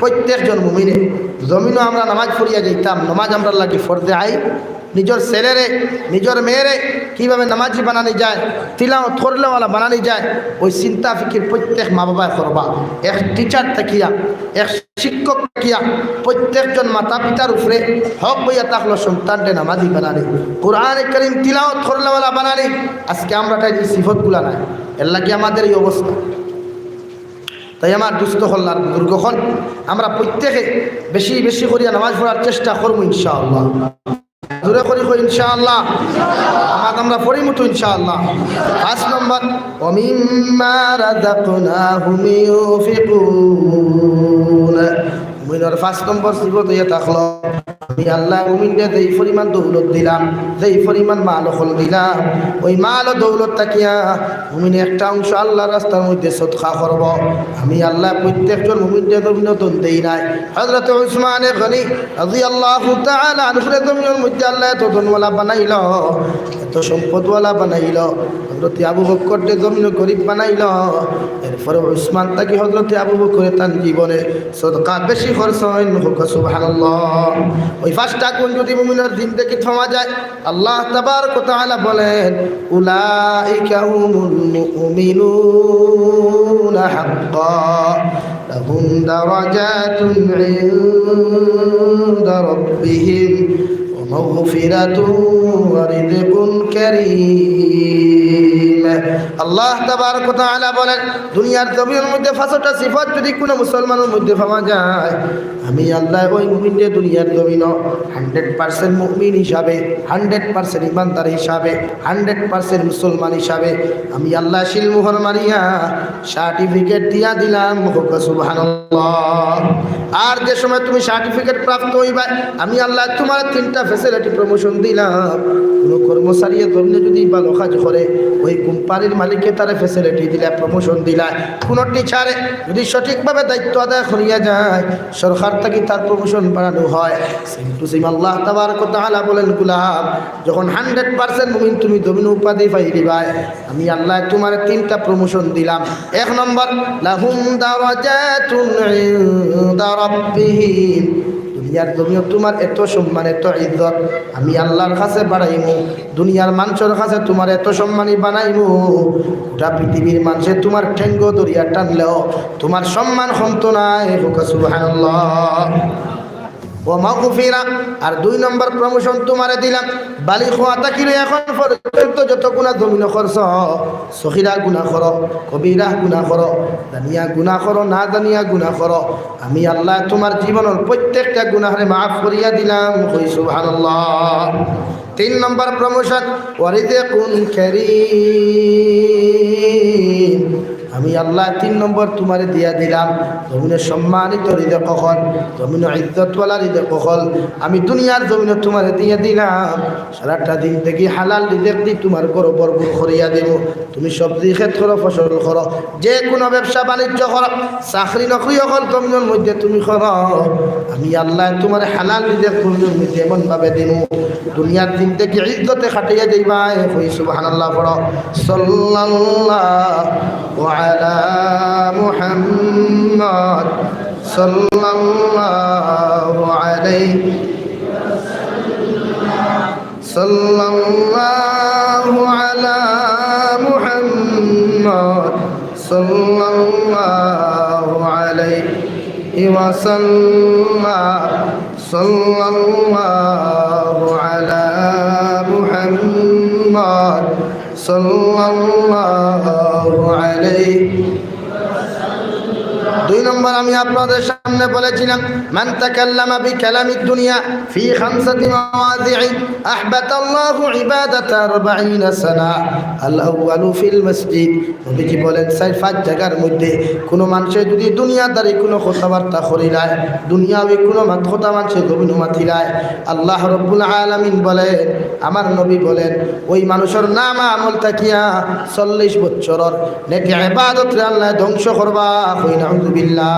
প্রত্যেকজন মুমিনে জমিনো আমরা নামাজ পড়িয়া যাইতাম, নামাজ আমরার লাগি ফরজে আইন। নিজর ছেলেরে, নিজর মেয়েরে কিভাবে নামাজি বানানি যায়, তিলাওয়াত করনেওয়ালা বানানি যায়, ওই চিন্তা ফিকির প্রত্যেক মা বাবায় করবা। এক টিচার থাকিয়া, এক শিক্ষক থাকিয়া প্রত্যেকজন মাতা পিতার উপরে হক অইয়া থাকলো সন্তানরে নামাজি বানানি, কোরআনে করিম তিলাওয়াত করনেওয়ালা বানানি। আজকে আমরার তাইন এই সিফতগুলা নাই, এর লাগি আমাদের এই অবস্থা। তাই আমার দুস্ত অকল আর বুজুর্গ অকল, আমরা প্রত্যেকে বেশি বেশি করিয়া নামাজ পড়ার চেষ্টা করমু ইনশাআল্লাহ। জোরে করি কই ইনশাআল্লাহ। নামাজ আমরা পড়িমু তো ইনশাআল্লাহ। পাঁচ নম্বর, "ওয়া মিম্মা রাযাকনাহুম ইউনফিকুন।" মুমিনর পাঁচ নম্বর সিফত অইয়া থাকলো, আমি আল্লায় মুমিনরে যেই পরিমাণ দৌলত দিলাম, যেই পরিমাণ মাল অকল দিলাম, ওই মাল ও দৌলত থাকিয়া মুমিনে একটা অংশ আল্লাহর রাস্তার মধ্যে সদকা করবো। আমি আল্লায় প্রত্যেকজন মুমিনরে জমিনো ধন দেই নাই। হযরত উসমানে গনি রাদিয়াল্লাহু তাআলা আনহুরে জমিনর মধ্যে আল্লায় এত ধনওয়ালা বানাইলো, এত সম্পদওয়ালা বানাইলো। হযরত আবু বকররে জমিনো গরিব বানাইলো। এরপরে উসমান থাকি হযরত আবু বকরে তান জীবনে সদকা বেশি করছইন, কউক্কা সুবহানাল্লাহ। ওই পাঁচটা গুণ যুদি মুমিনর জিন্দেগিত পাওয়া যায়, আল্লাহ তাবারক ওয়া তাআলা বলেন, "উলাইকা হুমুল মুমিনুনা হাক্কা, লাহুম দারাজাতুন ইনদা রাব্বিহিম ওয়া মাগফিরাতুন ওয়া রিজকুন কারীম।" আল্লাহ তাবারক ওয়া তাআলা বলেন, দুনিয়ার জমিনর মধ্যে পাঁচটা সিফত যুদি কুনু মুসলমানর মধ্যে পাওয়া যায়, আমি আল্লায় ওই মুমিনরে দুনিয়ার জমিনো হান্ড্রেড পার্সেন্ট মুমিন হিসাবে, হান্ড্রেড পার্সেন্ট ইমানদার হিসাবে, হান্ড্রেড পার্সেন্ট মুসলমান হিসাবে আমি আল্লায় সিলমোহর মারিয়া সার্টিফিকেট দিয়া দিলাম। কউক্কা সুবহানাল্লাহ। আর যে সময় তুমি সার্টিফিকেট প্রাপ্ত অইবায়, আমি আল্লায় তুমারে তিনটা ফ্যাসিলিটি প্রমোশন দিলাম। কুনু কর্মচারীয়ে জমিনো যুদি ভালা কাজ করে, ওই কোম্পানির মালিকে তারে ফ্যাসিলিটি দিলা, প্রমোশন দিলা। কুনু টিচারে যুদি সঠিকভাবে দায়িত্ব আদায় করিয়া যায়, সরকার থাকি তার প্রমোশন বাড়ানো হয়। সেম টু সেম আল্লাহ তাবারাকা ওয়া তাআলা বলেন, "গোলাম, যখন হান্ড্রেড পার্সেন্ট মুমিন তুমি জমিনো উপাধি পাইলিবায়, আমি আল্লায় তুমারে তিনটা প্রমোশন দিলাম।" এক নম্বর, লাহুম দারাজাতুন ইনদা রাব্বিহিম। দুনিয়ার জমিনো তুমার এত সম্মান, এত ইজ্জত, আমি আল্লার কাছে বাড়াইমু। দুনিয়ার মানষর কাছে তুমারে এত সম্মানী বানাইমু, গোটা পৃথিবীর মানষে তুমার ঠেঙ্গো ধরিয়া টানলেও তুমার সম্মান কমতো নায়। কউক্কা সুবহানাল্লাহ। ওয়া মাগফিরা, আর দুই নম্বর প্রমোশন তুমারে দিলাম, বালিগ অওয়া থাকি লইয়া এখন পর্যন্ত যত গুনা জমিনো করছো, সগীরা গুনা করো, কবিরা গুনা করো, জানিয়া গুনা করো, না জানিয়া গুনা করো, আমি আল্লায় তুমার জীবনর প্রত্যেকটা গুনাহরে মাফ করিয়া দিলাম। কই সুবহানাল্লাহ। তিন নম্বর প্রমোশন, ওয়া রিজকুন কারীম। আমি আল্লায় তিন নম্বর তুমারে দিয়া দিলাম, জমিনো সম্মানিত রিজক অকল, জমিনো ইজ্জতওয়ালা রিজক অকল, আমি দুনিয়ার জমিনো তুমারে দিয়া দিলাম। সারাটা জিন্দেগি হালাল রিজক দি তুমার ঘর ভরপুর করিয়া দিমু। তুমি সবজি খেত করো, ফসল করো, যে কুনু ব্যবসা বাণিজ্য করো, চাকরি নকরি অকল জমিনর মধ্যে তুমি করো, আমি আল্লায় তুমারে হালাল রিজক জমিনর মধ্যে এমন ভাবে দিমু, দুনিয়ার জিন্দেগি ইজ্জতে কাটাইয়া যাইবায়। কই সুবহানাল্লাহ পড়ো। সাল্লাল্লাহু আলা মুহাম্মদ, সাল্লাল্লাহু আলাইহি, সাল্লাল্লাহু আলা মুহাম্মদ, সাল্লাল্লাহু আলাইহি ওয়া সাল্লাম। সাল্লাল্লাহু আলা মুহাম্মদ, সাল্লাল্লাহু আলাইহি। দুই নম্বর, আমি আপনাদের সামনে বলেছিলাম, মান তাকাল্লামা বিকালামিদ দুনিয়া ফি খামসাতি মাওয়াদিই আহবাতাল্লাহু ইবাদাতা আরবাঈনা সানা। আল আউয়ালু ফিল মসজিদ। নবীজি বলেন, চাইর পাঁচ জাগার মধ্যে কুনু মানষে যুদি দুনিয়াদারি কুনু কথাবার্তা করিলায়, দুনিয়াবি কুনু মাত কথা মানষে জমিনো মাতিলায়, আল্লাহ রব্বুল আলামিন বলেন, আমার নবী বলেন, ওই মানষর নামা আমল থাকিয়া চল্লিশ বছরর নেক ইবাদতরে আল্লায় ধ্বংস করবা। কই নাউজুবিল্লাহ।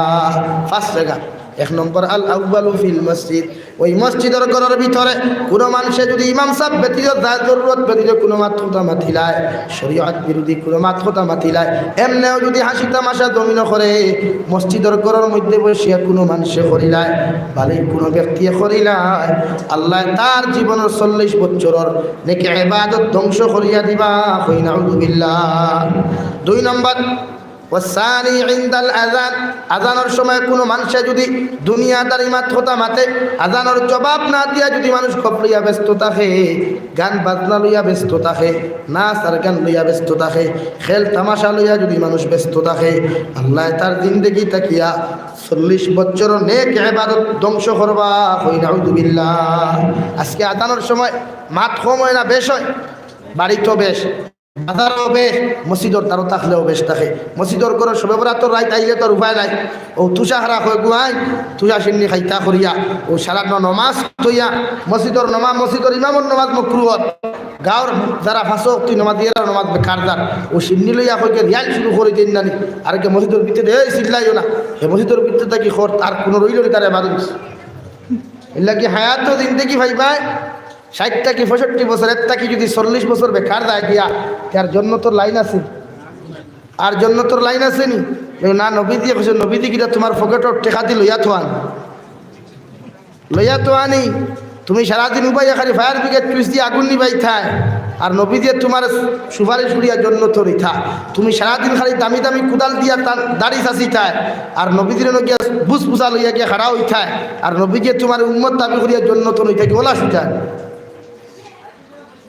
পাঁচ জাগা। এক নম্বর, আল আউয়ালু ফিল মসজিদ, ওই মসজিদর ঘরর ভিতরে কুনু মানষে যুদি ইমাম সাব ব্যতীত, যার জরুরত ব্যতীত কুনু মাত কথা মাতিলায়, শরীয়ত বিরোধী কুনু মাত কথা মাতিলায়, এমনেও যুদি হাসি তামাশা জমিনো করে, মসজিদর ঘরর মধ্যে বসিয়া কুনু মানষে করিলায়, বাড়ির কুনু ব্যক্তিয়ে করিলায়, আল্লায় তার জীবনর চল্লিশ বছরর নেক ইবাদত ধ্বংস করিয়া দিবা। কই নাউজুবিল্লাহ। দুই নম্বর, ওয়াসানি ইনদাল আযান, আযানর সময় কুনু মানষে যুদি দুনিয়াদারি মাত কথা মাতে, আযানর জবাব না দিয়া যুদি মানুষ গফ লইয়া ব্যস্ত থাকে, গান বাজনা লইয়া ব্যস্ত থাকে, নাচ আর গান লইয়া ব্যস্ত থাকে, খেল তামাশা লইয়া যুদি মানুষ ব্যস্ত থাকে, আল্লায় তার জিন্দেগি থাকিয়া চল্লিশ বছরর নেক ইবাদত ধ্বংস করবা। কই নাউজুবিল্লাহ। আজকে আযানর সময় মাত কম অয় না, বেশ অয়, বাড়িত বেশ, বাজারো বেশ, মসজিদর দ্বারো থাকলেও বেশ থাকে। মসজিদর ঘরো শবে বরাতর রাইত আইলে তো আর উপায় নাই। অউ তুষা হারা কয়, "গুয়াই, তুষা শিন্নি খাইতা করিয়া।" অউ সারা ন-, নমাজ থইয়া, মসজিদর নমাজ, মসজিদর ইমামর নমাজ মকরুহ। গাঁওর যারা পাঁচ ওয়াক্ত নমাজি, এরার নমাজ বেকার যার। অউ শিন্নি লইয়া কয় গিয়া রিয়াল শুরু করি দেইন নানি। আর কে মসজিদর ভিতরে, "এই চিল্লাইও না।" হে মসজিদর ভিতরে থাকি খর, তার কুনু রইল নি তার ইবাদত। এর লাগি হায়াত তো জিন্দেগি পাইবায়, ষাইট থাকি পঁয়ষট্টি বছর, এর থাকি যুদি চল্লিশ বছর বেকার যায় গিয়া, তে আর জন্নতর লাইন আছে? আর জন্নতর লাইন আছে নি? না, নবীজিয়ে কইছইন, নবীজি কিতা তুমার পকেটর টেকা দি লইয়া থওয়ান? লইয়া থওয়ানি। তুমি সারাদিন উবাইয়া খালি ফায়ার ব্রিগেড সুইচ দি আগুন নিবাইতায়, আর নবীজিয়ে তুমার সুপারিশ করিয়া জন্নতো নিতা। তুমি সারাদিন খালি দামি দামি কুদাল দিয়া তার দাড়ি চাচিতায়, আর নবীজির লগে বুসবুসা লইয়া গিয়া খাড়া অইতায়, আর নবীজিয়ে তুমার উম্মত দাবি করিয়া জন্নতো নিতা, কি ওলা সুজা?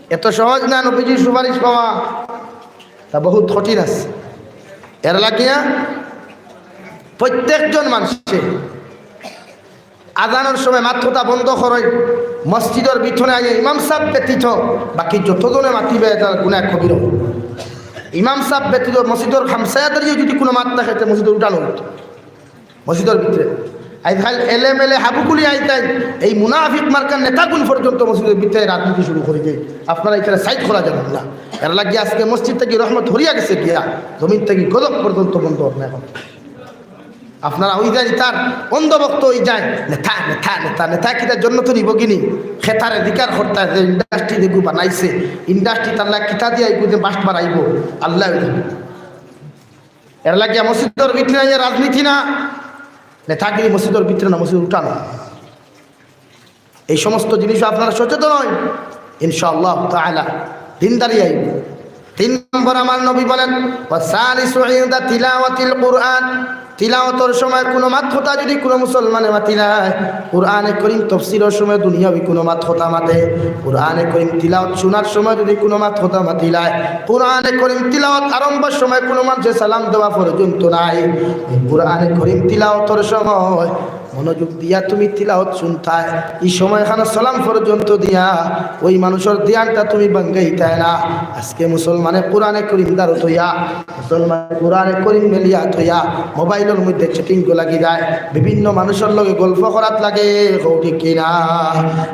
এত সহজ না নবীজির সুপারিশ পাওয়া, তা বহুত কঠিন আছে। এর লাগিয়া প্রত্যেকজন মানষে আজানর সময় মাত কথা বন্ধ করইন, মসজিদর ভিতরে আইয়া ইমাম সাব ব্যতীত বাকি যতজনে মাতিবা তারা গুনাহ কবিরা। ইমাম সাব ব্যতীত মসজিদর হামসায়াদারিও যদি কুনু মাত থাকে, তে মসজিদর উঠানো অইতো। মসজিদর ভিতরে আইজকাইল এলেমেলে হাবুকুলি আইতাই, এই মুনাফিক মার্কার নেতাগুন পর্যন্ত মসজিদর ভিতরে রাজনীতি শুরু করি দেয়। আপনারা ইখান সাইড করা যাইন না। এর লাগি আজকে মসজিদ থাকি রহমত হরিয়া গেছে গিয়া, জমিন থাকি গজব পর্যন্ত বন্ধ অর না অখন। আপনারা অই যায় তার অন্ধভক্ত অই যায়, নেতা, নেতা, নেতা, নেতা কিতা জন্নতো নিবো গি নি? খেতার অধিকার করতা যে ইন্ডাস্ট্রি যেগু বানাইছে, ইন্ডাস্ট্রি তার লাগি কিতা দিয়া এগু যে বাস্ট বাড়াইবো, আল্লায় জানে। এর লাগি মসজিদর ভিতরে আইয়া রাজনীতি না, নেতাগিরি মসজিদর ভিতরে না, মসজিদ উঠানো। এই সমস্ত জিনিসও আপনারা সচেতন অইন, ইনশাআল্লাহ তাআলা দিনদারি আইবো। তিন নম্বর আমার নবী বলেন, "ওয়াসালিসু ইনদা তিলাওয়াতিল কুরআন।" তিলাওয়াতর সময় কুনু মাত কথা যদি কুনু মুসলমানে মাতিলায়, কুরআনে করিম তফসিরর সময় দুনিয়াবি কুনু মাত কথা মাতে, কুরআনে করিম তিলাওয়াত শুনার সময় যদি কুনু মাত কথা মাতিলায়, কুরআনে করিম তিলাওয়াত আরম্ভর সময় কুনু মানষে সালাম দেওয়া পর্যন্ত নাই, এই কুরআনে করিম তিলাওয়াতর সময় মনোযোগ দিয়া তুমি তিলাওয়াত শুনতায়, ই সময়খান সালাম পর্যন্ত দিয়া ওই মানুষর ধ্যানটা তুমি ভাঙ্গাইতায় না। আজকে মুসলমানে কুরআনে করিম দারো থইয়া, মুসলমানে কুরআনে করিম মেলিয়া থইয়া মোবাইলর মধ্যে chatting লাগি যায়, বিভিন্ন মানুষর লগে গল্প করাত লাগে, কও ঠিক কিনা?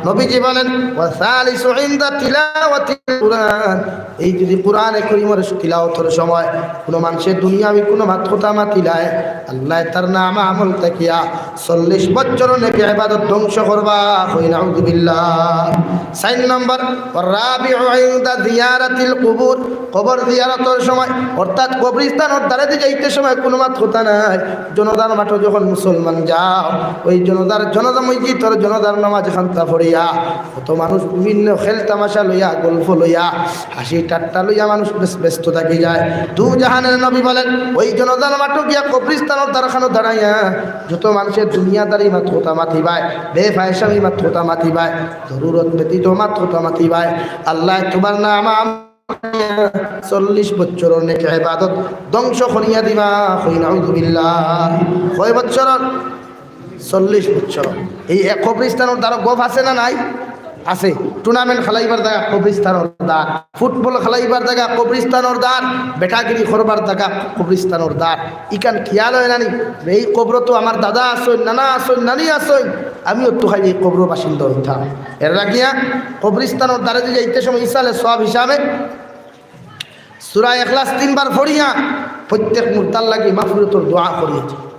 নবীজি বলেন, "ওয়াসালিসু ইনদা তিলাওয়াতিল কুরআন।" এই যদি কুরআনে করিমর তিলাওয়াতর সময় কুনু মানষে দুনিয়াবি কুনু মাত কথা মাতিলায়, আল্লায় তার নামা আমল থাকিয়া চল্লিশ বছর নেক ইবাদত ধ্বংস করবা, কই নাউজুবিল্লাহ। চাইর নম্বর, "ওয়ার রাবিউ ইনদা জিয়ারাতিল কুবুর", কবর জিয়ারতর সময়, অর্থাৎ কবরস্থানর দ্বারেদি যাইতে সময় কুনু মাত কথা নাই। জনাজার মাঠো যখন মুসলমান যাও, ওই জনাজার, জনাজা মসজিদর জনাজার নামাজ খান্তা পড়িয়া কত মানুষ বিভিন্ন খেল তামাশা লইয়া, গল্প লইয়া, হাসি ঠাট্টা লইয়া মানুষ বেস-, ব্যস্ত থাকি যায়। দু জাহানের নবী বলেন, ওই জনাজার মাঠো গিয়া কবরস্থানর দ্বারখানো দাঁড়াইয়া যত মানষে দুনিয়াদারি মাত কথা মাতিবায়, বেফায়সামি মাত কথা মাতিবায়, জরুরত ব্যতীত মাত কথা মাতিবায়, আল্লায় তুমার নামা চল্লিশ বছরর নেক ইবাদত ধ্বংস করিয়া দিবা। কই নাউজুবিল্লাহ। কয় বছরর? চল্লিশ বছর। এই এক কবরস্থানর দ্বারো গফ আছে না নাই? আছে। Tournament খেলাইবার জাগা কবরস্থানর দ্বার, football খেলাইবার জাগা কবরস্থানর দ্বার, বেটাগিরি করবার জাগা কবরস্থানর দ্বার। ইখান খিয়াল অয় না নি? এই কবরো তো আমার দাদা আছইন, নানা আছইন, নানি আছইন, আমিও তো খালি এই কবরর বাসিন্দা অইতাম। এর লাগিয়া কবরস্থানর দ্বারেদি যাইতে সময় ইসালে সওয়াব হিসাবে সূরা ইখলাস তিনবার পড়িয়া প্রত্যেক মুর্দার লাগি মাগফিরাতর দোয়া করিয়া যাইন।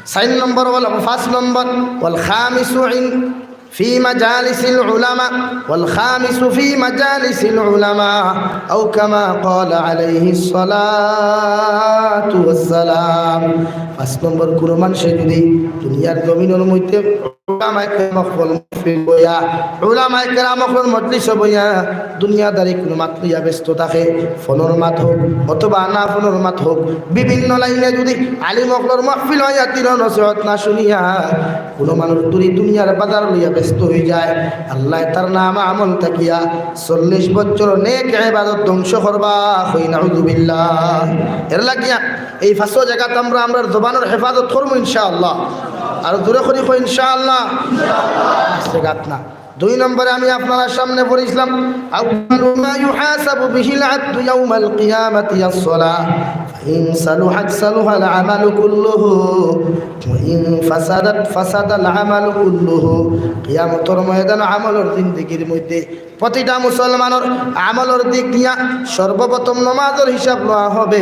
চাইর নম্বর, ওয়াল, পাঁচ নম্বর, ওয়াল খামিসু ইন, ফি মাজালিসিল উলামা, ওয়াল খামিসু ফি মাজালিসিল উলামা, আও কামা ক্বালা আলাইহিস সালাতু ওয়াস সালাম। পাঁচ নম্বর, কুনু মানষে যদি দুনিয়ার জমিনর মধ্যে উলামায়ে কেরাম অকলর মাহফিল বইয়া, উলামায়ে কেরাম অকলর মজলিসো বইয়া দুনিয়াদারি কুনু মাত লইয়া ব্যস্ত থাকে, ফোনর মাত হোক অথবা না ফোনর মাত হোক, বিভিন্ন লাইনে যদি আলিম অকলর মাহফিল অইয়া দিনর নসিহত না শুনিয়া কুনু মানুষ দুরি দুনিয়ার বাজার লইয়া ব্যস্ত অই যায়, আল্লায় তার নামা আমল থাকিয়া চল্লিশ বছর নেক ইবাদত ধ্বংস করবা। কই নাউজুবিল্লাহ। এর লাগিয়া এই পাঁচও জাগাত আমরা আমরার জবানর হেফাজত করমু ইনশাআল্লাহ। আর জোরে করি কই ইনশাআল্লাহ। পাঁচ জাগাত না। দুই নম্বরে আমি আপনারার সামনে পড়ছিলাম, আউয়ালু মা ইউহাসাবু বিহিল আবদু ইয়াউমাল কিয়ামাতি আস-সালাহ। ইন সালুহাত সালুহাল আমালু কুল্লুহু, ওয়া ইন ফাসাদাত ফাসাদাল আমালু কুল্লুহু। কিয়ামতর ময়দান আমলর জিন্দেগির মধ্যে প্রতিটা মুসলমানর আমলর দিক দিয়া সর্বপ্রথম নমাজর হিসাব লওয়া হবে।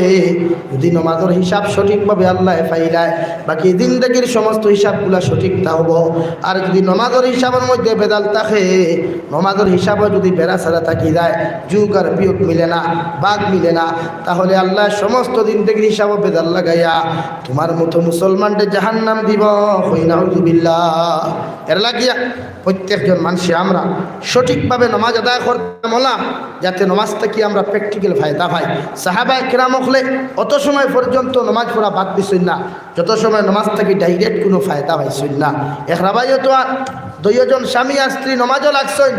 যদি নমাজর হিসাব সঠিকভাবে আল্লায় পাইলায়, বাকি জিন্দেগির সমস্ত হিসাবগুলা সঠিক থাকবো। আর যদি নমাজর হিসাবর মধ্যে বেজাল থাকে, নমাজর হিসাবো যদি বেড়া ছাড়া থাকি যায়, যোগ আর বিয়োগ মিলে না, ভাগ মিলে না, তাহলে আল্লায় সমস্ত জিন্দেগির হিসাবো বেজাল লাগাইয়া তুমার মতো মুসলমানরে জাহান্নাম দিবো। কই নাউজুবিল্লাহ। এর লাগিয়া প্রত্যেকজন মানষে আমরা সঠিকভাবে নমাজ আদায় করতাম অলা, যাতে নমাজ থাকি আমরা practical ফায়দা পাই। সাহাবায়ে কেরাম অকলে অত সময় পর্যন্ত নমাজ পড়া বাদ দিছইন না, যত সময় নমাজ থাকি direct কুনু ফায়দা পাইছইন না। এক রাবায়তো আর দুইজন স্বামী আর স্ত্রী নমাজো লাগছইন,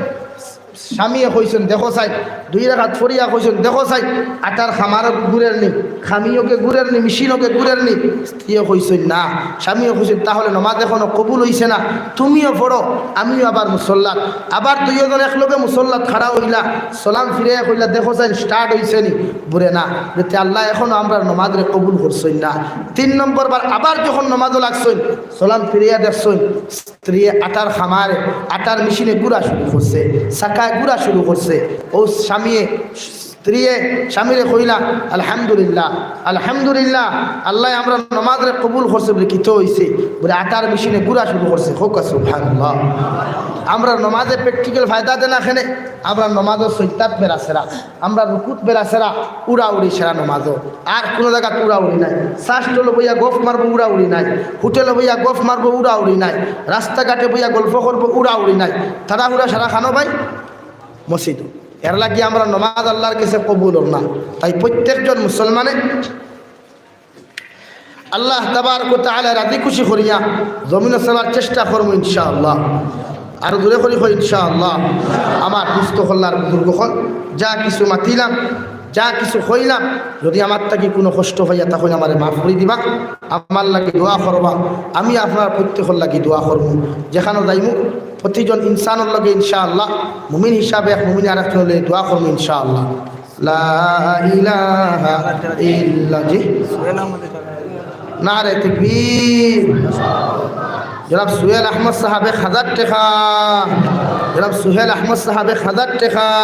স্বামীয়ে কইছইন, "দেখো চাই।" দুই রাকাত পড়িয়া কইছইন, "দেখো চাই, আটার খামার ঘুরের নি, খামিওকে ঘুরের নি, মেশিনওকে ঘুরের নি?" স্ত্রীয়ে কইছইন, "না।" স্বামীয়ে কইছইন, "তাহলে নমাজ এখনো কবুল অইছে না, তুমিও পড়ো, আমিও আবার মুসল্লাত।" আবার দুইওজন একলগে মুসল্লাত খাড়া অইলা, সালাম ফিরাইয়া কইলা, "দেখো চাই, start অইছে নি?" বুলে, "না।" বুলে, "আল্লায় এখনো আমরার নমাজরে কবুল করছইন না।" তিন নম্বর বার আবার যখন নমাজো লাগছইন, সালাম ফিরাইয়া দেখছইন, স্ত্রীয়ে আটার খামারে, আটার মেশিনে ঘুরা শুরু করছে, চাকায় ঘুরা শুরু করছে। অউ স্বামীয়ে, স্ত্রীয়ে স্বামীরে কইলা, "আলহামদুলিল্লাহ, আলহামদুলিল্লাহ, আল্লায় আমরার নমাজরে কবুল করছে।" বুলে, "কিতা অইছে?" বুলে, "আটার মেশিনে ঘুরা শুরু করছে।" কউক্কা সুবহানাল্লাহ। আমরার নমাজে practical ফায়দা দেয় না কেনে, আমরার নমাজো সইজদাত বেড়া ছেড়া, আমরার রুকুত বেড়া ছেড়া, উড়াউড়ি ছেড়া নমাজো। আর কুনু জাগাত উড়াউড়ি নাই। চা stall-ও বইয়া গফ মারবো, উড়াউড়ি নাই। হোটেলো বইয়া গফ মারবো, উড়াউড়ি নাই। রাস্তাঘাটে বইয়া গল্প করবো, উড়াউড়ি নাই। তাড়াহুড়া সারা খানো ভাই মসজিদো। এরলাগি আমরার নমাজ আল্লার গেছে কবুল অর না। তাই প্রত্যেকজন মুসলমানে আল্লাহ তাবারক ওয়া তাআলা রাজি খুশি করিয়া জমিনো চলার চেষ্টা করমু ইনশাআল্লাহ। আরো জোরে করি কই ইনশাআল্লাহ। আমার দুস্ত অকল আর বুজুর্গ অকল, যা কিছু মাতিলাম, যা কিছু কইলাম, যদি আমার থাকি কুনু কষ্ট পাইয়া থাকইন, আমারে মাফ করি দিবা, আমার লাগি দোয়া করবা, আমি আপনার প্রত্যেকর লাগি দোয়া করমু। যেখানো যাইমু, প্রতিজন ইনসানর লগে ইনশাআল্লাহ মুমিন হিসাবে এক মুমিন আরেকজনর লগে দোয়া করমু ইনশাআল্লাহ। লা ইলাহা ইল্লা, জি। নারে তাকবীর। জনাব সুহেল আহমদ সাহেব এক হাজার টেকা। জনাব সুহেল আহমদ সাহেব এক হাজার টেকা।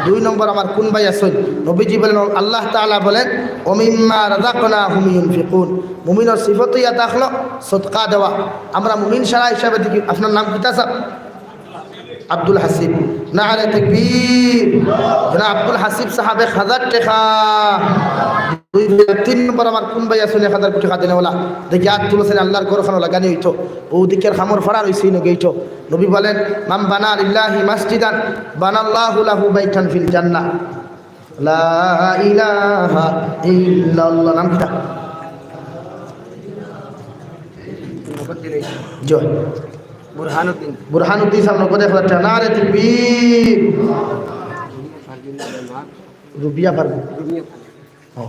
দুই নম্বর আমার কুন ভাই আছইন? নবীজি বলেন, আল্লাহ তাআলা বলেন, "ওয়া মিম্মা রাযাকনাহুম ইউনফিকুন।" মুমিনর সিফত ইয়া থাকলো সদকা দেওয়া। আমরা মুমিন সারা হিসাবে দেখি, আপনার নাম কিতা সাহেব? আব্দুল হাসিব। নারে তাকবীর। জনাব আব্দুল হাসিব সাহেব এক হাজার টেকা। দুই, তিন নম্বর আমার কুন ভাই আছইন এক হাজার কোটি টেকা দেনেওয়ালা? দেখি আত তুলছেন, আল্লার ঘরখানো লাগানি অইতো। অউ দিকের খামর ফাড়া রইছে ইনো গেইটো। নবী বলেন, "মান বানা লিল্লাহি মাসজিদান বানাল্লাহু লাহু বাইতান ফিল জান্নাহ।" লা ইলাহা ইল্লাল্লাহ। নাম কিতা? জয়। বুরহানুদ্দিন। বুরহানুদ্দিন সাহেব নগদ এক হাজার টেকা। নারে তাকবীর। রুবিয়া পারবো। ও।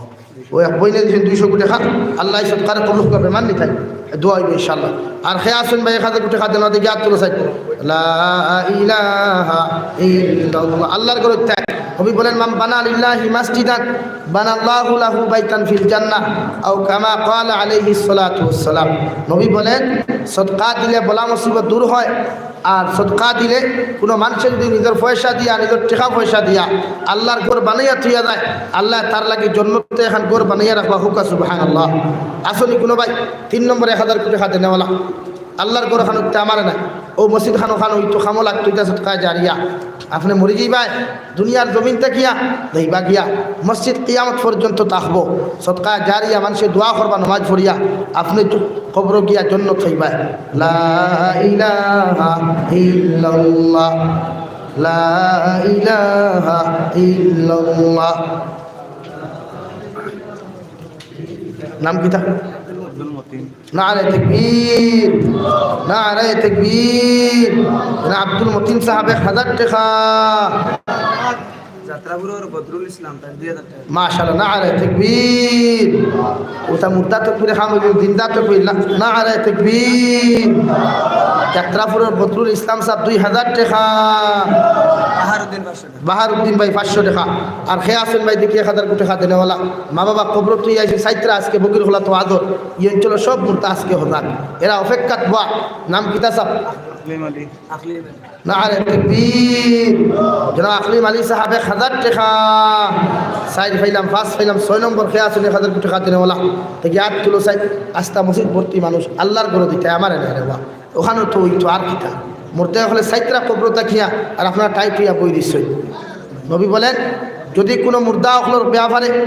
অউ এক বইনে দিছইন দুইশো কোটি টেকা। আল্লায় সদকারে কবুল করবা, মাননি তাই। দোয়া অইবো ইনশাআল্লাহ। আর কে আছইন ভাই এক হাজার কোটি টেকা দেন, দেখি আত তুলো চাই। লা ইলাহা ইল্লাল্লাহ। আল্লার ঘরো তাই। নবী বলেন, "মান বানা লিল্লাহি মাসজিদান বানাল্লাহু লাহু বাইতান ফিল জান্নাহ।" আও কামা ক্বালা আলাইহিস সালাতু ওয়াস সালাম। নবী বলেন, সদকা দিলে বালা মুসিবত দূর হয়, আর সদকা দিলে কুনু মানষে যুদি নিজর পয়সা দিয়া, নিজর টেকা পয়সা দিয়া আল্লার ঘর বানাইয়া থইয়া যায়, আল্লায় তার লাগি জন্নতো একখান ঘর বানাইয়া রাখবা। কউক্কা সুবহানাল্লাহ। আছইন নি কুনু ভাই তিন নম্বর এক হাজার কোটি টেকা দেনেওয়ালা? আল্লার ঘরখানো তে আমারে নাই, অউ মসজিদখানো খানো অইতো, কামো লাগতো, ইটা সদকায়ে জারিয়া। আপনে মরি যাইবা, দুনিয়ার জমিন থাকিয়া যাইবা গিয়া, মসজিদ কিয়ামত পর্যন্ত থাকবো। সদকায়ে জারিয়া, মানষে দোয়া করবা নমাজ পড়িয়া, আপনে তো কবরো গিয়া জন্নত পাইবা। লা ইলাহা ইল্লাল্লাহ, লা ইলাহা ইল্লাল্লাহ। নাম কিতা? নারে তাকবীর, নারে তাকবীর। না, আব্দুল মতিন সাহেব এক হাজার টেকা। যাত্রাপুরর বদরুল ইসলাম, তার দুই হাজার টেকা। মাশাআল্লাহ, নারে তাকবীর। অটা মুর্দা তকবীরে কাম অইবো, জিন্দা তকবীর। না, নারে তাকবীর। যাত্রাপুরর বদরুল ইসলাম সাহেব দুই হাজার টেকা। বাহারুদ্দিন পাঁচশো টেকা। বাহারুদ্দিন ভাই পাঁচশো টেকা। আর কে আছইন ভাই দেখি এক হাজার কোটি টেকা দেনেওয়ালা? মা বাবা কবরো থইয়া আইছইন, চাইত্রা আজকে বগির খোলা তো আদর। ই অঞ্চলর সব মুর্দা আজকে হজাগ। এরা অপেক্ষাত বওয়া। নাম কিতা সাহেব? আকলিম আলী। আকলিম। নারে তাকবীর। জনাব আকলিম আলী সাহেব এক হাজার টেকা। চাইর পাইলাম, পাঁচ পাইলাম, ছয় নম্বর কে আছইন এক হাজার কোটি টেকা দেনেওয়ালা? দেখি আত তুলো চাই। আস্তা মসজিদ ভর্তি মানুষ, আল্লার ঘরো দিতা, আমারে নায় রে বা। অখানো তো অইতো আর কিতা? মুর্দা অকলে চাইত্রা কবরো থাকিয়া আর আপনারা টাইট অইয়া বই দিছইন। নবী বলেন, যুদি কুনু মুর্দা অকলর বেয়াপারে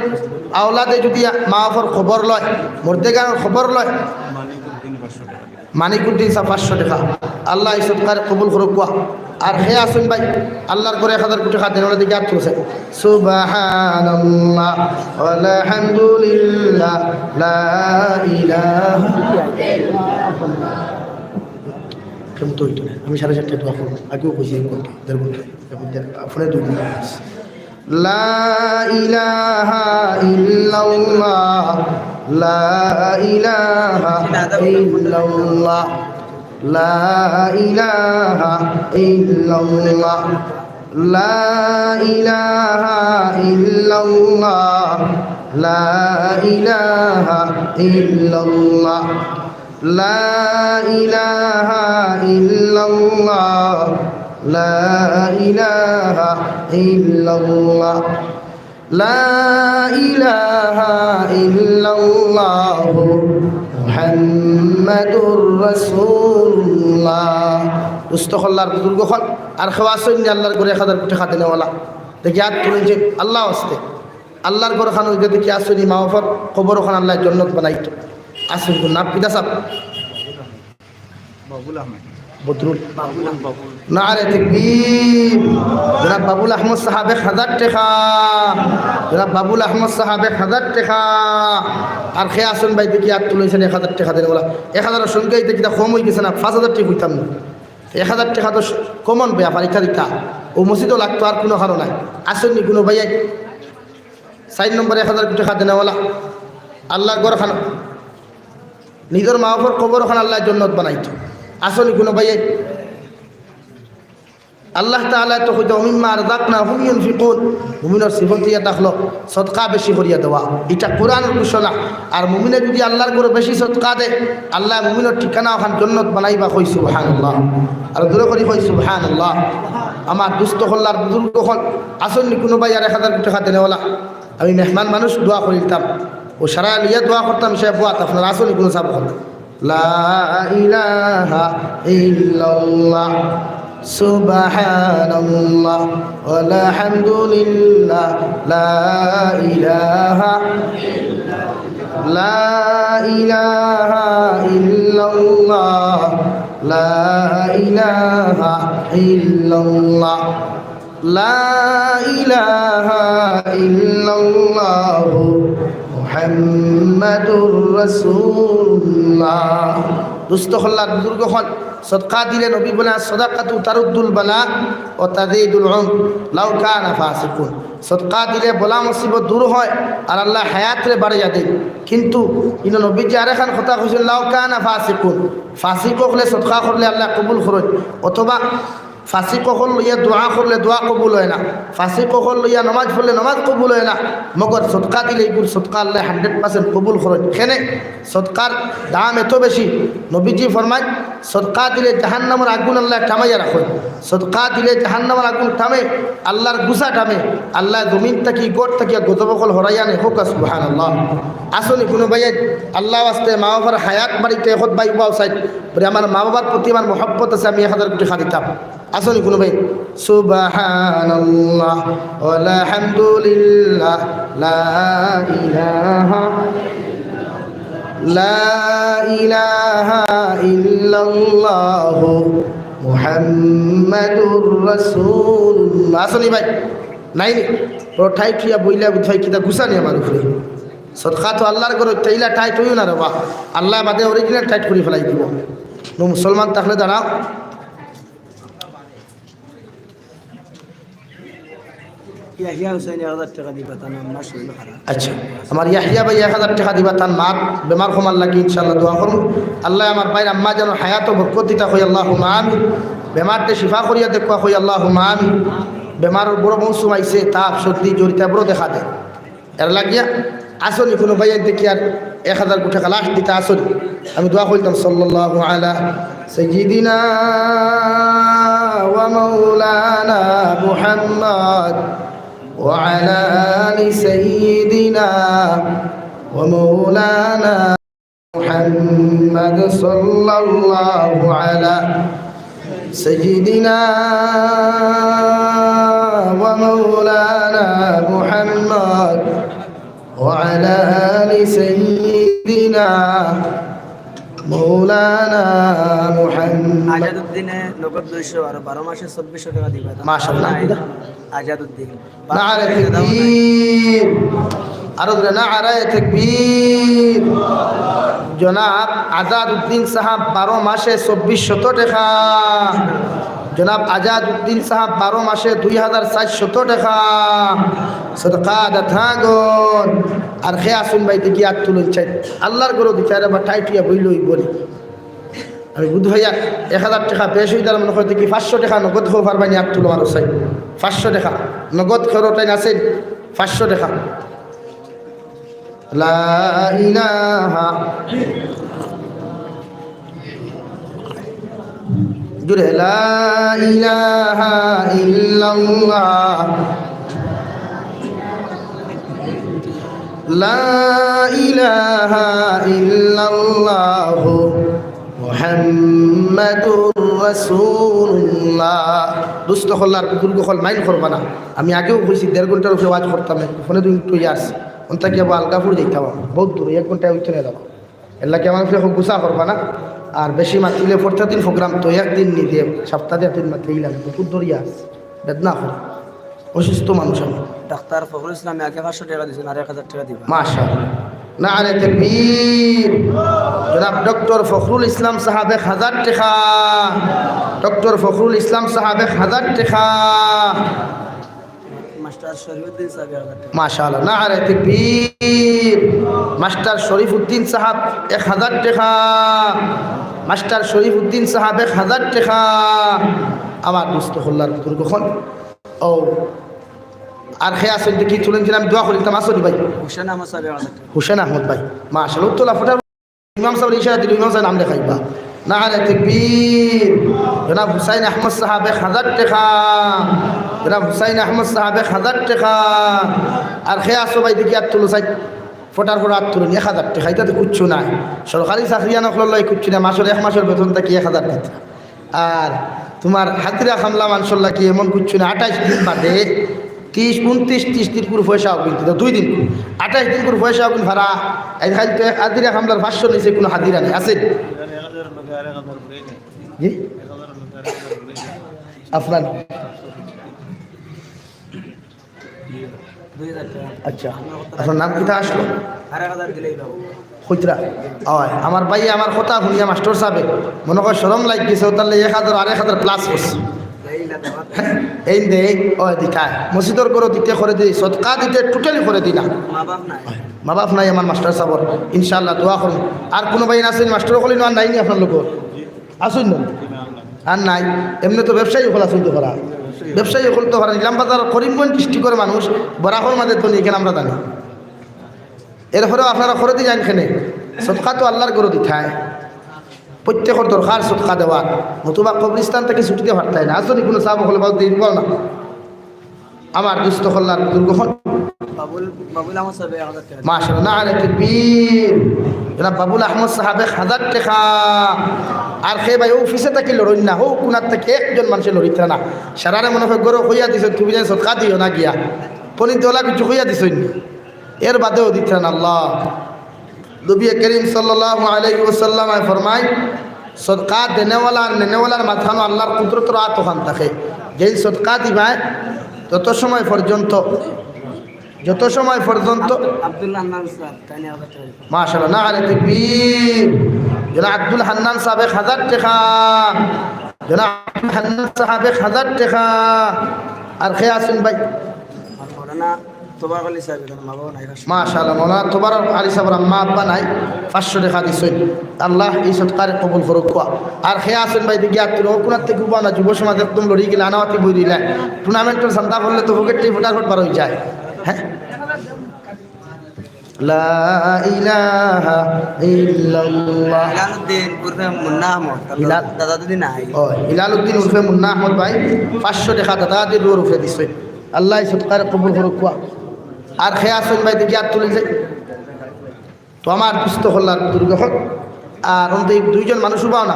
আওলাদে যুদি মা বাপর খবর লয়, মুর্দেগার খবর লয়, মানিকুদ্দিন সাহেব পাঁচশো টেকা। আল্লায় ই সদকারে কবুল করউক্কা। আর কে আছইন ভাই, আল্লার ঘরো এক হাজার কোটি টেকা দেনেওয়ালা, দেখি আত তুলো চাই। সুবহানাল্লাহ, ওয়ালহামদুলিল্লাহ, লা ইলাহা। মতো হইতো না। আমি সাড়ে চারটায় দোয়া করবো, আগেও কইছি এক ঘন্টা, দেড় ঘন্টা, এখন দেড়, ফোনে দুই ঘন্টা হয়ে গেছে। লা ইলাহা ইল্লাল্লাহ, লা ইলাহা ইল্লাল্লাহ, লা ইলাহা ইল্লাল্লাহ, লা ইলাহা ইল্লাল্লাহ, লা ইলাহা ইল্লাল্লাহ। لا إله إلا الله، لا إله إلا الله، لا إله إلا الله، محمد رسول الله। দোস্ত অকল, আল্লার বুজুর্গ অকল, আর কেউ আছইন নি আল্লার ঘরো এক হাজার টেকা দেনেওয়ালা? দেখি আত তুলইন যে আল্লার ওয়াস্তে। আল্লার ঘরখানো ইগু দেখি আছইন নি, মা বাফর কবরখান আল্লায় জন্নত বানাইতো। আছইন নি কুনু? না, পিতা সাব। বাবুল আহমদ। বদরুল। বাবুল আহমদ। নারে তাকবীর। জনাব বাবুল আহমদ সাহেব এক হাজার টেকা। জনাব বাবুল আহমদ সাহেব এক হাজার টেকা। আর কে আছইন ভাই দেখি আত তুলইন এক হাজার টেকা দেনেওয়ালা? এক হাজারর সংখ্যা ইতা কিতা কম অইগেছে না? পাঁচ হাজার টেকা কইতাম না। এক হাজার টেকা তো common ব্যাপার, ইতা দিতা। অউ মসজিদো লাগতো, আর কুনু কারণ নাই। আছইন নি কুনু ভাইয়ে? চাইর নম্বরে এক হাজার টেকা দেনেওয়ালা। আল্লার ঘরখান, নিজর মা বাফর কবরখান আল্লায় জন্নত বানাইতো। আছইন নি কুনু ভাইয়ে? আল্লাহ তাআলায় তো কইতা, "ওয়া মিম্মা রাযাকনাহুম ইউনফিকুন।" মুমিনর সিফত ইয়া থাকলো সদকা বেশি করিয়া দেওয়া। ইটা কুরআনর ঘোষণা। আর মুমিনে যুদি আল্লার ঘরো বেশি সদকা দেয়, আল্লায় মুমিনর ঠিকানা অখান জন্নত বানাইবা। কই সুবহানাল্লাহ। আর জোরে করি কই সুবহানাল্লাহ। আমার দোস্ত অকল, আল্লার বুজুর্গ অকল, আছইন নি কুনু ভাই আর এক হাজার টেকা দেনেওয়ালা? আমি মেহমান মানুষ, দোয়া করিতাম। অউ সারা লইয়া দোয়া করতাম, সে বুয়াত আপনারা আছইন নি কুনু সাব অকল? لا إله إلا الله، سبحان الله، والحمد لله، لا إله، لا إله إلا الله، لا إله إلا الله، لا إله إلا الله، محمد رسول الله। দোস্ত অকল, আল্লার বুজুর্গ অকল, সদকা দিলে নবী বলে, "الصدقة ترد البلاء وتزيد العمر لو كان فاسقا।" সদকা দিলে বালা মুসিবত দূর হয় আর আল্লায় হায়াতরে বাড়াইয়া দেইন। কিন্তু ইনো নবীজি আরেকখান কথা কইছইন, "لو كان فاسقا।" ফাসিক অকলে সদকা করলে আল্লায় কবুল করইন, অথবা ফাসিক অকল লইয়া দোয়া করলে দোয়া কবুল হয় না, ফাসিক অকল লইয়া নমাজ পড়লে নমাজ কবুল হয় না, মগর সদকা দিলে ইগুর সদকা আল্লায় hundred percent কবুল করইন। কেনে? সদকার দাম এত বেশি। নবীজি ফরমাইন, সদকা দিলে জাহান্নামর আগুন আল্লায় থামাইয়া রাখইন। সদকা দিলে জাহান্নামর আগুন থামে, আল্লার গুসা থামে, আল্লায় জমিন থাকি, ঘর থাকিয়া গজব অকল হরাইয়া নেয়। কউক্কা সুবহানাল্লাহ। আছইন নি কুনু ভাইয়ে আল্লার ওয়াস্তে মা বাবার হায়াত বাড়াইতে, এখত ভাই উবাও চাইন, বলে, "আমার মা বাবার প্রতি আমার মহব্বত আছে, আমি এক হাজার টেকা দিতাম।" আছইন নি কুনু ভাই? সুবহানাল্লাহ, ওয়াল হামদুলিল্লাহ, লা ইলাহা, লা ইলাহা ইল্লাল্লাহু মুহাম্মাদুর রাসূলুল্লাহ। আছইন নি ভাই? নাই নি? ও টাইট অইয়া বইলা বুঝাই কিতা গুসা নি আমার উপরে? সদকা তো আল্লার ঘরো, তাইলা টাইট অইও না রে বা। আল্লায় বাদে original টাইট করি ফালাই দিবো। নু মুসলমান থাকলে দাঁড়াও। ইয়াহিয়া হুসাইন এক হাজার টেকা দিবা, তান আম্মার শরীল খারাপ। আচ্ছা, আমার ইয়াহিয়া ভাই এক হাজার টেকা দিবা, তান মাত বেমার কমার লাগি ইনশাআল্লাহ দোয়া করমু। আল্লায় আমার ভাইর আম্মাজানর হায়াতো বরকত দিতা, কই আল্লাহুম্মা আমিন। বেমাররে শিফা করিয়া দেউক্কা, কই আল্লাহুম্মা আমিন। বেমারর বড় মৌসুম আইছে, তাপ, সর্দি, জ্বর ইতা বড় দেখা দেয়। এর লাগিয়া আছইন নি কুনু ভাইয়ে দেখি আর এক হাজার টেকা লাস্ট দিতা আছইন নি? আমি দোয়া করিতাম, সাল্লাল্লাহু আলা সাইয়্যিদিনা ওয়া মাওলানা মুহাম্মদ ওয়া আলা আলি সাইয়্যিদিনা ওয়া মাওলানা মুহাম্মদ সাল্লাল্লাহু আলা সাইয়্যিদিনা ওয়া মাওলানা মুহাম্মদ ওয়া আলা আলি সাইয়্যিদিনা মাওলানা মুহাম্মদ। আজাদুদ্দিনে নগদ দুইশো আর বারো মাসে চব্বিশশো টেকা দিবা। মাশাআল্লাহ। আজাদুদ্দিন। নারে তাকবীর। আরো জোরে, নারায়ে তাকবীর। জনাব আজাদ উদ্দিন সাহেব বারো মাসে চব্বিশ শত টেকা। জনাব আজাদ উদ্দিন সাহেব বারো মাসে দুই হাজার চাইর শত টেকা। সদকা দাতাগণ, আর কে আছইন ভাই, দেখি আত তুলইন চাই। আল্লার ঘরো দিতায় রে বা, টাইট অইয়া বইলে অইবো নি। আমি বুধ ভাইয়া এক হাজার টেকা বেশ অইতার মনে করি, দেখি পাঁচশো টেকা নগদ কেউ পারবায় নি, আত তুলো আরো চাই। পাঁচশো টেকা নগদ কেউর টাইন আছইন, পাঁচশো টেকা। লা ইলাহা, জোরে, লা ইলাহা ইল্লাল্লাহ, লা ইলাহা ইল্লাল্লাহু মুহাম্মাদুর রাসূলুল্লাহ। দোস্ত অকল আর বুজুর্গ অকল, মাইন্ড করবা না। আমি আগেও কইছি, দেড় ঘন্টার উপরে ওয়াজ করতাম না, ফোনে দুই মিনিট অইয়া আসছি। অন থাকি আবার আলগাপুর যাইতাম, বউত দূর, এক ঘন্টায় অইতো না যাওয়া। এর লাগি আমার উপরে খুব গুসা করবা না। আর বেশি মাতিলে পরতা দিন প্রোগ্রাম তো একদিন নি দিয়া, সপ্তাহে একদিন মাতিলে ইলা না, দুপুর ধরিয়া আছে, বেদনা করে। অসুস্থ মানুষ আমি। ডাক্তার ফখরুল ইসলামে আগে পাঁচশো টেকা দিছইন, আর এক হাজার টেকা দিবা। মাশাআল্লাহ। নারায়ে তাকবীর। জনাব ডক্টর ফখরুল ইসলাম সাহেব এক হাজার টেকা। ডক্টর ফখরুল ইসলাম সাহেব এক হাজার টেকা। মাস্টার শরীফুদ্দিন সাহেব এক হাজার টেকা। মাশাআল্লাহ, নারায়ে তাকবীর। মাস্টার শরীফুদ্দিন সাহেব এক হাজার টেকা। মাস্টার শরীফুদ্দিন সাহেব এক হাজার টেকা। আমার দোস্ত অকল আর বুজুর্গ অকল। ও, আর কে আছইন, দেখি তুলইন, আমি দোয়া করিতাম, আছইন নি ভাই? হুসেন আহমদ সাহেব এক হাজার টেকা। হুসেন আহমদ ভাই, মাশাআল্লাহ, উত্তলা ফুটার ইমাম সাহেব ইশারা দিলে ইমাম সাহেব নাম লেখাইবা। নারায়ে তাকবীর। জনাব হুসাইন আহমদ সাহেব এক হাজার টেকা। জনাব হুসাইন আহমদ সাহেব এক হাজার টেকা। আর কে আছো ভাই, দেখি আত তুলো চাই। ফটার ফটা আত তুলইন, এক হাজার টেকা, ইটা তো কুচ্ছু নায়। সরকারি চাকরিয়ান অকলর লাগি কুচ্ছু নায়, মাসর এক মাসর বেতন থাকি এক হাজার দিতা। আর তুমার হাজিরা কামলা মানষর লাগি এমন কুচ্ছু নায়, আঠাইশ দিন বাদে ত্রিশ, ঊনত্রিশ, ত্রিশ দিন কুর পয়সা অইবো কিন্তু, দুই দিন কুর, আঠাইশ দিন কুর পয়সা অইবো কিন্তু ভাড়া। আইজ কাইল তো এক হাজিরা কামলার পাঁচশো নিচে কুনু হাজিরা নাই, আছে? জি? আপনার? আচ্ছা, আপনার নাম কিতা আসলো? কইতরা? অয়, আমার ভাইয়ে আমার কথা হুনিয়া মাস্টার সাবে মনে কয় শরম লাগি গেছে, অউ তাইলে এক হাজার আর এক হাজার প্লাস করছে। এইন দে, অয় দিতায়। মসজিদর ঘরো দিতে করে দেই, সদকা দিতে টোটালি করে দেই না। মা বাপ নাই। মা বাপ নাই আমার মাস্টার সাবর, ইনশাআল্লাহ দোয়া করমু। আর কুনু ভাই আছইন মাস্টার অকল, আর নাই নি আপনার লোক? আছইন না? আর নাই। এমনে তো ব্যবসায়ী অকল আছইন তো করা। ব্যবসায়ী অকল তো করা। নিলাম বাজার করিমগঞ্জ ডিস্ট্রিক্টর মানুষ, বরাকর মাঝে তো নি, ইখান আমরা জানি। এরপরেও আপনারা করে দি যাইন কেনে? সদকা তো আল্লার ঘরো দিতায়। প্রত্যেকর দরকার সদকা দেওয়ার। নতুবা কবরস্থান থাকি ছুটিতে পারতায় না। আছইন নি কুনু সাব অকল বাদ দিয়ে বল না। আমার দোস্ত অকল আর বুজুর্গ অকল। বাবুল, বাবুল আহমদ সাবে এক হাজার টেকা। মাশাআল্লাহ, নারায়ে তাকবীর। জনাব বাবুল আহমদ সাহেব এক হাজার টেকা। আর কে ভাই অউ পিছে থাকি লড়ইন না, অউ কুনার থাকি একজন মানষে লড়িতরা না। সারারে মনে কয় ঘরো কইয়া দিছইন, তুমি যেন সদকা দিও না গিয়া। পনির দেওয়ালা কিছু কইয়া দিছইন নি। এর বাদেও দিতরা না আল্লাহ। নবী করিম সাল্লাল্লাহু আলাইহি ওয়াসাল্লামে ফরমাইন, সদকা দেনেওয়ালা আর নেনেওয়ালার মাঝখানো আল্লার কুদরতর আত অখান থাকে। যেইন সদকা দিবায়, যত সময় পর্যন্ত, যত সময় পর্যন্ত আব্দুল হান্নান সাব, তাইন এক হাজার টেকা। মাশাআল্লাহ, নারায়ে তাকবীর। জনাব আব্দুল হান্নান সাব এক হাজার টেকা। জনাব আব্দুল হান্নান সাব এক হাজার টেকা। আর কে আছইন ভাই? আর মৌলানা তোবারক আলী সাব, এখানে মা বাবা নাই। মাশাআল্লাহ, মৌলানা তোবারক আলী সাবর আম্মা আব্বা নাই, পাঁচশো টেকা দিছইন। আল্লাহ এই সদকারে কবুল করউক্কা। আর কে আছইন ভাই, দেখি আত তুলো, কুনার থাকি উবাও না, যুব সমাজ একদম লড়ি গেলা, আনাওয়াতি বই দিলা। টুর্নামেন্টর চান্দা পড়লে তো পকেট থাকি ফটাফট বার অই যায়। হ্যাঁ? লা ইলাহা ইল্লাল্লাহ। হিলালউদ্দিন উরফে মুন্না আহমদ। হিলাল- দাদা দাদি নাই। ও, হিলালউদ্দিন উরফে মুন্না আহমদ ভাই, পাঁচশো টেকা দাদা দাদির রুহর উপরে দিছে। আল্লাহ এই সদকারে কবুল করউক্কা। আর কে আছইন ভাই, দেখি আত তুলি যাই। তো আমার দোস্ত অকল আর বুজুর্গ অকল, আর অন্তে দুইজন মানুষ উবাও না,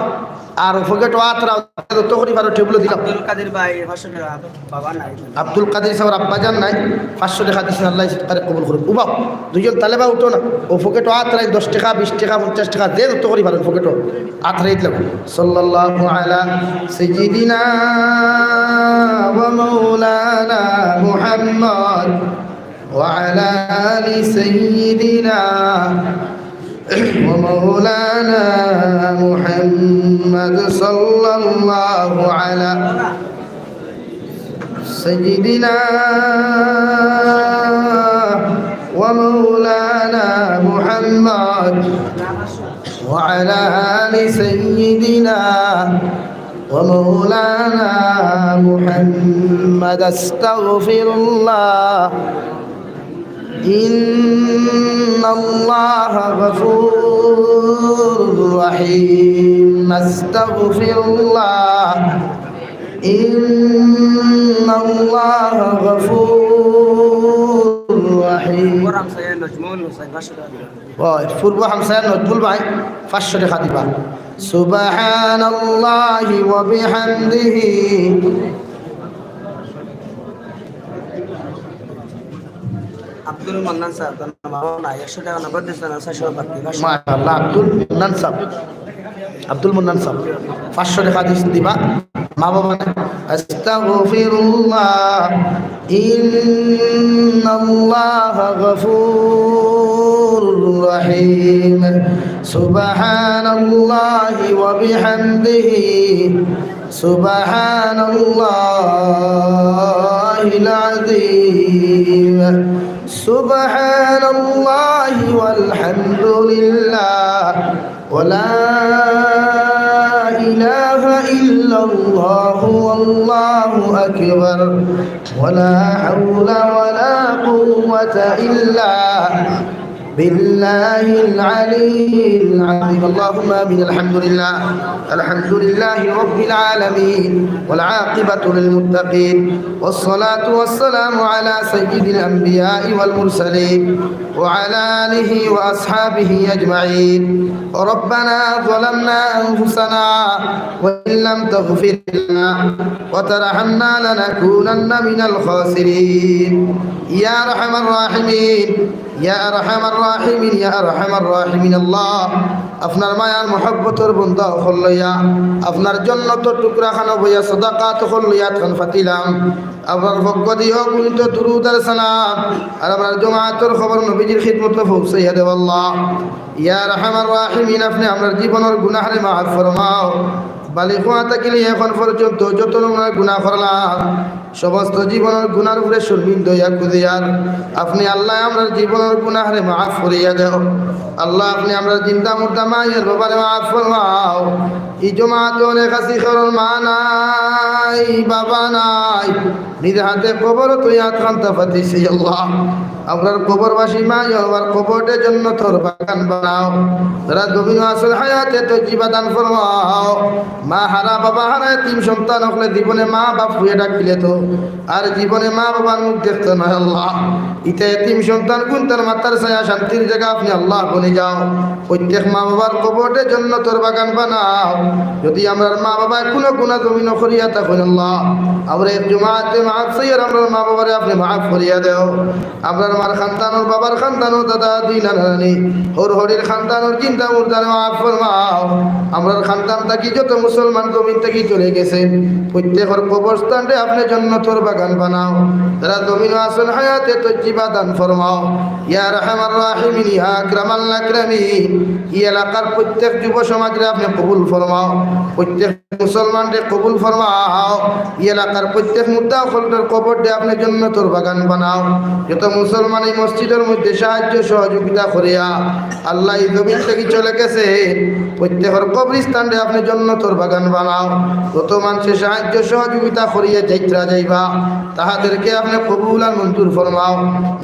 আর পকেটো আত রাও, যত করি পারো টেবুলো দিলাও। আব্দুল কাদির ভাই, পাঁচশো টেকা, বাবা নাই। আব্দুল কাদির সাবর আব্বাজান নাই, পাঁচশো টেকা দিছইন, আল্লাহ তারে কবুল করউক। উবাও, দুইজন তালেবা উঠো না, অউ পকেটো আত রাইন, দশ টেকা, বিশ টেকা, পঞ্চাশ টেকা, যে যত করি পারো পকেটো আত রাইন দিলাও। সাল্লাল্লাহু আলা সাইয়্যিদিনা ওয়া মাওলানা মুহাম্মদ। وعلى آل سيدنا ومولانا محمد صلى الله على سيدنا ومولانا محمد وعلى آل سيدنا ومولانا محمد. أستغفر الله، إن الله غفور رحيم. أستغفر الله، إن الله غفور رحيم. পূর্ব হামসায়া নজমুল ভাই, পাঁচশো টেকা দিবা। سبحان الله وبحمده. আব্দুল মান্নান সাব, তার নাম আমার নাই, একশো টেকা নগদ দিচ্ছেন, আর ছয়শো বাদ দিবা। মাশাআল্লাহ, আব্দুল মান্নান সাব, আব্দুল মান্নান সাব, পাঁচশো টেকা দিস-, দিবা। মা বাবা নাই। أستغفر الله، إن الله غفور رحيم. سبحان الله وبحمده، سبحان الله العظيم، سبحان الله والحمد لله، ولا إله إلا الله والله أكبر، ولا حول ولا قوة إلا بالله العلي العظيم. اللهم آمين. الحمد لله، الحمد لله رب العالمين، والعاقبة للمتقين، والصلاة والسلام على سيد الأنبياء والمرسلين، وعلى آله وأصحابه أجمعين. ربنا ظلمنا أنفسنا وإن لم تغفر لنا وترحمنا لنكونن من الخاسرين. يا أرحم الراحمين، يا أرحم الراحمين، يا أرحم الراحمين. আল্লাহ, আপনার মায়ার মহব্বতর বন্দা অকল লইয়া, আপনার জন্নতর টুকরা খানো বইয়া সদাকাত অকল লইয়া আতখান ফাতিলাম। আপনার পক্ষ দিয়া অগণিত দুরুদ আর সালাম, আর আমরার জমাতর খবর নবীজির খিদমতো পৌঁছাইয়া দেও আল্লাহ। ইয়া আরহামার রাহিমিন, আপনে আমরার জীবনর গুনাহরে মাফ ফরমাও। বালিগ অওয়া থাকিলে এখন পর্যন্ত যত আমরার গুনাহ করলাম, সমস্ত জীবনর গুনাহর উপরে শর্মিন্দা অইয়া খুজিয়ার, আপনে আল্লাহ আমরার জীবনর গুনাহরে মাফ করিয়া দেও। আল্লাহ, আপনে আমরার জিন্দা মুর্দা মাই আর বাবারে মাফ ফরমাও। ই জমাতো অনেক আছি, কারোর মা নাই, বাবা নাই, নিজ হাতে কবরো থইয়া আতখান ফাতিছি আল্লাহ। আমরার কবরবাসী মাই আর বাবার কবররে জন্নতর বাগান বানাও। যারা জমিনো আছইন হায়াতে তৈয়্যিবা দান ফরমাও। মা হারা, বাবা হারা, এতিম সন্তান অকলে জীবনে মা বাপ কইয়া ডাকিলে তো আর জীবনে মা বাবার মুখ দেখতো নায় আল্লাহ। ইতা এতিম সন্তান কুনটার মাথার ছায়া শান্তির জাগা আপনে আল্লাহ বনি যাও। প্রত্যেক মা বাবার কবররে জন্নতর বাগান বানাও। যদি আমরার মা বাবায় কুনু গুনাহ জমিনো করিয়া থাকইন আল্লাহ, আমরা এক জমাতে মাফ চাইয়ার আমরার মা বাবারে আপনে মাফ করিয়া দেও। আমরার মার খানদানর, বাবার খানদানর, দাদা, দাদি, নানা, নানি, হউর হড়ির খানদানর জিন্দা মুর্দারে মাফ ফরমাও। আমরার খানদান থাকি যত মুসলমান জমিন থাকি চলে গেছে, প্রত্যেকর কবরস্থানরে আপনে জন্নতর বাগান বানাও। যারা জমিনো আছইন হায়াতে তৈয়্যিবা দান ফরমাও। ইয়া আরহামার রাহিমিন, ইয়া আকরামাল আকরামিন, ই এলাকার প্রত্যেক যুব সমাজরে আপনে কবুল ফরমাও। প্রত্যেক মুসলমানরে কবুল ফরমাও। ই এলাকার প্রত্যেক মুর্দা অকলর কবররে আপনে জন্নতর বাগান বানাও। যত মুসলমান ই মসজিদর মধ্যে সাহায্য সহযোগিতা করিয়া আল্লাহ ই জমিন থাকি চলে গেছে, প্রত্যেকর কবরস্থানরে আপনে জন্নতর বাগান বানাও। যত মানষে সাহায্য সহযোগিতা করিয়া যাইত্রা যাইবা, তাহাদেরকে আপনে কবুল আর মঞ্জুর ফরমাও।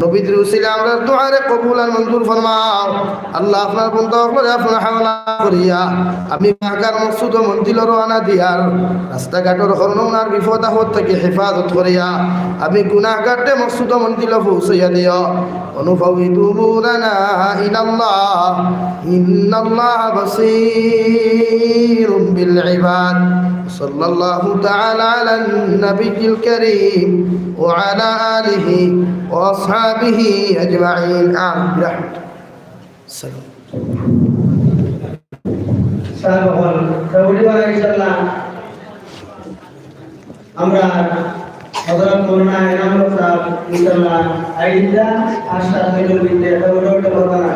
নবীজির উসিলায় আমরার দোয়ারে কবুল আর মঞ্জুর ফরমাও। আল্লাহ, আপনার বন্দা অকলরে আপনার হাওলা করিয়া আমি গুনাহগার মকসুদ ও মঞ্জিলো রওয়ানা দিয়ার, রাস্তাঘাটর হর নমুনার বিপদ আপদ থাকি হেফাজত করিয়া আমি গুনাহগাররে মকসুদ ও মঞ্জিলো পৌঁছাইয়া দিও। ونفوض أمورنا إلى الله، إن الله بصير بالعباد. صلى الله تعالى على النبي الكريم وعلى آله وأصحابه أجمعين. آمين برحمتك. السلام. সাহেব অকল, তা উঠিবা ইনশাআল্লাহ। আমরা হযরত মৌলানা এনামুল হক সাহেব, ইনশাআল্লাহ, আইডা পাঁচটা মিনিটের ভিতরে একটা ছোট ছোট ঘটনা।